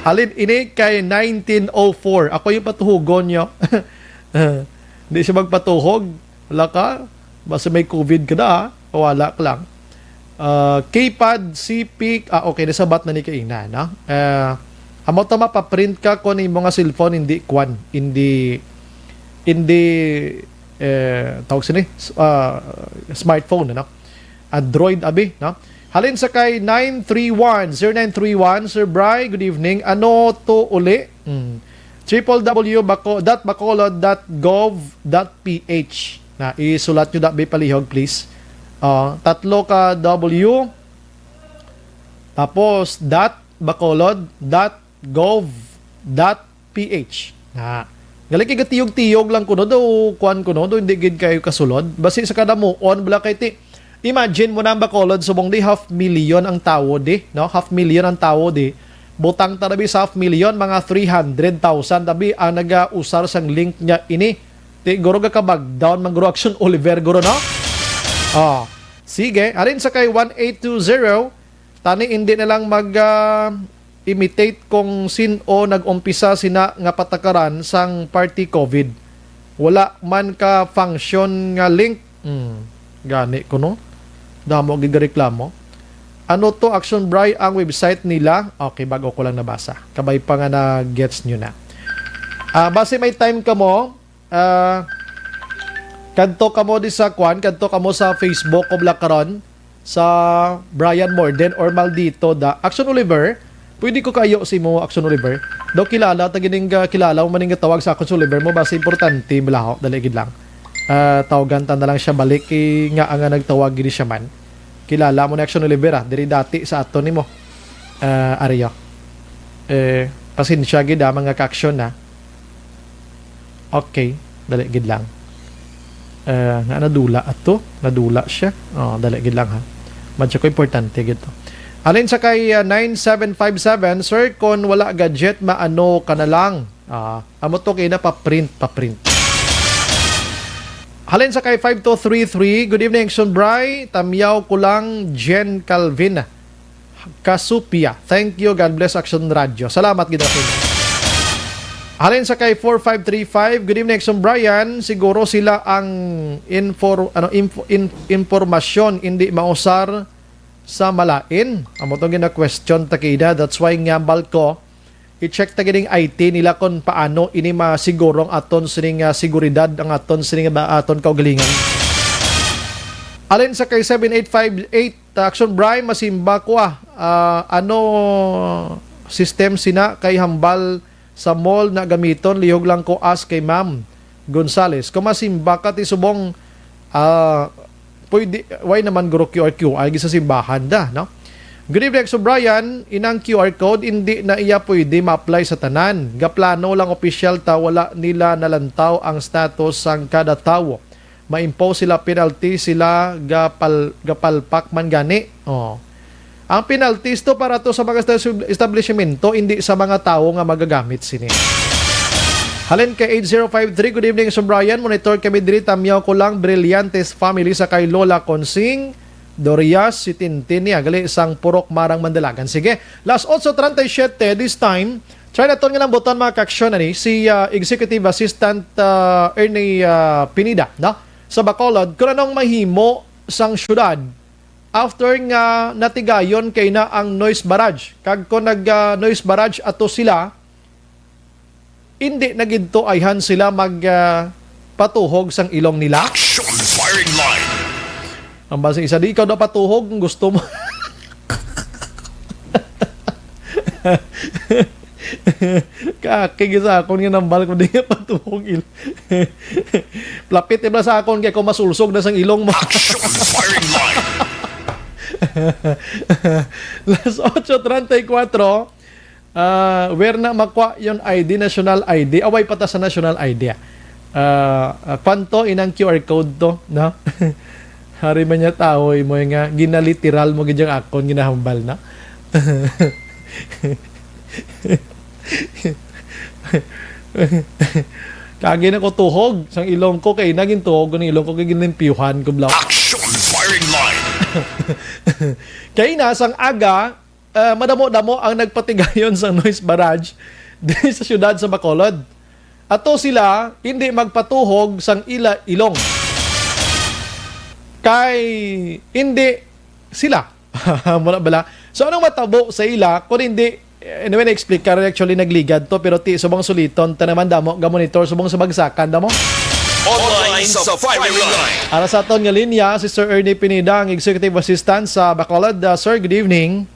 Halin ini kay nineteen oh four. Ako yung patuhugon nyo. Hindi siya magpatuhog. Wala ka? Basta may COVID ka na, ha? Wala ka lang. Ah, keypad, C P, ah, okay, nasabat na ni kaina, no? Ah, amo to, mapaprint ka kung imo nga cellphone, hindi kwan, hindi, hindi, eh, tawag sini, s-, ah, smartphone, ano? Android, abi, no? Halin sa kay nine three one, zero nine three one, Sir Bry, good evening. Ano to uli? Hmm. Triple W bako-, dot bacolod dot gov dot P H. Na, isulat nyo, da, bi palihog, please. Ah, tatlo ka W, tapos dot bacolod dot gov dot P H. Na, gali kay gatiyog-tiyog lang kuno do, kuan kuno do, hindi gid kayo kasulod. Basi sa kada mo, on bala kay ti, imagine mo na ang Bacolod, subong di half million ang tawo di, no? Half million ang tawo di. Butang ta, abi, sa half million, mga three hundred thousand, abi, ang nagausar sang link niya ini. Ti, guro, gakabag down man guro, Action Oliver, guro, no? Oh. Sige, halin sa kay one eight two zero, tani hindi na lang mag, ah, imitate kung sin-o nag-umpisa sina nga patakaran sang party COVID. Wala man ka function nga link. Hmm, gani kuno. Damo gid reklamo. Ano to, Action Bry, ang website nila? Okay, bago ko lang nabasa. Kabay pa nga na-gets nyo na. Ah, basi may time ka mo, ah, kadto ka mo di sa kwan, kadto ka mo sa Facebook ko bala karon, sa Brian Morden or Maldito da. Action Oliver, pwede ko kayo si mo, Action Oliver. Daw kilala, ta gining, ah, kilala mo maning tawag sa Action Oliver mo, basi importante, balaho, dali gid lang. Ah, tawagan ta na lang siya balik, eh, nga ang nagtawag gid siya man. Kilala mo na Action Oliver, ah, diri dati sa ato nimo. Ah, Ario. Eh, pasensya gid, ah, mga ka-action, ah. Okay, dali gid lang. Eh, nga nadula ato, nadula siya. Oh, dali gid lang ha. Madya ko importante gid to. Alin sa kay, ah, nine seven five seven, "Sir, kon wala gadget, maano ka na lang?" Ah, amo to kay na pa-print, pa-print. Halin sa kay five two three three, "Good evening, Action Bry. Tamyaw ko lang, Jen Calvin Casupia. Thank you. God bless, Action Radio." Salamat gid sa inyo. Halin sa kay four five three five, "Good evening, Exxon Brian. Siguro sila ang infor-, ano, info-, in-, impormasyon hindi mausar sa malain." Amo tong gina-question ta kina. That's why nga, hambal ko, i-check ta gining I T nila kung paano ini masiguro ang aton sining, ah, seguridad, ang aton sining ba-, aton kaugalingon. Alin sa kay seven eight five eight, Action Bry, masimba ko, ah. Ah, ano system sina kay hambal sa mall na gamiton, lihog lang ko, ask kay Ma'am Gonzales. Kung masimba ka ti subong, ah, pwede, why naman guro Q R, Q R, gid sa simbahan da, no? "Good evening, Exo Brian. Inang Q R code, hindi na iya pwede ma-apply sa tanan. Gaplano lang opisyal ta, wala nila nalantaw ang status sang kada tawo. Ma-impose sila penalty, sila gapal-, gapalpak man gani." Oh. Ang penalties to para to sa mga estab-, establishmento, hindi sa mga tawo nga magagamit sini. Halin kay eight zero five three, "Good evening, Sir Brian. Monitor kami diri, tamyaw ko lang, Brillantes family sa kay Lola Consing Dorias, si Tintin niya, gali sang Purok Marang, Mandalagan." Sige, las otso treinta y siete, this time, try naton nga lambutan, mga kaaksyon, ani, si, ah, Executive Assistant, ah, Ernie, ah, Pineda, no? Sa Bacolod, kung anong mahimo sang syudad after nga natigayon kay na ang noise barrage. Kag kung nag, ah, noise barrage ato sila, hindi na gid to ayhan sila mag, ah, patuhog sang ilong nila. Action firing line. Ang basa isa, "Di ikaw na patuhog kung gusto mo." Kaki gid sa akon nga nambal ko, di nga patuhog il-, lapit ibla sa akon kay ko masulsog na sang ilong mo. Action firing line. Las otso treinta y cuatro, ah, where na makwa yon I D, national I D? Away pa ta sa national I D, ah. Ah, ah, kwan to, inang Q R code to, no? Hari man niya tawo, imo nga ginaliteral mo gid ang akon ginahambal na. Kagi na ko tuhog sang ilong ko, kay naging tuhog ko ng ilong ko, kay ginlimpyuhan ko, bla. Action firing line. Kay na sang aga, ah, madamo-damo ang nagpatigayon sang noise barrage diri sa siyudad sa Bacolod. Ato sila hindi magpatuhog sang ila ilong. Kay hindi sila. Mura bala. So, anong matabo sa ila kung hindi, anyway, na-explain ka rin, actually, nagligad to, pero ti, subong suliton, ta naman damo, ga-monitor, subong sa bagsakan, damo? Online sa firing line. Ara sa aton nga linya, si Sir Ernie Pineda, ang Executive Assistant sa Bacolod. Ah, sir, good evening.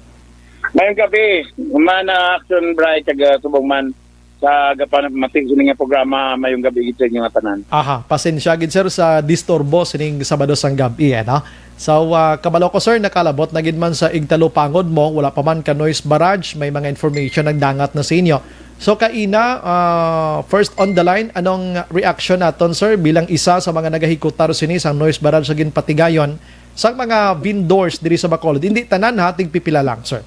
Mayong gabi, man, ah, Action Bright, taga Subong man, sa gapanamatig sini nga programa. Mayong gabi gid sa inyo nga tanan. Aha, pasensya gid, sir, sa disturbo sining Sabado sang gab-i, eh, no? So, ah, kabalo ko, sir, nakalabot na gid man sa igtalupangod mo, wala pa man ka noise barrage, may mga information nagdangat na sa inyo. So, kaina, ah, first on the line, anong reaction naton, sir, bilang isa sa mga nagahikutar sini sang noise barrage sa ginpatigayon sang mga vendors diri sa Bacolod? Hindi tanan, ha, tigpipila lang, sir.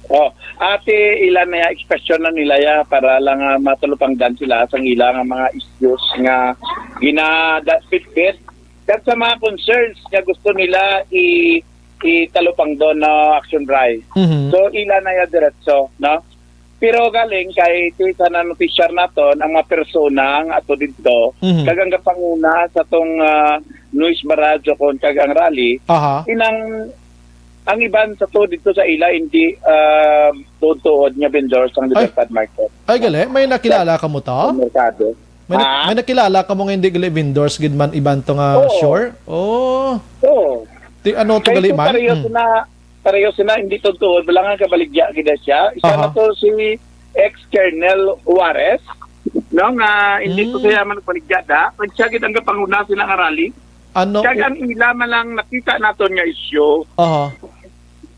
Oh, ati ila na ya, expression na nila ya para lang, ah, matalupangdan sila sang ila nga mga issues nga ginadapitbit kag sa mga concerns nga gusto nila i-, italupangdon na action, Bri. Mhm. So, ila na ya diretso, no? Pero galing kay ti sa na-notisyar naton ang mga persona nga ato didto, Mhm. kag ang gapanguna sa tong, ah, noise barrage kon kag ang rally, Aha. inang ang iban sa to dito sa ila, hindi, ah, tuod-tuod nga vendors ang Ay. Libertad Market. Ay, gali, may nakilala ka mo to? Sa merkado. May na-, Ah? may nakilala ka mo nga hindi gali vendors gid man iban to nga Oo. Sure? Oh. Oo. Ti ano to Kay gali ito man? Pareho Mm. sila, pareho sila, hindi tuod-tuod, wala nga kabaligya gid siya. Isa Aha. na to si ex-Colonel Juarez, no, nga hindi to Mm. siya man nagbaligya da. Pag siya gid ang kapanguna sila nga rally. Ano Kag i- ang ila man lang nakita naton nga isyu Aha.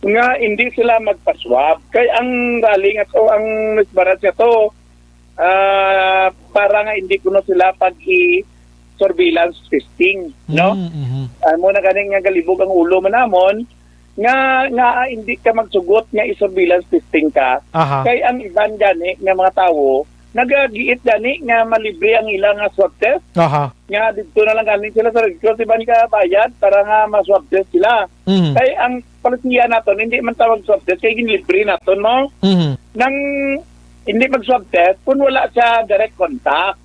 nga hindi sila magpaswab. Kay ang rally nga to, ang Miss Barat nga to, ah, para nga hindi kuno sila pag i-surveillance testing, no? Mm, mhm. Amo na ganing nga galibog ang ulo man namon nga, nga hindi ka magsugot nga i-surveillance testing ka. Aha. Kay ang iban gani nga mga tawo nagagiit gani nga malibre ang ila nga swab test. Aha. Nga didto na lang gani sila sa Red Cross, iban ka bayad para nga ma-swab test sila. Mhm. Kay ang polisiya naton, hindi man tawag swab test, kay ginlibre naton mo. Mhm. Nang hindi mag-swab test kung wala siya direct contact.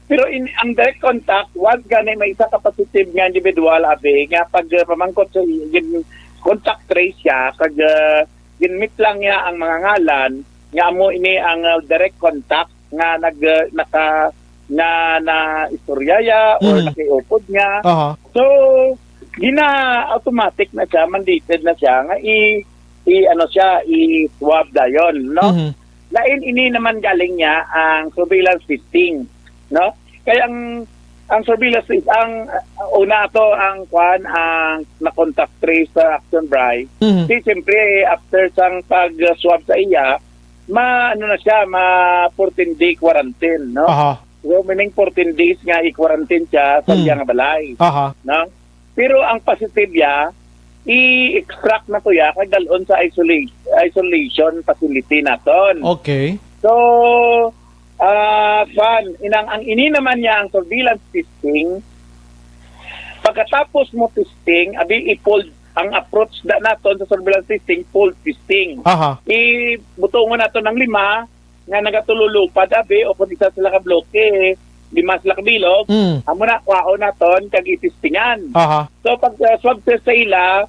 Pero in, ang direct contact, once gani may isa ka positive nga individual, abi, nga pag uh, pamangkot sa gin, contact trace siya, kag uh, ginmit lang niya ang mga ngalan, nga amo ini ang uh, direct contact nga nag uh, naka na na istorya ya or Mhm. nakiupod niya. Aha. So, gina automatic na siya, mandated na siya nga i, i ano siya, i swab dayon, no? Mhm. Lain ini naman galing niya ang surveillance testing, no? Kaya ang ang surveillance test ang uh, una to ang kwan ang na contact trace sa action bri. Mhm. Di siyempre after sang pag swab sa iya, ma ano na siya, ma fourteen day quarantine, no? Aha. So, meaning fourteen days nga i-quarantine siya sa Hmm. iya nga balay, Aha. no? Pero ang positive ya, i-extract na to ya kag dalon sa isolate, isolation facility naton. Okay. So, ah, kwan, inang ang ini naman niya ang surveillance testing. Pagkatapos mo testing, abi i-fold ang approach da naton sa surveillance testing, fold testing. Aha. Ibutongon nato ng lima nga nagatululupad, abi, o kung isa sila ka bloke, lima sila ka bilog, Mm. amo na, kwaon naton, kag itistingan. Aha. So, pag uh, swab test sa ila,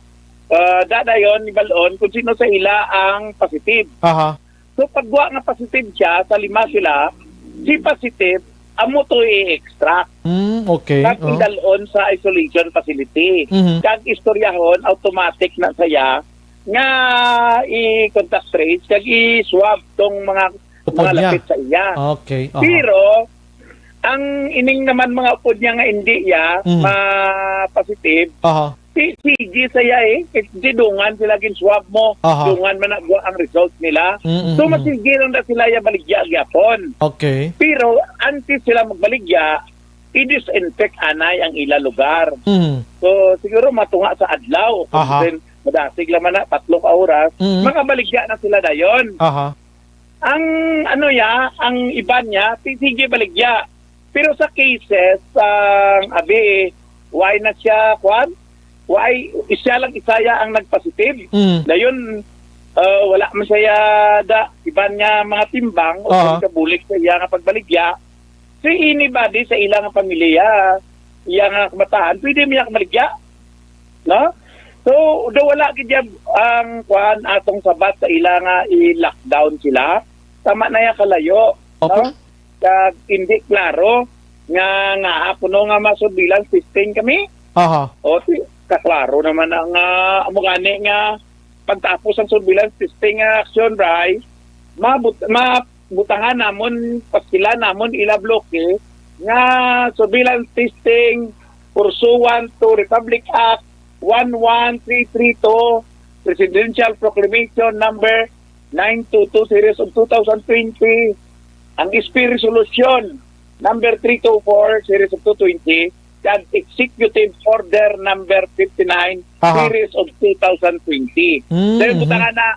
uh, dadayon, ibalon kung sino sa ila ang positive. Aha. So, pagwa nga positive siya, sa lima sila, si positive, amo to i-extract. Mm, okay. Kag Oh. idalon sa isolation facility. Mhm. Kag istoryahon, automatic na saya nga i-contact trace, kag i-swab tong mga, Upod mga niya. lapit sa iya. Okay. Aha. Pero, ang ining naman mga upod niya nga hindi ya, Mhm. ma-positive, Aha. si, sige saya eh. Kasi dungan sila gin-swab mo. Aha. Dungan man na ang result nila. Mm, mm, So, mm. masige lang na sila ya baligya gyapon. Okay. Pero, antes sila magbaligya, i-disinfect anay ang ila lugar. Mm. So, siguro matunga sa adlaw, Aha. Then, madasig lang man na, tatlo ka oras, Mm. makabaligya na sila dayon. Aha. Ang, ano ya, ang iban niya, si-, sige baligya. Pero sa cases, ang abi, why na siya, kwan? Why, siya lang isaya ang nagpositive. Mm. Dayon, uh, wala man siya da, iban niya mga timbang o Aha. kabulik sa iya nga pagbaligya. Si anybody sa ilang pamilya, iya nga kamatahan, pwede niya kamaligya. No? So, do wala gid ang kwan atong sabat sa ila nga i-lockdown sila. Tama na ya kalayo. Opo. No? Kag hindi klaro nga, nga kuno nga ma-surveillance testing kami. Aha. O, ti, kaklaro naman ang, ah, amo gani nga pagtapos ang surveillance testing nga action, Bray, mabut-, mabutangan namon, pastilan namon ila bloke nga surveillance testing pursuant to Republic Act one one three three two, Presidential Proclamation Number nine two two Series of two thousand twenty, ang S P Resolution Number three two four Series of two twenty, kag Executive Order Number fifty-nine Aha. Series of two thousand twenty. Mm, Then, mhm. butangan na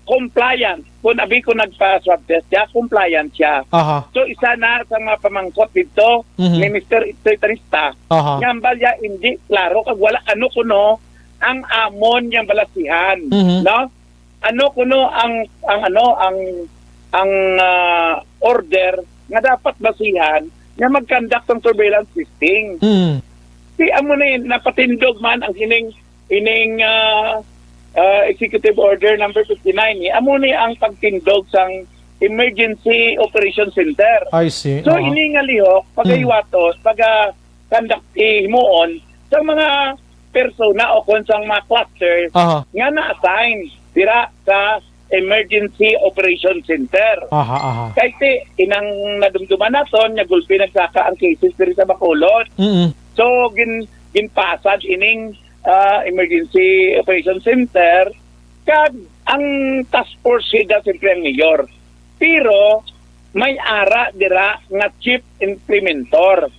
compliance. Kung abi ko nagpa-swab test siya, compliant siya. Aha. So, isa na sa mga pamangkot dito Mhm. ni Mister Itoy Tanista, Aha. nga ang balya hindi klaro kag wala ano kuno ang amon yang balasihan, Mhm. no? Ano kuno ang, ang ano, ang, ang, ah, order nga dapat basihan nga mag-conduct ang surveillance testing? Mm. Di amo ni napatindog man ang ining, ining, ah, ah, Executive Order Number fifty-nine, eh. Amo ni ang pagtindog sang Emergency Operation Center. I see. So, Oo. ini nga lihok, pagahiwaton, paga-conduct, eh, himuon sa mga persona o kung sa mga clusters Aha. nga na-assign dira sa Emergency Operation Center. Aha, aha. Kay ti, inang nadumduman naton nga gulpi nagsaka ang cases diri sa Bacolod. Mm. So, gin, ginpasad ining, ah, Emergency Operation Center, kag ang task force head na siyempre ang mayor. Pero may ara dira nga chief implementor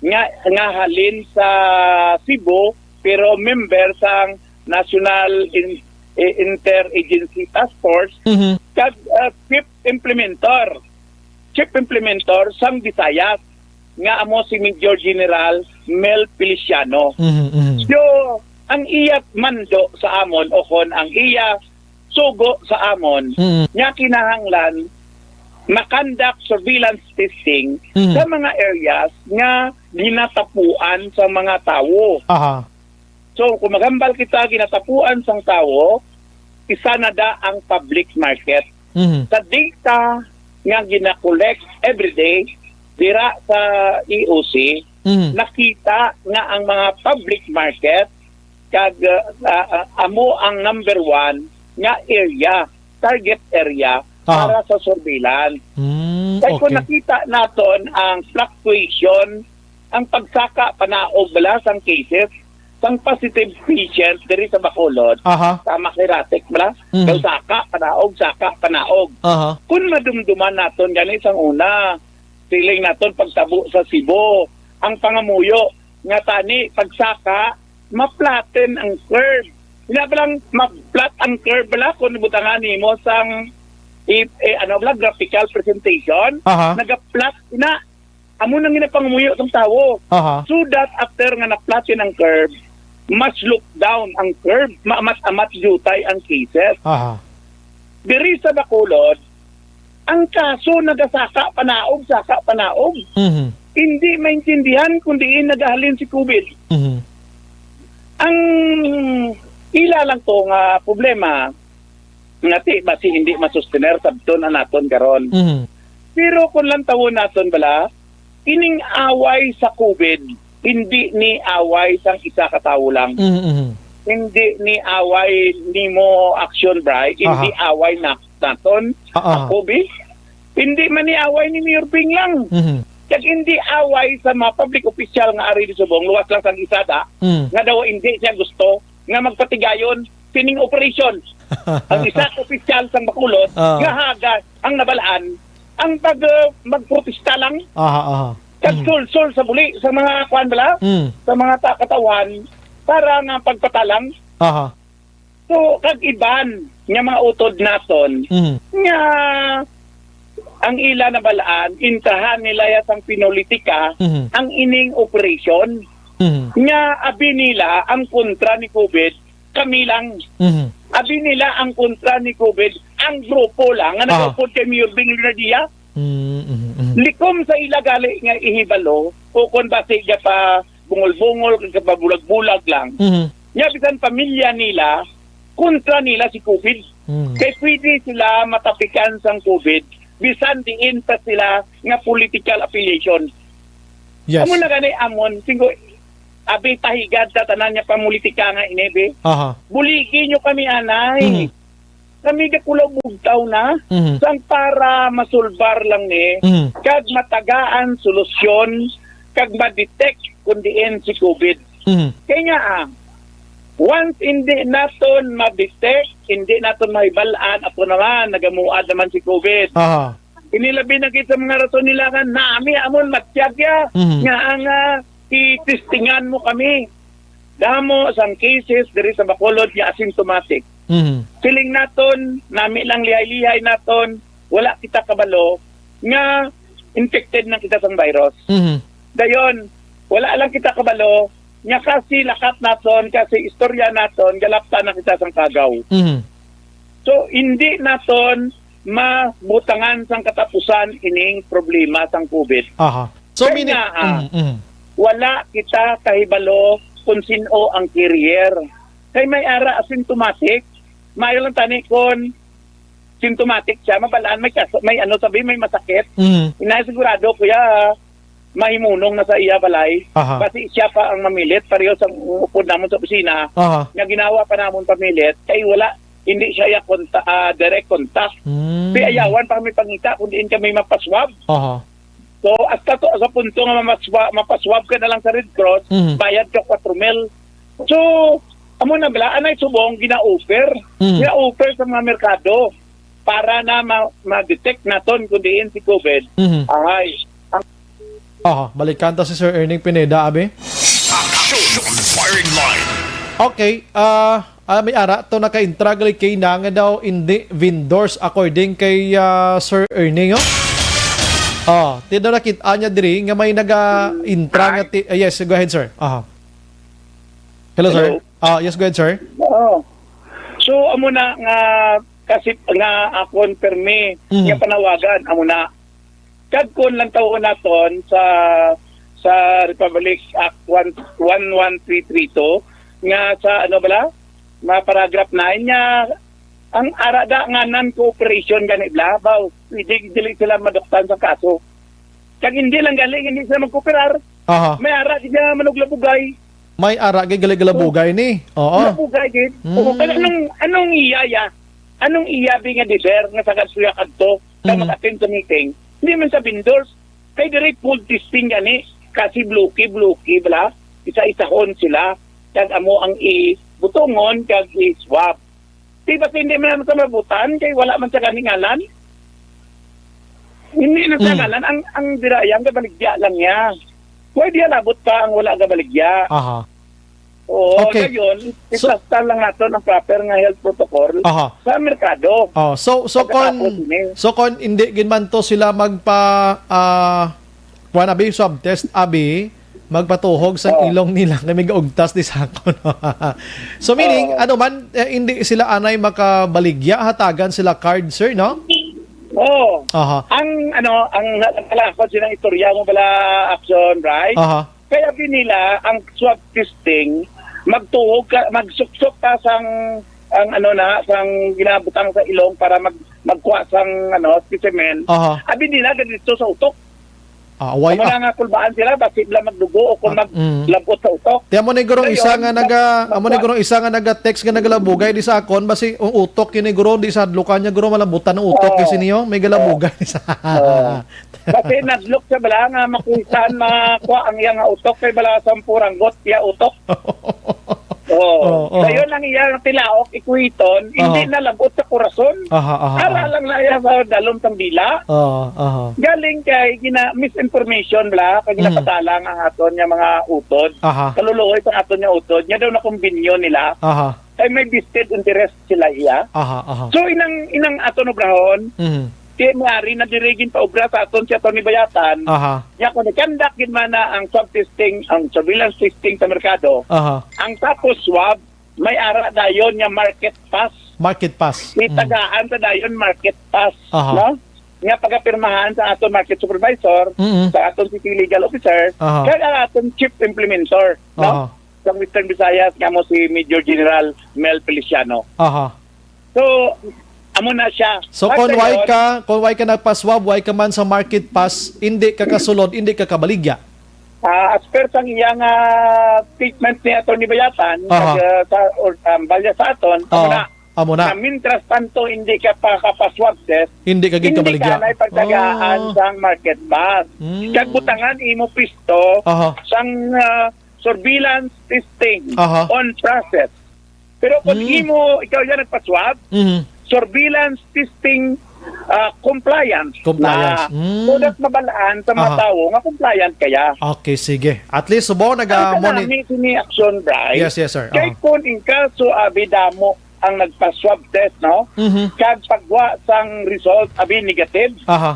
nga, nga halin sa Cebu, pero member sang National In-, eh, Interagency Task Force, Mhm. kag, ah, chief implementor, chief implementor sang Visayas, nga amo si Major General Mel Feliciano. Mhm, mhm. So, ang iya mando sa amon, o kon ang iya sugo sa amon, Mhm. nga kinahanglan makandak surveillance testing Mhm. sa mga areas nga ginatapuan sa mga tawo. Aha. So, kung maghambal kita, ginatapuan sang tawo, isa na da ang public market. Mhm. Sa data nga gina-collect everyday dira sa E O C, Mhm. nakita nga ang mga public market kag, uh, uh, uh, amo ang number one nga area, target area Aha. para sa surveillance. Mm, Kay kung okay. nakita naton ang fluctuation, ang pagsaka panaog bala sang cases, sang positive patient diri sa Bacolod, Aha. tama kay Ratek bala, Mhm. daw saka panaog, saka panaog. Aha. Kung madumduman naton gani sang una, siling naton pagtabo sa Cebu, ang pangamuyo nga tani pagsaka ma-flatten ang curve. Nga ba lang ma-flat ang curve bala kung butangan nimo sang i- eh, ano bala, graphical presentation, Aha. naga-flat na. Amo nang ginapangamuyo sang tawo. Aha. So that after nga na-flatten ang curve, mas look down ang curve, maamat-amat jutay ang cases. Aha. Diri sa Bacolod, ang kaso nagasaka panaog, saka panaog. Mhm. Hindi maintindihan kung diin nagahalin si COVID. Mhm. Ang ila lang to nga problema, nga ti basi hindi masustener sabton ang naton karon. Mhm. Pero kung lantawon naton bala, ining away sa COVID, hindi ni away sang isa ka tawo lang. Mhm, mhm. Hindi ni away nimo, Action Bri, hindi Aha. away na naton, Ah, ah. ako, bi. Hindi man ni away ni Mayor Bing lang. Mhm. Kag hindi away sa mga public official nga ari di subong, luwas lang sang isa da, Mm. nga daw hindi siya gusto nga magpatigayon sining operasyon. Ang isa ka opisyal sang Bacolod Ah. nga haga ang nabalaan ang pag, uh, magprotesta lang. Aha, aha. Kag Mm. sulsol sa buli sa mga kuan bala, Mm. sa mga ta- katawhan para nga pagpatalang. Aha. So, kag iban nga mga utod naton Mm. nga ang ila nabalaan, intrahan nila ya sang pinulitika Mhm. ang ining operasyon Mhm. nga abi nila ang kontra ni COVID, kami lang. Mhm. Abi nila ang kontra ni COVID, ang grupo lang nga Aha. nagaupod kay Mayor Bing Legardia. Mm, mhm, mhm. Likom sa ila gali nga ihibalo, o kon basi ga pa bungol-bungol, kag pa bulag-bulag lang. Mhm. Nya bisan pamilya nila, kontra nila si COVID. Mhm. Kay pwede sila matapikan sang COVID, bisan diin pa sila nga political affiliation. Yes. Amo na gani amon, singko, abi, pahigad ta tanan nga pamulitika nga ini, bi. Aha. Buligi nyo kami, anay. Mhm. Kami gakulaw bugtaw na Mhm. sang para masulbar lang ni Mhm. kag matagaan solusyon kag ma-detect kung diin si COVID. Mhm. Kay nga, ah, once hindi naton ma-detect, hindi naton mahibal-an, ato naman, nagamuad naman si COVID. Aha. Inilabi na gid sa mga rason nila nga nami amon matyagya Mhm. nga ang, ah, i-testingan mo kami. Damo sang cases diri sa Bacolod nga asymptomatic. Mhm. Siling naton, nami lang lihay-lihay naton, wala kita kabalo nga infected na kita sang virus. Mhm. Dayon, wala lang kita kabalo nga kasi lakat naton, kasi istorya naton, galapta na kita sang kagaw. Mhm. So, hindi naton mabutangan sang katapusan ining problema sang COVID. Aha. So, Kaya mini-, nga, ah, mm, mm. wala kita kahibalo kung sin-o ang carrier. Kay may ara asymptomatic, maayo lang tani kon symptomatic siya, mabalaan may kas-, may ano sabi, may masakit. Mm. Inay sigurado, kuya, mahimunong na sa iya balay. Aha. Basi siya pa ang mamilit, pareho sa upod namon sa opisina, Aha. nga ginawa pa namon pamilit, kay wala, hindi siya iya konta-, ah, direct contact. Mm. Di ayawan pa kami pangita kung diin kami mapaswab. Aha. So, hasta to, sa punto nga mamaswa-, mapaswab ka na lang sa Red Cross, Mhm. bayad ka kwatro mil. So, amo na bala, anay subong gina-offer. Mhm. Gina-offer sa mga merkado para na ma-, ma-detect naton kung diin si COVID. Mhm. Ay, ang Aha, balikan ta si Sir Erning Pineda, abi. Action Firing Line. Okay, ah, ah, may ara to naka-intra gali kay na nga daw hindi vendors according kay, ah, Sir Erning, oh. Oh, ti daw nakit-a niya diri nga may naga-intra nga ti-, ah, yes, go ahead, sir. Aha. Hello, sir. Hello. Ah, yes, go ahead, sir. Oo. So, amo na nga kasi nga akon permi Mhm. nga panawagan, amo na. Kag kun lang tawon naton sa, sa Republic Act one, one one three three two, nga sa, ano bala, mga paragraph nine, nga ang ara da nga non-cooperation gani bala, baw, pwede dili sila maduktan sa kaso. Kag hindi lang gali, hindi sila magkooperar. Aha. May ara gid nga manuglabugay. May ara gid gali galabugay ni. Oo. Labugay gid. Mm. Oo, pero anong, anong iya, ya? Anong iya bi nga deber nga sa kasuya kadto sa Mm. mag-attend sa meeting? Hindi man sa vendors. Kay diri food testing gani, kasi bloke-bloke bala, isa-isahon sila. Kag amo ang ibutongon kag i-swab. Di ba hindi man naman sa mabutan, kay wala man sa kaningalan? Hindi na sa Mm. ngalan, ang, ang dira, ang gabaligya lang niya. Pwede labot pa ang wala gabaligya. Aha. Oo, Okay. Ngayon, So iplasta lang naton ang proper nga health protocol Aha. sa merkado. Oh, so, so kon, Pagkatapos ini. so kon hindi gid man to sila magpa, ah, kuwan, abi, swab test, abi, magpatuhog sang Oh. ilong nila nga may gaugtas di sa akon. So, meaning, Oh. ano man, eh, hindi sila anay makabaligya, hatagan sila card, sir, no? Oh. Aha. Ang, ano, ang nalakon silang istorya mo bala, Action, right? Aha. Kaya bi nila ang swab testing, magtuhog ka, magsuksok ka sang, ang ano na, sang ginabutang sa ilong para mag, magkuha sang, ano, specimen. Aha. Abi nila, ganito sa utok. Ah, why, Amo ah? na nga kulbaan sila, basi bala magdugo o kung Ah, mm. maglabot sa utok. Tiyan mo ni gurong isa Ngayon, nga naga, amo ni magkuha gurong isa nga naga-text nga nagalabugay di sa akon, basi ang utok yun ni guro, di sa hadlukan niya guro, malambutan ang utok Oo. kasi niyo, may galabugay sa Oo. Kasi nadlok siya bala nga makuisan, makuha ang iya nga utok, kay bala sa puranggot iya utok. Oh, Oo, oo. Dayon ang iya nga tilaok, ikuhiton, hindi Oo. na labot sa kurason. Aha, aha, Ara aha. lang na iya sa dalom sang dila. Oo, aha. Galing kay gina misinformation bala, kay Mm. ginapatalang ang aton nga mga utod. Aha. Kaluluoy sa aton nga utod, nga daw nakumbinyo nila. Aha. Kay may vested interest sila iya. Aha, aha. So, inang, inang aton obrahon, Mhm. kay maaari na diri ginpaobra sa aton si Attorney Bayatan. Aha. Nya, kung ikandak gid man na ang swab testing, ang surveillance testing sa merkado, Aha. ang tapos swab, may ara dayon nga market pass. Market pass. Mm. Itagaan sa dayon market pass, Aha. no? Nga pagapirmahan sa aton market supervisor, Mm-mm. sa aton city legal officer, Aha. kag ang aton chief implementer, no? Aha. Sa Western Visayas, nga mo si Major General Mel Feliciano. Aha. So, amo na siya. So, At kung why ngayon, ka, kung why ka nagpa-swab, why ka man sa market pass, hindi ka kasulod, hindi ka kabaligya? Ah, as per sang iyang, ah, statement ni Attorney Bayatan, Aha. nag, ah, sa, or, um, balya sa aton, amo Oo. na. Amo na. Na mintras tanto hindi ka pa kapaswab test, Hindi ka gid hindi kabaligya. ka na ipagtagaan Oh. sang market pass. Mm. Kag butangan imo pisto Aha. sang, ah, surveillance testing Aha. on process. Pero kung Mm. imo, ikaw yan nagpaswab, Mhm. surveillance testing, ah, compliance Compliance. na. Mm. So that mabalaan sa mga Aha. tao nga compliant kaya. Okay, sige. At least, subo, Ang naga-, moni-, kanami sini action, Bryce. Yes, yes, sir. Kay Aha. kung in kaso, abi, damo ang nagpa-swab test, no? Mhm. Kag pagwa sang result, abi, negative. Aha.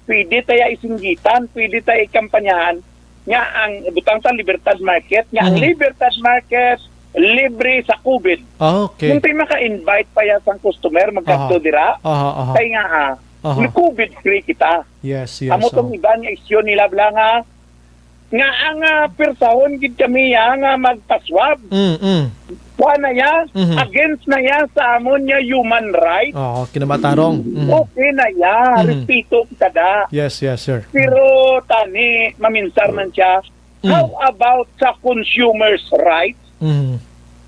Pwede taya isinggitan, pwede taya ikampanyahan nga ang butang sa Libertad Market, nga ang Mhm. Libertad Market libre sa COVID. Ah, okay. Kung tayo maka-invite pa yan sang customer, magkadto Aha. dira, Aha, aha. kay nga, ah, Aha. COVID free kita. Yes, yes, Amo tong oh. iban nga isyu nila, bala nga, nga ang, ah, pirsahon gid kami, ah, nga magpaswab. Mm, mm. Kuha na ya, Mhm. against na ya sa amon nga human right. Oo, kinamatarong. Mhm. Okay na ya, Mhm. respeto kita da. Yes, yes, sir. Pero tani, maminsar man siya. Mm. How about sa consumers' rights? Mhm.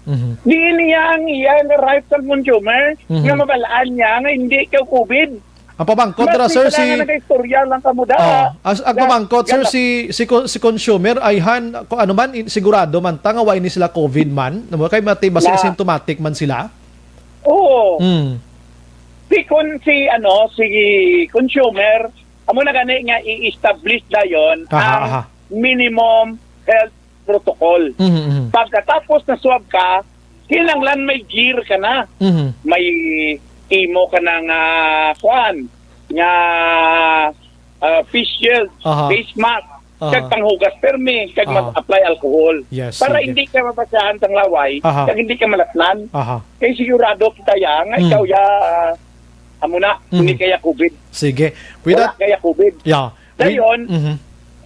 Mhm. Di niya ang iya nga rights ang consumer Mhm. nga mabalaan niya nga hindi ka COVID. Ang pamangkot Mas ra, sir, sila si nga nag-istorya lang kamo da. Oh, as, ang Na, pamangkot, sir, gala- si, si co-, si consumer, ayhan, kung ano man, in-, sigurado man ta nga wa ini sila COVID man, no? Kay mati, basi Na. asymptomatic man sila. Oo. Mm. Si kon-, si, ano, si consumer, amo na gani nga i-establish dayon Aha, ang aha. minimum health protocol. Mhm, mhm. Pagkatapos na swab ka, kinahanglan may gear ka na. Mhm. May imo ka na nga, kuan, nga, ah, face shield, Aha. face mask, Aha. Kag panghugas permi, kag Aha. mag-apply alcohol. Yes, Para sige. hindi ka mabasahan sang laway, Aha. kag hindi ka malatnan. Aha. Kay sigurado kita ya, nga Mm. ikaw ya, ah, amo na, Mm. hindi kaya COVID. Sige. With Wala that, kaya COVID. yeah. With Dayon, Mhm.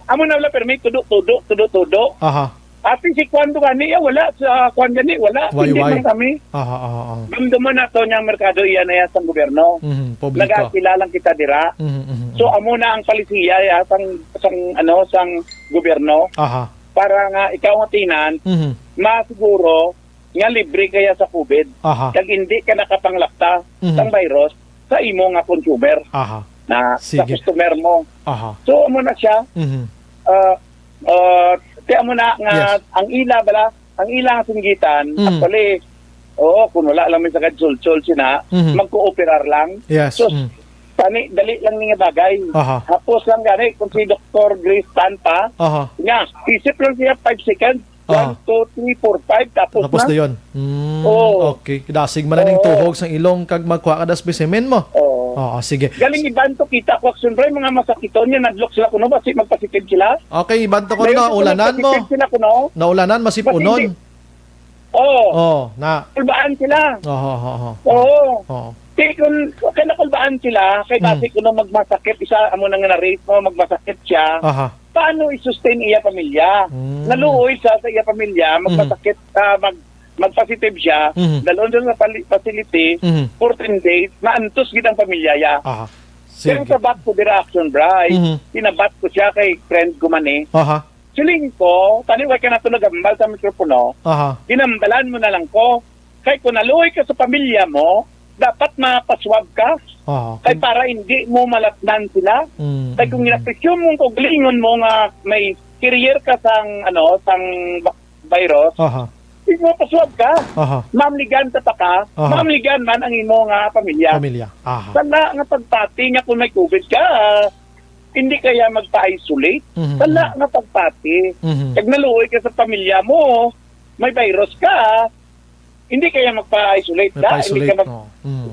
amo na wala permi, tudo, tudo, tudo, tudo. Aha. Ati si Kwan to gani, ya, wala sa Kwan gani, wala. Why, Hindi why? man kami. Aha, aha, aha. Damdaman nato niyang merkado, iya na yan sang gobyerno. Mhm, publiko. Nagakilala lang kita dira. Mhm, mhm, So, mhm. amo na ang palisiya ya, sang, sang, ano, sang gobyerno. Aha. Para nga ikaw nga tenant, Mhm. masiguro nga libre kaya sa COVID. Aha. Kag hindi ka nakapanglapta Mhm. sang virus sa imo nga consumer. Aha. Na, sa Sige. customer mo. Aha. So, amo na siya. Mhm. Ah, ah, kaya mo na nga Yes. ang ila bala, ang ilang singgitan, Mm. actually, oo, kung wala lang may sagad sulsol sina, Mhm. magkooperar lang. Yes, So, mm. tani, dali lang nga bagay. Aha. Hapos lang gani, kung si Doktor Grace Tan pa, Aha. nga, isip lang siya five seconds, Aha. one, two, three, four, five, tapos Tapos na. na yun. Mm, Oo. okay. Dasig man na ning Oo. tuhog sang ilong kag magkuha ka das specimen mo. Oo. Oo, sige. Galing iban to kita ko, siyempre, mga masakiton niya, nadlok sila kuno, basi magpositive sila. Okay, iban to ko Dayon na siguro ulanan mo. magpositive sila kuno. Naulanan, masip Basi unon. hindi. Oo. Oh, na. Kulbaan sila. Oho, oho, oho. Oo. Oo. Kay kung, kay nakulbaan sila, kay Mm. dati kuno magmasakit, isa, amo nang na-rape mo, magmasakit siya. Aha. Paano i-sustain iya pamilya? Mm. Naluoy siya sa iya pamilya, Mhm. magmasakit, ah, mag-, mag-positive siya, Mhm. dalon siya sa pali-, facility, Mhm. fourteen days, naantos gid ang pamilya ya. Aha. Pero Sige. sa bat ko dira action, Bri, Mhm. tinabat ko siya kay friend ko man eh. Aha. Siling ko, tani wa ka na to nagambal sa mikropono, Aha. ginambalan mo na lang ko. Kay kung naluoy ka sa pamilya mo, dapat mapaswab ka. Aha. Kay Kung para hindi mo malatnan sila. Mm, Kay kung mm, mm. ginapresyon mo, kaugalingon mo nga may carrier ka sang, ano, sang ba-, virus, Aha. hindi mo paswab ka. Aha. Mamligan ka pa ka, Aha. mamligan man ang imo nga pamilya. Pamilya. Aha. Sala nga pagpati nga kung may COVID ka, hindi kaya magpa-isolate. Mhm, Sala mhm. nga pagpati. Mhm. Kag naluoy ka sa pamilya mo, may virus ka, hindi kaya magpa-isolate ka, hindi Magpa-isolate, ka mag- no. Mhm.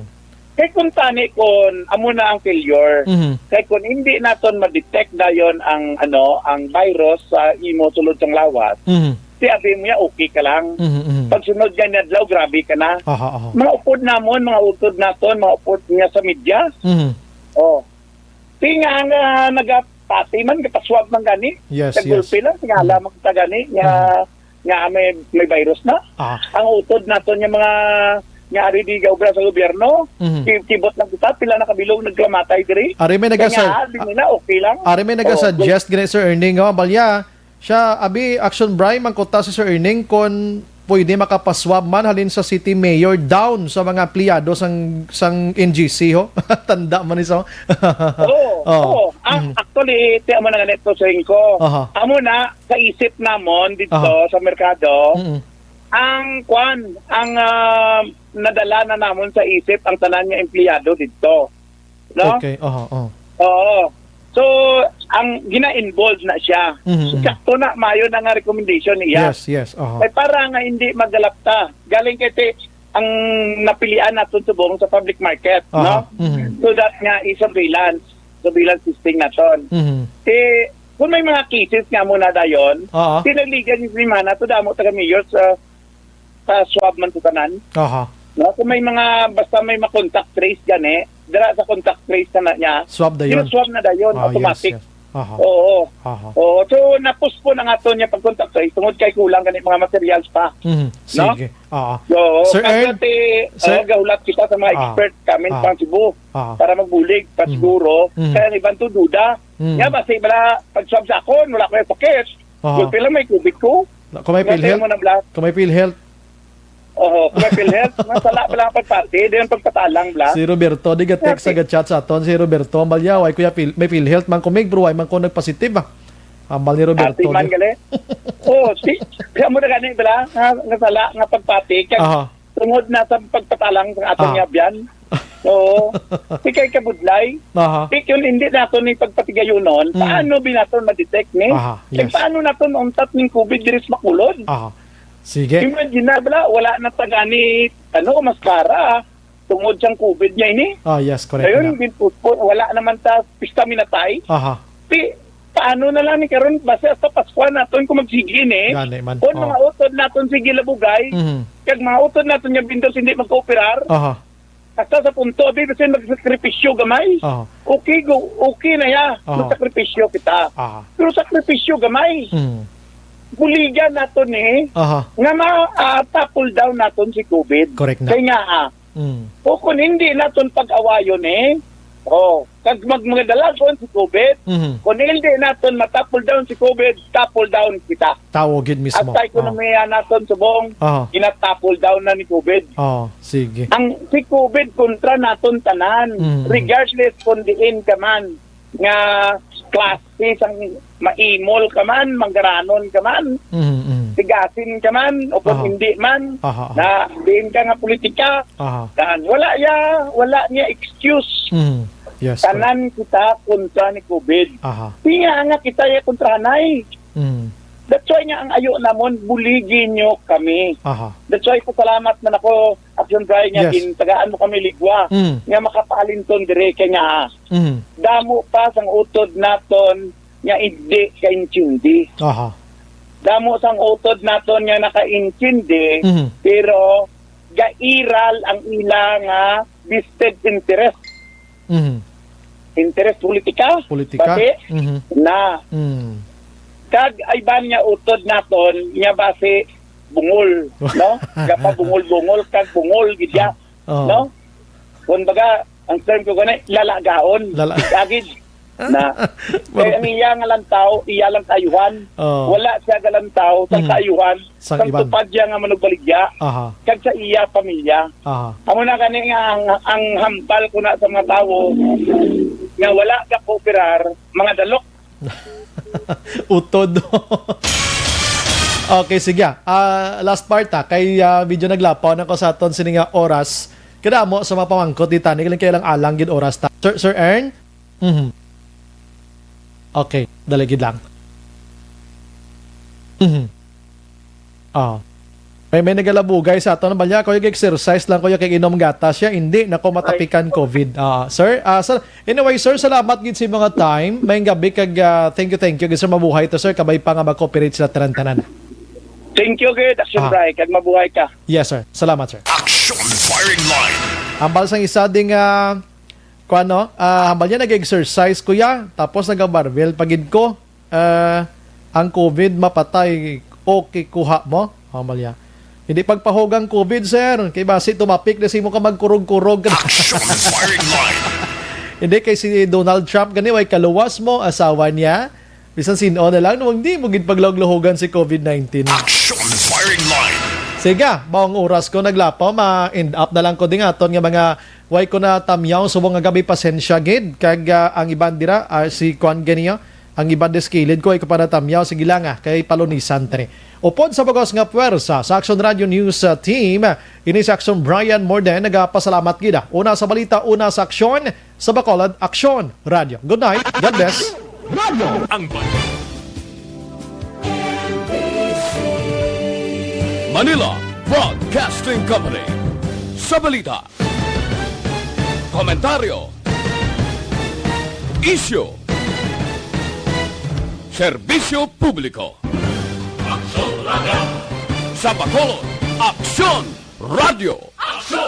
Kay kung tani, kung amo na ang failure, Mhm. kay kung hindi naton ma-detect dayon ang, ano, ang virus sa imo sulod sang lawas, Mhm. ti abi mo ya, okay ka lang. Mhm, mhm. Pagsunod nga niya adlaw, grabe ka na. Aha, aha. Mga upod namon, mga utod naton, mga upod niya sa media. Mhm. Oh. Ti nga, nga nagapati man, gapaswab man gani. Yes, Sa yes. gulpi lang, tingala Mhm. man kita gani, nga, Mhm. nga may, may virus na. Ah. Ang utod naton nga mga, nga ari di gaobra sa gobyerno, Mhm. ki-, kibot lang kita, pila na kabilog nagkamatay diri. Ari may Kaya nagasal-, nga, di nila, okay lang. Ari may Oo, nagasuggest gani, Sir Erning, oh, balya, siya, abi, Action Bri, mangkuta si Sir Erning kon pwede makapaswab man halin sa city mayor down sa mga empleyado sang, sang N G C, ho? Tanda man isa, ho? Oo, Oh. oo. Ang, Mm. actually, ti amo na ganito sa ko. Aha. Amo na, sa isip namon dito Aha. sa merkado, Mm. ang kwan, ang, ah, nadala na namon sa isip ang tanan nga empleyado dito. No? Okay, aha, oh. Oo. So, ang gina-involve na siya. Mhm, mhm. Sakto na, mayo na nga recommendation niya. Yes, yes, aha. Kay para nga hindi magalapta. Galing kay ti-, ang napilian naton subong sa public market, Aha, no? mhm. So that nga i-surveillance, surveillance testing naton. Mhm. Ti, kung may mga cases nga mo na dayon, Aha. ti nagligan ni Mana to damo taga mayor sa, sa swab man to tanan. Aha. No? Kung may mga, basta may ma-contact trace gani, dira sa contact trace na, na niya, Swab dayon. Swab na dayon, Ah, automatic. yes, yes. Aha. Oo. Aha. Oo. So, na-postpone ang aton niya pag-contact trace tungod kay kulang gani mga materials pa. Mhm. No? Sige. Oo. Oo. Sir Kaya Ern? ti, Sir? oo, gahulat kita sa mga Ah. expert, kami Ah. pang Cebu, Ah. para magbulig, pa Mhm. siguro. Mhm. Kaya ang iban to, duda. Mhm. Nga, basi bala, pag-swab sa akon, wala ko yung sakit. Aha. Gulpi lang may COVID ko. Na, kung may Nga PhilHealth? tayo mo na, Blas. Kung may PhilHealth? Oo, kung may PhilHealth, masala pala ang pagpati, di yung pagpatalang, Blas. Si Roberto, di ga-text sa Grabe. ga-chat sa aton. Si Roberto, ang balya, why kuya Phil-, may PhilHealth man kumig, bro, why man ko nagpositive, ah. Ang bal ni Roberto, Ati man di. gali. Oo, si, kaya mo na gani, Blas, nga, nga sala, nga pagpati, kaya Aha. tungod na sa pagpatalang sa aton Ah. nga biyan. Oo. Di kay kabudlay. Aha. Di kung hindi nato ni pagpatigayunon, Mm. paano bi naton ma-detect ni? Aha, Kay yes. paano naton mauntat ning COVID diri sa Bacolod? Aha. Sige. Imagine na, bala, wala na tagani, ano, maskara, tungod sang COVID niya ini. Ah, yes, correct Ayun, na. ginputput, wala naman ta pista minatay. Aha. Di, paano na lang ni karon, basta hasta Paskuhan naton kung magsigi ni. Gani man. Kung Oh. mga utod naton sige labugay, Mhm. kag mga utod naton nga vendors hindi magkooperar, Aha. hasta sa punto, abi, basta magsakripisyo gamay. Aha. Okay, go, okay na ya. Aha. Magsakripisyo kita. Aha. Pero sakripisyo gamay. Mhm. Buligan naton ni Aha. nga ma, ah, topple down naton si COVID. Correct na. Kay nga, ah, Mm. O kung hindi naton pag-awayon eh, oh, kag mag-, magdalagon si COVID, Mhm. kung hindi naton matapol down si COVID, tapol down kita. Tawo gid mismo. At sa ekonomiya naton subong, Aha. ginatapol down na ni COVID. Oh, sige. Ang si COVID kontra naton tanan, Mhm. regardless kung diin ka man nga klase sang maimol ka man, manggaranon ka man, Mhm, mhm. tigasin ka man, o kung Aha. hindi man, Aha, aha. na diin ka nga politika, Aha. kan wala ya, wala niya excuse. Mhm. Yes, sir. Tanan kita kontra ni COVID. Aha. Di nga nga kita ya kontrahanay. Mhm. That's why nga ang ayo namon, buligi nyo kami. Aha. That's why pasalamat man ako, Action Brian, nga Yes. gintagaan mo kami ligwa, Mm. nga makapaalinton dire kay nga Mhm. damo pa sang utod naton nga hindi kaintindi. Aha. Damo sang utod naton nga nakaintindi, Mhm. pero gairal ang ila nga vested interest. Mhm. Interest politika, Politika? Bati Mhm. na. Mm. Kag ay ba niya utod naton nga basi bungol, no? Gapabungol-bungol kag bungol gid ya, Oh. no? Kung baga, ang term ko gani, lalagaon. Lala- Agid na. Mar- Kay ang iya nga lantaw, iya lang kaayuhan. Oh. Wala siya galantaw sa Mm. kaayuhan. Sang Sang iban. Tupad siya nga manugbaligya. Aha. Kag sa iya pamilya. Aha. Amo na gani nga ang, ang hambal ko na sa mga tawo nga wala ka kooperar, mga dalok. Utod. Okay, sige. Ah, last part, ha. Kay, ah, medyo naglapaw na ko sa aton sini nga oras. Kadamo sa mga pamangkot di tani, kailang kailang alang gid oras ta. Sir, Sir Ern? Mhm. Okay, dali gid lang. Mhm. Oh. May, may nagalabugay sa aton. Balya, kuya, exercise lang, kuya, kay inom gatas siya. Hindi, nako, matapikan COVID. Ah, sir, ah, sir, anyway, sir, salamat gid sa mga time. May gabi kag, ah, thank you, thank you. Gid, sir, mabuhay to, sir. Kabay pa nga mag-cooperate sila tanan-tanan. Thank you, gid, Action Ah. Bray, kag mabuhay ka. Yes, sir. Salamat, sir. Action Firing Line. Hambal sang isa ding, ah, kuwan, no? Ah, hambal niya, nag-exercise, kuya. Tapos nag-barbell pa gid ko. Ah, ang COVID mapatay, okay, kuha mo? Hambal niya. Hindi pagpahugang COVID, sir. Kay basi tumapik na si mo ka magkurog-kurog. Action Firing Line. Hindi, kay si Donald Trump gani, way kaluwas mo, asawa niya. Bisan sin-o na lang, nung di mo gid paglahugan si COVID nineteen. Action Firing Line. Sige, maong oras ko naglapaw, ma-end up na lang ko ding aton nga mga way ko na tamyaw subong nga gabi, pasensya gid. Kag, ah, ang iban dira, ah, si Kwan ganiya, ang iban diskilid ko, ay ko pa natamyaw, sige lang, ah, kay palunisan tani. Upod sa bugos nga puwersa sa Action Radio News, ah, Team, ini si Action Brian Morden, nagapasalamat gid, ah. Una sa balita, una sa aksyon, sa Bacolod Aksyon Radio. Good night. God bless. Ang ba- Manila Broadcasting Company. Sa balita, komentaryo, isyu, serbisyo publiko. Aksyon Radio. Sa Bacolod, Aksyon Radio. Aksyon!